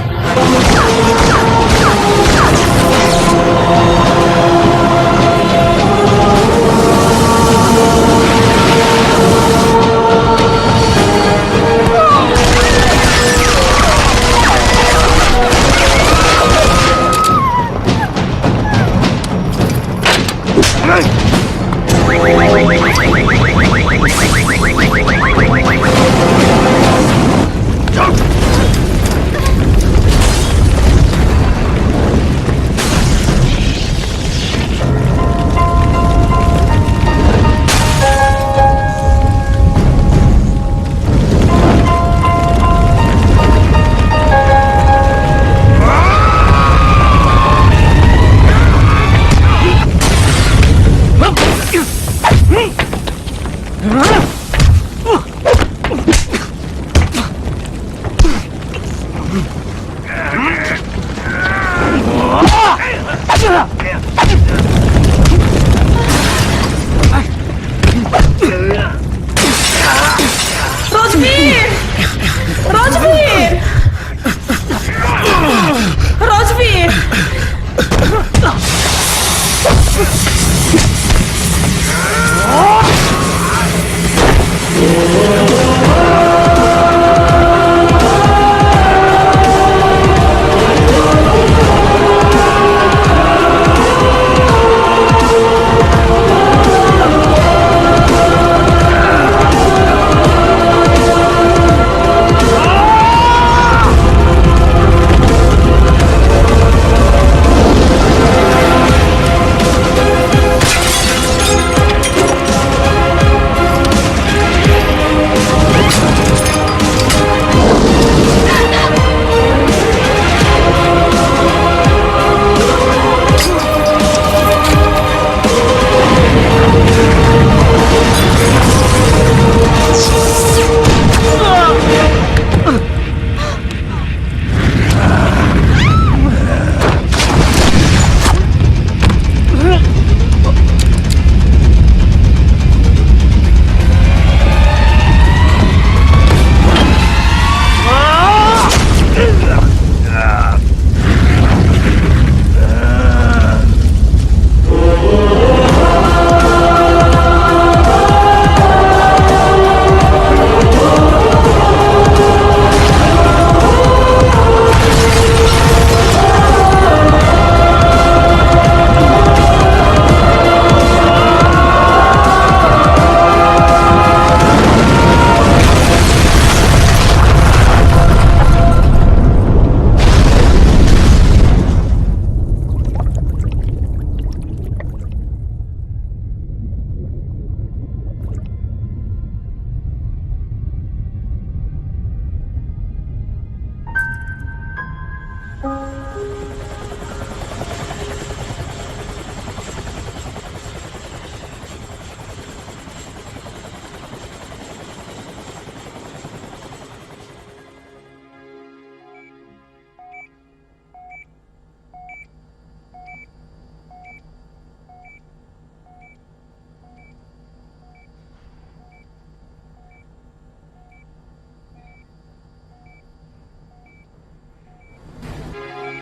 Racvîr! Racvîr! Racvîr!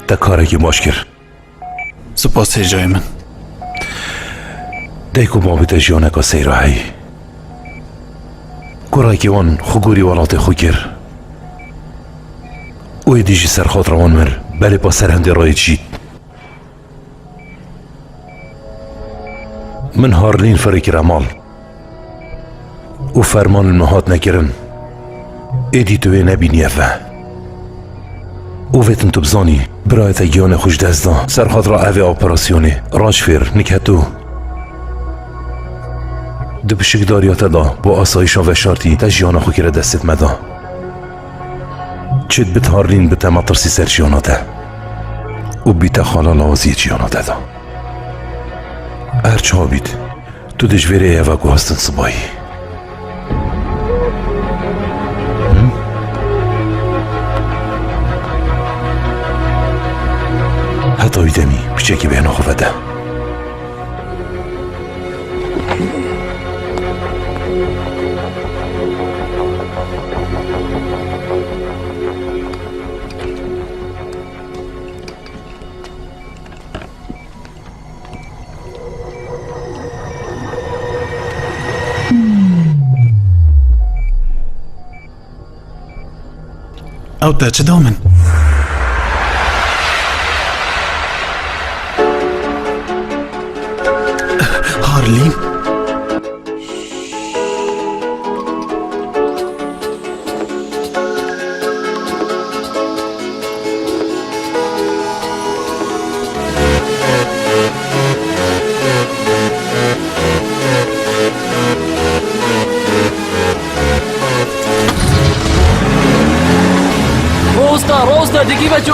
Te karekî baş kir. Spas hêjayê min. Dayk û bavê te jiyaneka seyra heyî. Kurekî wan xwe gorî welatê xwe kir. Û êdî jî serxatira wan mir, belê pa serhendê rayê dijît. Min Harlîn firê kire mal û ferman li min hat nekirin. Êdî tu wê nebîniye ve. Û vêtin tu bizanî, birayê te giyanê xwe ji dest da. Serxatira evê operasyonê, Racvîr, nike tu. Di pişikdariya te da, bo asayîşa veşartî, te jiyana xwe kire destê me da. Çêt bit Harlîn bite metirsî ser jiyana te û bîte xala lawaziyê jiyana te de. Her çawa bît, tu dê ji vê rêyê ve guhastin sibayî. Hı? Heta wî demî piçekî bêhna xwe vede. Ew te çi da min? Harlîn? Rosta, Rosta, dikî ve çi?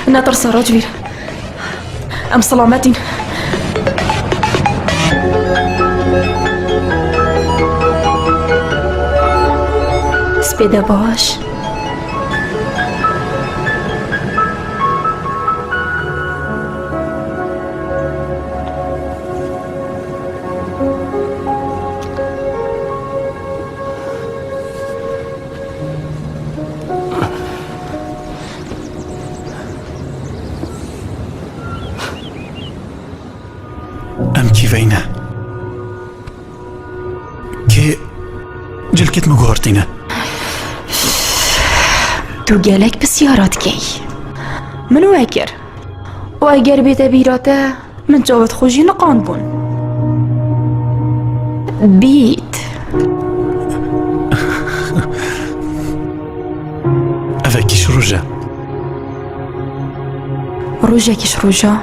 Netirse Racvîr. Em selamet in. Pê de baş. Em kîveyne? Kê cilkêt min guhartîne? Tu gelek pisyara dikey. Min we kir. Û eger bête bîra te, min çavêt xwe jî niqandbûn. Bît. Ev e kîş roj e? Rojekî ji roja.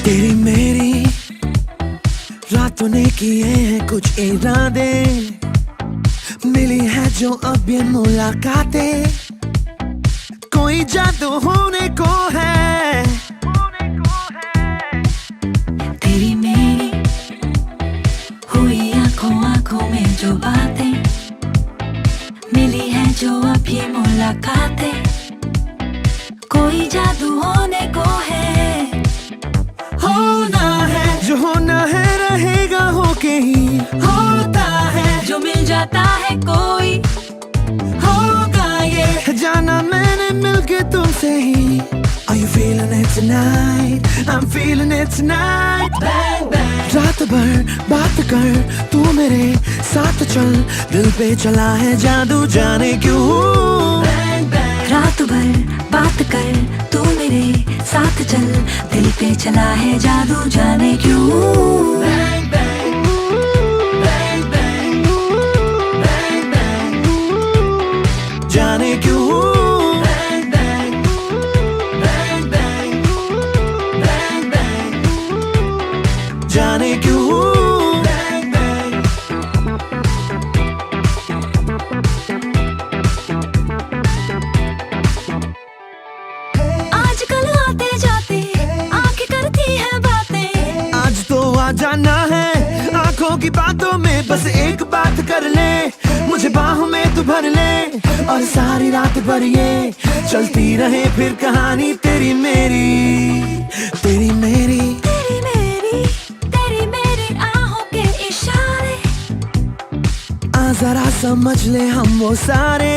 तेरी मेरी रातों ने किए हैं कुछ इरादे, मिली है जो अब ये मुलाकातें, कोई जादू होने को है। तेरी मेरी हुई आंखों आंखों में जो बातें, मिली है जो अब ये मुलाकातें, कोई जादू होने को है। होना है जो होना है, रहेगा होके ही। होता है जो मिल जाता है कोई। होगा ये जाना मैंने मिलके तुमसे ही। Are you feeling it tonight? I'm feeling it tonight. Bang bang। रात भर बात कर, तू मेरे साथ चल, दिल पे चला है जादू जाने क्यों। रात भर बात कर, तू मेरे साथ चल, दिल पे चला है जादू जाने क्यों। जाने क्यों। जाने क्यों। आजकल आते जाते आंखें करती है बातें। आज तो आ जाना है आंखों की बातों में, बस एक बात कर ले, मुझे बाहों में तू भर ले, और सारी रात भर ये चलती रहे फिर कहानी तेरी मेरी, तेरी मेरी। तेरी मेरी, तेरी मेरी आहों के इशारे। आ जरा समझ ले हम वो सारे,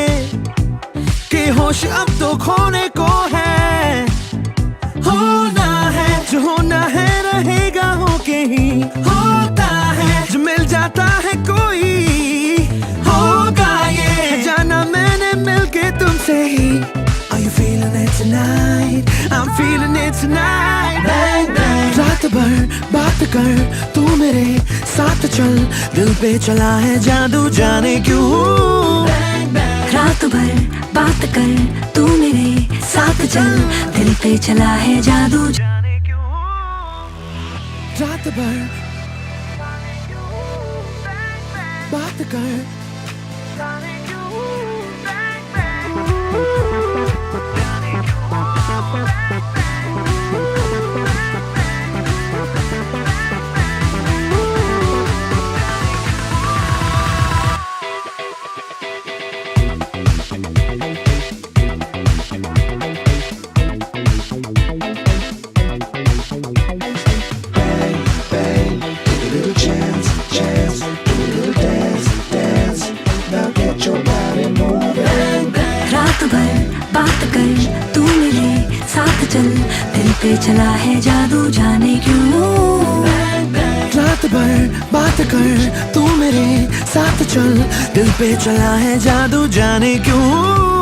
कि होश अब तो खोने को है। होना है, जो होना है रहेगा होके ही होता है, जो मिल जाता है कोई होगा ये। जाना मैंने मिलके तुमसे ही। Are you feeling it tonight? I'm feeling it tonight. Bang, bang. रात भर बात कर, तू मेरे साथ चल, दिल पे चला है जादू जाने क्यों। रात भर बात कर, तू मेरे साथ चल, दिल पे चला है जादू। रात भर बात कर। रात भर बात कर, तू मेरे साथ चल, दिल पे चला है जादू जाने क्यों। रात भर बात कर, तू मेरे साथ चल, दिल पे चला है जादू जाने क्यों।